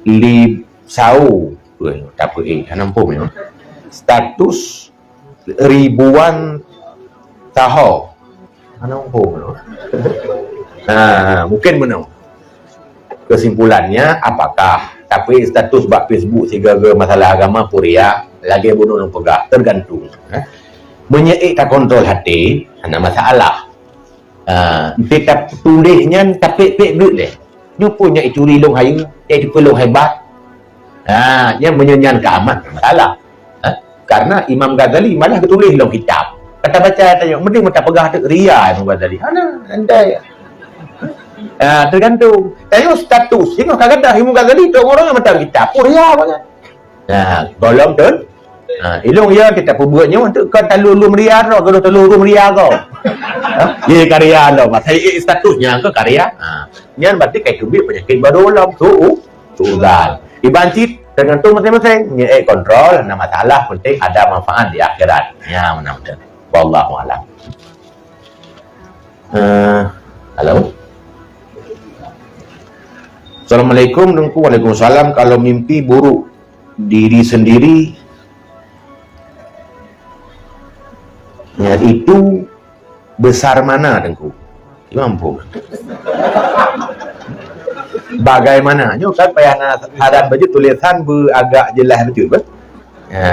li sau, peue nyang tapeuék hana muphom nyoe. Status ribuan taho. Hana muphom nyoe. Ha, mungkin meunoe. Kesimpulannya, apakah tapi status bak Facebook sigoe-goe masalah agama peue ria, lagée bunoe lôn peugah, tergantung, eh. Meunyoe ék takontrol até, hana masalah. Ah, enteuk tatuléh nyan tapék-pék beuet lé. Nyoe peue nyang ituri lôn hayeue, nyang ituri lôn hebat. Ha, nyan meunyoe nyan ka aman, masalah. Ha? Karena Imam Ghazali malah geutuléh lom kitab. Ka tabaca tanyoe, meunan meuta peugah teuk ria Imam Ghazali. Hana, andai. Ha, tergantung. Tanyoe status, singoh ka gadah Imam Ghazali, tu ureuëng meuta kitab. Oh, ria bangai. Ha, gohlom tun. Ha, ilong ya kita peubuet nyoe untuk kan talu lum ria ro, gadoh talu lum ria go. Ha? Ye karya lo, masa status nya ke karya. Ha. Nyan berarti kai teubiet penyakit baru lom tu. Su'udzan. Iban cit tergantung masing-masing. Nya, eh, kontrol, hana masalah, penting ada manfaat di akhirat. Ya, mana betul. Wallahu alam. Eh, halo. Assalamualaikum, Teungku. Waalaikumsalam. Kalau mimpi buruk diri sendiri, ya, itu besar mana, Teungku? Imam pun. Bagaimana? Nyoe kan payah na saran baju tulisan be agak jelas betul, kan? Ha.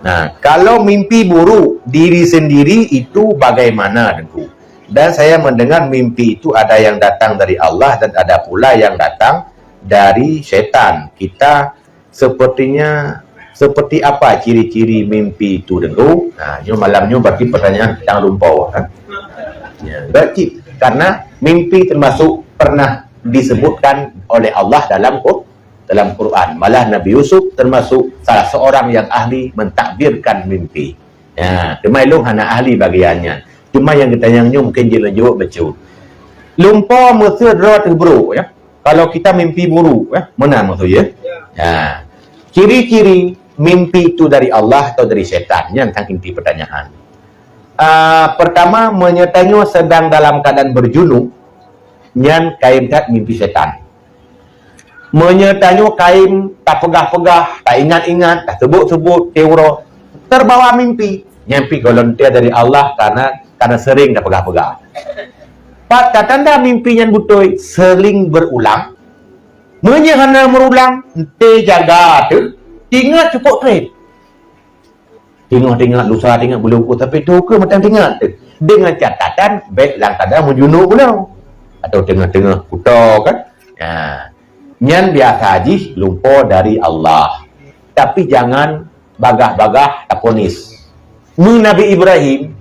Nah, kalau mimpi buruk diri sendiri itu bagaimana, Teungku? Dan saya mendengar mimpi itu ada yang datang dari Allah dan ada pula yang datang dari setan. Kita sepertinya, seperti apa ciri-ciri mimpi itu, Teungku? Nah, nyoe malam nyoe berarti pertanyaan tentang rumpau, kan? Ya, berarti karena mimpi termasuk pernah disebutkan oleh Allah dalam Qur-, dalam Quran. Malah Nabi Yusuf termasuk salah seorang yang ahli mentakbirkan mimpi. Ya, cuma ilong hana ahli bagiannya. Cuma yang kita yang nyoe mungkin jilajok becut. Lumpo meuseu droe teuh brok, ya. Kalau kita mimpi buruk, ya, meunan maksud, ya. Ya. Ciri-ciri mimpi itu dari Allah atau dari setan, nyan tang inti pertanyaan. Ah, pertama, meunyoe tanyoe sedang dalam keadaan berjunub, nyan kain that mimpi setan. Meunyoe tanyoe kain tapeugah-peugah, taingat-ingat, tasebut-sebut, tiep uroe, terbawa mimpi. Nyan pi golom teuh dari Allah karena, karena sering tapeugah-peugah. Pat tatanda mimpi nyan beutôi, sering berulang. Meunyoe hana meurulang, ente jaga teuh, ingat cukup treb. Teungoh teuingat lusa, teuingat buleuen ukeue, tapi teuh ukeue mantong teuingat teuh. Dengan catatan, bék lam keadaan meujunub bunoe. Atau teungoh-teungoh kuto kan. Nah, nyan biasa jih lumpo dari Allah. Tapi jangan bagah-bagah taponis. Meu Nabi Ibrahim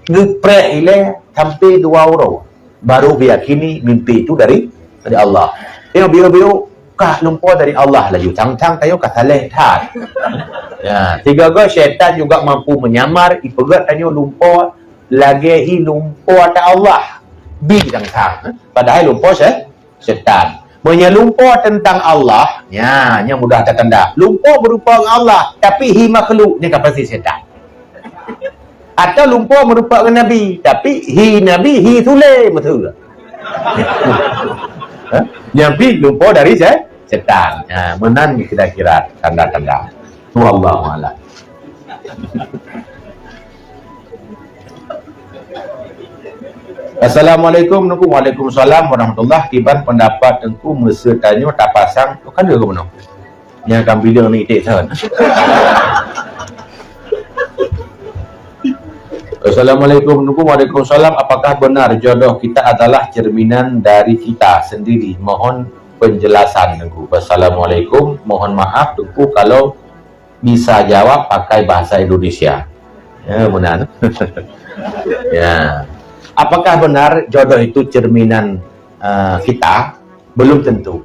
geupreh ilée sampai dua uroe. Baru geuyakini mimpi itu dari, dari Allah. Tengok biôh-biôh, kah lumpo dari Allah laju. Sang-sang tanyoe ka saleh that. Ya, sigoe-goe syaitan juga mampu menyamar, ipeugét tanyoe lumpo lagée hi lumpo ata Allah. Bi sang-sang, eh? Padahai lumpo sy-, syaitan. Meunyoe lumpo teuntang Allah, nya, nya mudah tatanda. Lumpo meurupa ngon Allah, tapi hi makhluk, nyan ka pasti syaitan. Atau lumpo meurupa ngon Nabi, tapi hi Nabi, hi Sule, beutôi. Ha? Nyang pih lumpoe dari se-, setan. Ha, meunan kira-kira tanda-tanda. Wallahu a'lam. Assalamualaikum, Teungku. Waalaikumsalam warahmatullah. Kiban pendapat Teungku, meuseu tanyoe tapasang, oh, kan dia ke mana? Nyang akan bilang ni itik san. Assalamualaikum, Teungku. Waalaikumsalam. Apakah benar jodoh kita adalah cerminan dari kita sendiri? Mohon penjelasan, Teungku. Assalamualaikum. Mohon maaf, Teungku, kalau bisa jawab pakai bahasa Indonesia. Ya, benar. Ya. Apakah benar jodoh itu cerminan, eh, kita? Belum tentu.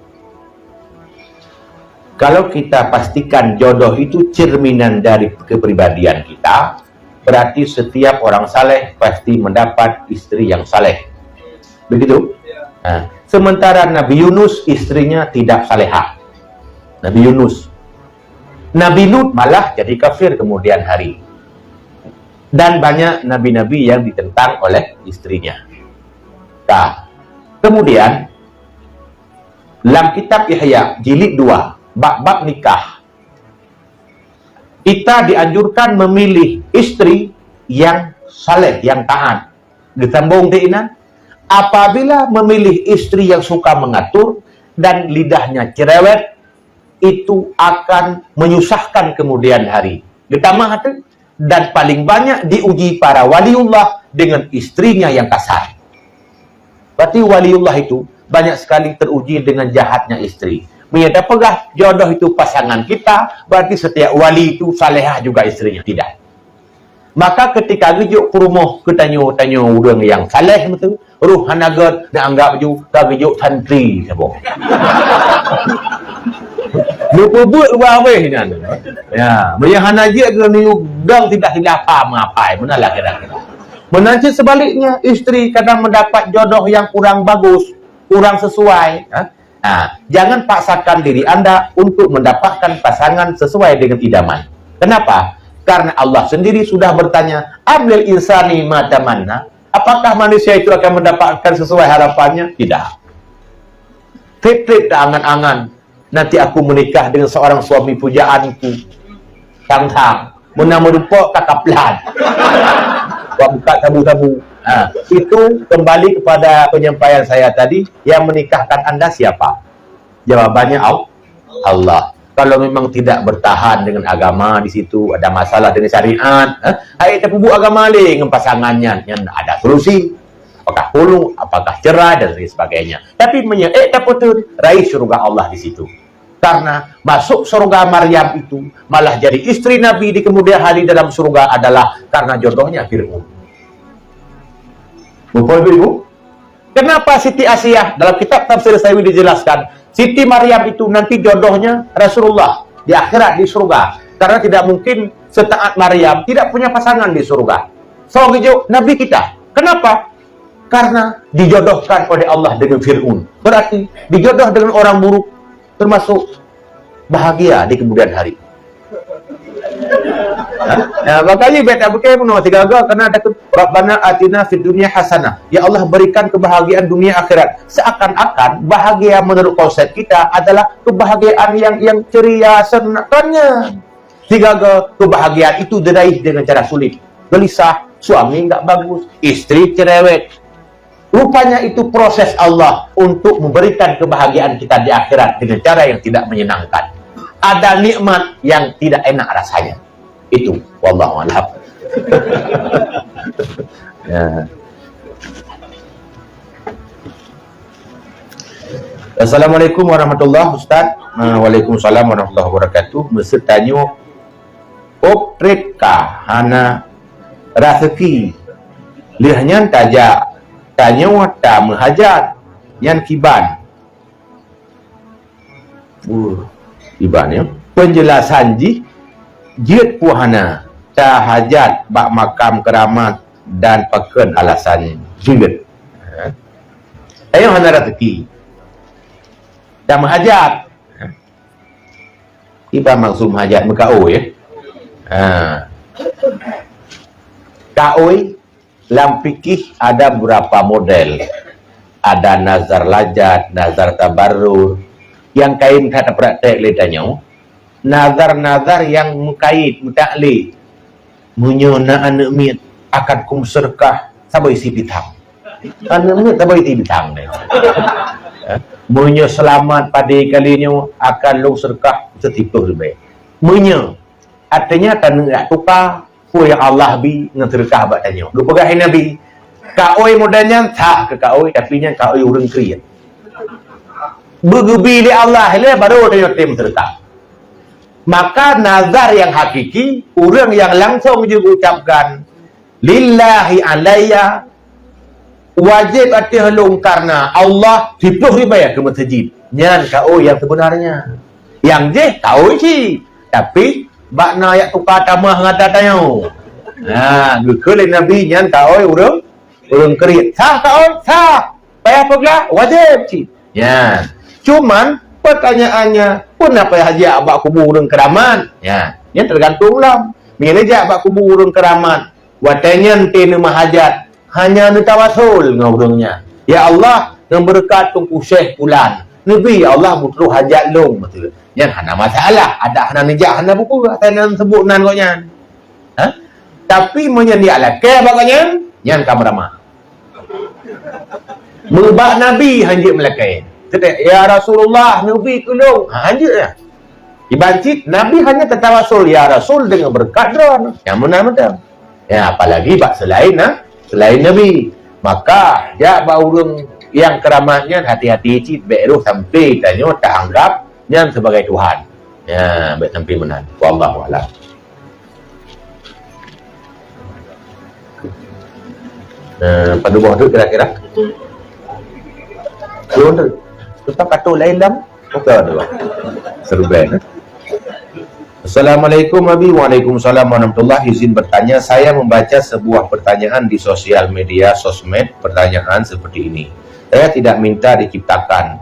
Kalau kita pastikan jodoh itu cerminan dari kepribadian kita, berarti setiap orang saleh pasti mendapat istri yang saleh. Begitu? Nah, sementara Nabi Yunus istrinya tidak salehah. Nabi Yunus. Nabi Lut malah jadi kafir kemudian hari. Dan banyak nabi-nabi yang ditentang oleh istrinya. Nah, kemudian lam kitab Ihya jilid dua, bab-bab nikah, kita dianjurkan memilih istri yang saleh, yang taat. Disambung di inan, apabila memilih istri yang suka mengatur dan lidahnya cerewet, itu akan menyusahkan kemudian hari. Geutamah tu, dan paling banyak diuji para waliullah dengan istrinya yang kasar. Berarti waliullah itu banyak sekali teruji dengan jahatnya istri. Meunyoe tapeugah jodoh itu pasangan kita, berarti setiap wali itu salehah juga istrinya. Tidak. Maka ketika geujok peurumoh keu tanyoe, tanyoe ureuëng nyang saleh meutu, roh hana gét, neuanggap ju ka geujok santri saboh. Neupeubuet ubah habéh nyan. Ya, meunyoe hana jeuet keu neuyue dong tidak silap paham apai, meunan lah kira-kira. Meunan cit sebaliknya, istri kadang mendapat jodoh yang kurang bagus, kurang sesuai, ha? Nah, jangan paksakan diri Anda untuk mendapatkan pasangan sesuai dengan idaman. Kenapa? Karena Allah sendiri sudah bertanya, "Am lil insani ma tamanna?" Apakah manusia itu akan mendapatkan sesuai harapannya? Tidak. Trip-trip dah angan-angan, "Nanti aku menikah dengan seorang suami pujaanku." Thang-thang. Meunan meureumpok ka kaplan. Buat buka sabu-sabu. Ha, itu kembali kepada penyampaian saya tadi, yang menikahkan anda siapa? Jawabannya Al-, Allah. Kalau memang tidak bertahan dengan agama di situ, ada masalah dengan syariat, ha, hai tapeubuet agama lé ngon pasangan nyan, nyan ada solusi. Apakah khulu, apakah cerai dan lain sebagainya. Tapi meunyoe ék tapeuteuet, raih syurga Allah di situ. Karena masuk surga Maryam itu malah jadi istri Nabi di kemudian hari dalam surga adalah karena jodohnya Fir'aun. Bapak Ibu, kenapa Siti Asiah dalam kitab Tafsir Sawi dijelaskan, Siti Maryam itu nanti jodohnya Rasulullah di akhirat di surga. Karena tidak mungkin setaat Maryam tidak punya pasangan di surga. So, geujok Nabi kita. Kenapa? Karena dijodohkan oleh Allah dengan Fir'aun. Berarti dijodoh dengan orang buruk termasuk bahagia di kemudian hari. Ha? Ya, makanya beta bukan penuh tiga ga karena ada tu, "Rabbana atina fid dunya hasanah." Ya Allah, berikan kebahagiaan dunia akhirat. Seakan-akan bahagia menurut konsep kita adalah kebahagiaan yang, yang ceria, senang. Kan nyan. Tiga ga kebahagiaan itu diraih dengan cara sulit. Gelisah, suami nggak bagus, istri cerewet. Rupanya itu proses Allah untuk memberikan kebahagiaan kita di akhirat dengan cara yang tidak menyenangkan. Ada nikmat yang tidak enak rasanya. Itu, wallahu a'lam. Ya. Assalamualaikum warahmatullahi, Ustaz. Ah, waalaikumsalam warahmatullahi wabarakatuh. Meuseu tanyoe, "Ôb trép ka hana raseuki, lheueh nyan tajak tanyoe tameuhajat, nyan kiban?" Uh, kiban, ya. Penjelasan jih, jeuet peue hana tahajat bak makam keuramat dan pakon alasan jeuet. Ha? Tanyoe hana raseuki. Tameuhajat. Kiban maksud meuhajat, meukaôi, ya? Ha. Kaôi lam fikih ada beberapa model. Ada nazar lajat, nazar tabarrur. Nyang kayém that tapraktek lé tanyoe, nazar-nazar nyang meukait, meutaklid. Meunyoe na aneuk miet akan kum seudeukah saboh isi pisang. Aneuk miet saboh isi pisang deh. Eh, meunyoe seulamat padé kali nyoe akan lôn seudeukah seusiplôh ribèe. Meunyoe, artinya, taneuk jak tuka peue nyang Allah bi ngon seudeukah bak tanyoe. Geupeugah lé Nabi, kaôi muda nyan sah keu kaôi, tapi nyan kaôi ureueng kriet. Beugeubi lé Allah lé baru tanyoe tem seudeukah. Maka nazar nyang hakiki, ureueng nyang langsong jiucapkan, "Lillahi alayya," wajéb ateueh lôn karena Allah, siplôh ribèe keu meuseujid. Nyan kaôi nyang seubeunarnya. Nyang jéh kaôi cit, tapi bak na jak tuka tamah ngon ata tanyoe. Nah, geukheun lé Nabi nyan kaôi ureueng, ureueng kriet. Sah kaôi? Sah. Payah peugah? Wajéb cit. Nyan. Cuman, pertanyaannya, peue na payah jak bak kubu ureueng keuramat? Nyan. Nyan teugantung lom. Meunyoe jak bak kubu ureueng keuramat, watèe nyan teuh neumeuhajat, hanya neutawasul ngon ureueng nyan. "Ya Allah, ngon beureukat Teungku Syekh Pulan, neubi ya Allah beutroh hajat lôn," beutôi. Nyan hana masalah, adak hana neujak, hana peue-peue, asai na neuseubuet nan gobnyan. Ha? Tapi meunyoe neujak lakèe bak gobnyan, nyan ka meuramah. Meubak Nabi hanjeuet meulakèe. Teutek, "Ya Rasulullah, neubi keu lôn." Ha, hanjeuet nyan. Iban cit Nabi hanya teutawasul, "Ya Rasul, deungon beureukat droeneuh." Nyang meunan mantong. Ya, apalagi bak seulaén na, seulaén Nabi. Maka, jak bak ureueng nyang keuramat nyan hati-hati cit, bèk roh sampoe tanyoe taanggap nyan sebagai Tuhan. Ya, bèk sampoe meunan. Wallahu a'lam. Eh, padum boh tu kira-kira? Dua tu. Lepas kata lain dah. Oke, dua. Seru ben. Assalamualaikum, Abi. Waalaikumsalam warahmatullah. Izin bertanya, saya membaca sebuah pertanyaan di sosial media, sosmed, pertanyaan seperti ini. Saya tidak minta diciptakan.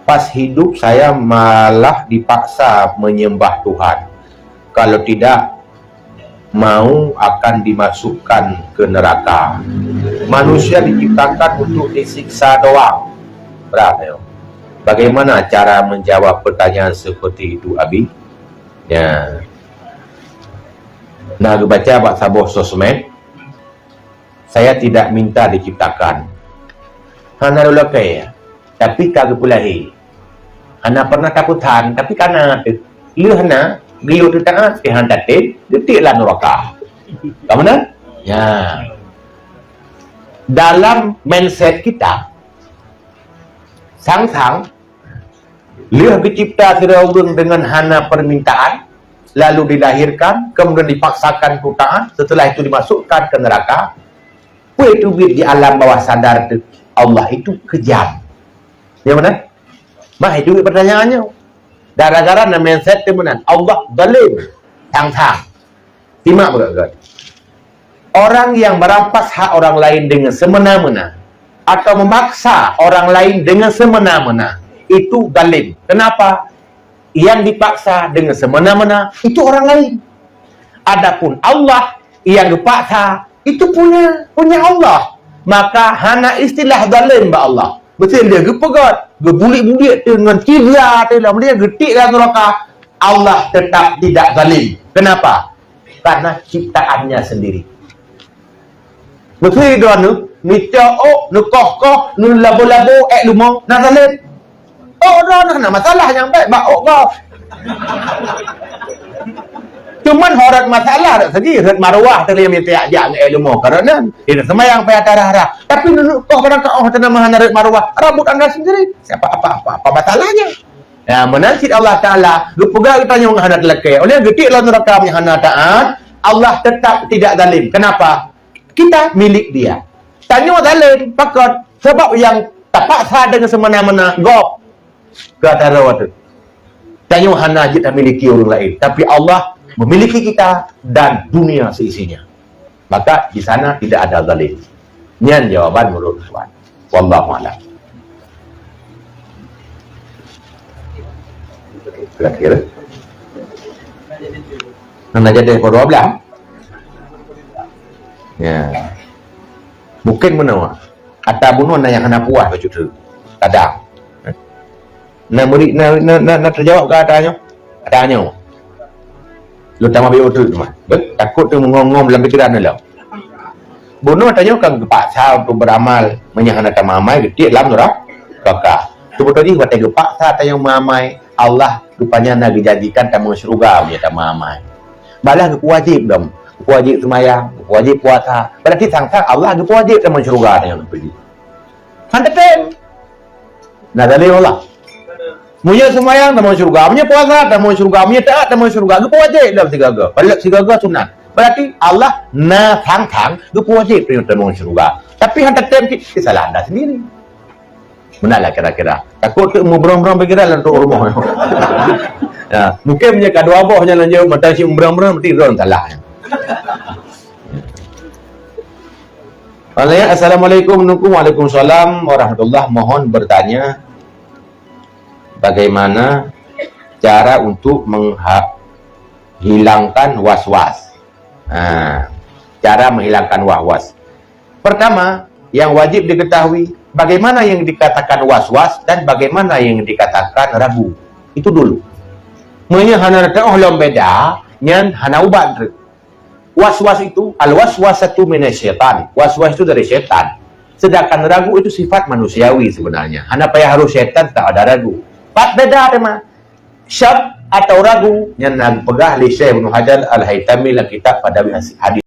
Pas hidup saya malah dipaksa menyembah Tuhan. Kalau tidak, mau akan dimasukkan ke neraka. Manusia diciptakan untuk disiksa doang. Berat, ya. Bagaimana cara menjawab pertanyaan seperti itu, Abi? Ya. Nah, geubaca bak saboh sosmed, "Saya tidak minta diciptakan." Hana lôn lakèe, tapi ka geupeulahé. Hana pernah tapeusan, tapi ka na teuh. Lheueh na, geuyue teuh taat, teuh han tatem, geutiek lam nuraka. Ka meunan? Ya. Dalam mindset kita, sang-sang, lheueh geucipta sidroe ureueng deungon hana permintaan, lalu dilahirkan, kemudian dipaksakan untuk taat, setelah itu dimasukkan ke neraka, peue teubiet di alam bawah sadar teuh, Allah itu kejam. Ya benar? Mah itu pertanyaannya. Gara-gara na mindset teuh meunan, Allah zalim, sang-sang. Simak beugét-gét. Orang yang merampas hak orang lain dengan semena-mena atau memaksa orang lain dengan semena-mena, itu zalim. Kenapa? Yang dipaksa dengan semena-mena itu orang lain. Adapun Allah yang dipaksa itu punya, punya Allah. Maka hana istilah zalim bak Allah. Beutôi lé geupeugét, geubulik-bulik teuh ngon cibra teuh lam dia geutiek lam nuraka. Allah tetap tidak zalim. Kenapa? Karena ciptaannya sendiri. Beutôi droeneuh, neucok ôk, neukoh-koh, neulabo-labo, ék leumo, na zalim. Ôk droeneuh na masalah nyang bèk bak ôk gob. Cuman ho rot masalah rot segi, rot maruah teuh lé mita jak ngon ék leumo kareuna. Dia seumayang payah tarah-rah. Tapi neukoh barang ka oh teuh na hana rot maruah, rabot anda sendiri. Siapa apa apa, apa masalahnya? Ya, meunan cit Allah Taala geupeugah geutanyoe ngon hana teulakèe. Oleh geutiek lam nuraka nyang hana taat, Allah tetap tidak zalim. Kenapa? Kita milik Dia. Tanyoe zalim, pakon? Sabab nyang tapaksa deungon seumena-mena gob. Gata rawat tu. Tanyoe hana jeuet tamiliki ureueng laén, tapi Allah memiliki kita dan dunia seisinya. Maka di sana tidak ada zalim. Nyan jawaban menurut Tuhan. Wallahu a'lam. Terakhir. Hana jadi pukul dua belas. Ya. Mungkin meunoe. Ata bunoe na nyang hana puas bacut teuk. Kadang. Na meuri, na, na, na, na teujawab keu ata nyoe? Ata nyoe. Lôn tamah beu teuk teuma. Beuh, takot teuk meungom-ngom lam pikiran lom. Bunoe tanyoe kan geupaksa untuk beramal, meunyoe hana tameuamai geutiek lam neuraka. Teupeuteuji watée geupaksa tanyoe meuamai, Allah rupanya na geujanjikan tamong syeuruga meunyoe tameuamai. Balah geupeuwajéb dong, geupeuwajéb seumayang, geupeuwajéb puasa. Berarti sang-sang Allah geupeuwajéb tamong syeuruga tanyoe teupeuteuji. Hana tem. Na dalil Allah. Meunyoe seumayang tamong syeuruga, meunyoe puasa tamong syeuruga, meunyoe taat tamong syeuruga, geupeuwajéb lom sigaga. Padahai sigaga sunat. Berarti Allah na sang-sang geupeuwajéb tanyoe tamong syeuruga. Tapi hana tem cit, salah anda sendiri. Meunan lah kira-kira. Takot teuk meubrong-brong pikiran lam rumoh. Ya, mungkin meunyoe ka dua boh nyan lanjut mata si meubrong-brong berarti droe salah. Assalamualaikum warahmatullahi. Waalaikumsalam warahmatullah. Mohon bertanya, bagaimana cara untuk menghilangkan was-was? Ha, cara menghilangkan was-was. Pertama, yang wajib diketahui, bagaimana yang dikatakan was-was dan bagaimana yang dikatakan ragu. Itu dulu. Meunyoe hana teuoh lom beda, nyan hana ubat treuk. Was-was itu, al-waswasatu minasyaitan. Was-was itu dari setan. Sedangkan ragu itu sifat manusiawi sebenarnya. Hana payah harus setan tak ada ragu. Pat beda tema. Syak atau ragu, nyan na geupeugah lé Syekh Ibnu Hajar Al-Haitami lam kitab Fadawi Hadis.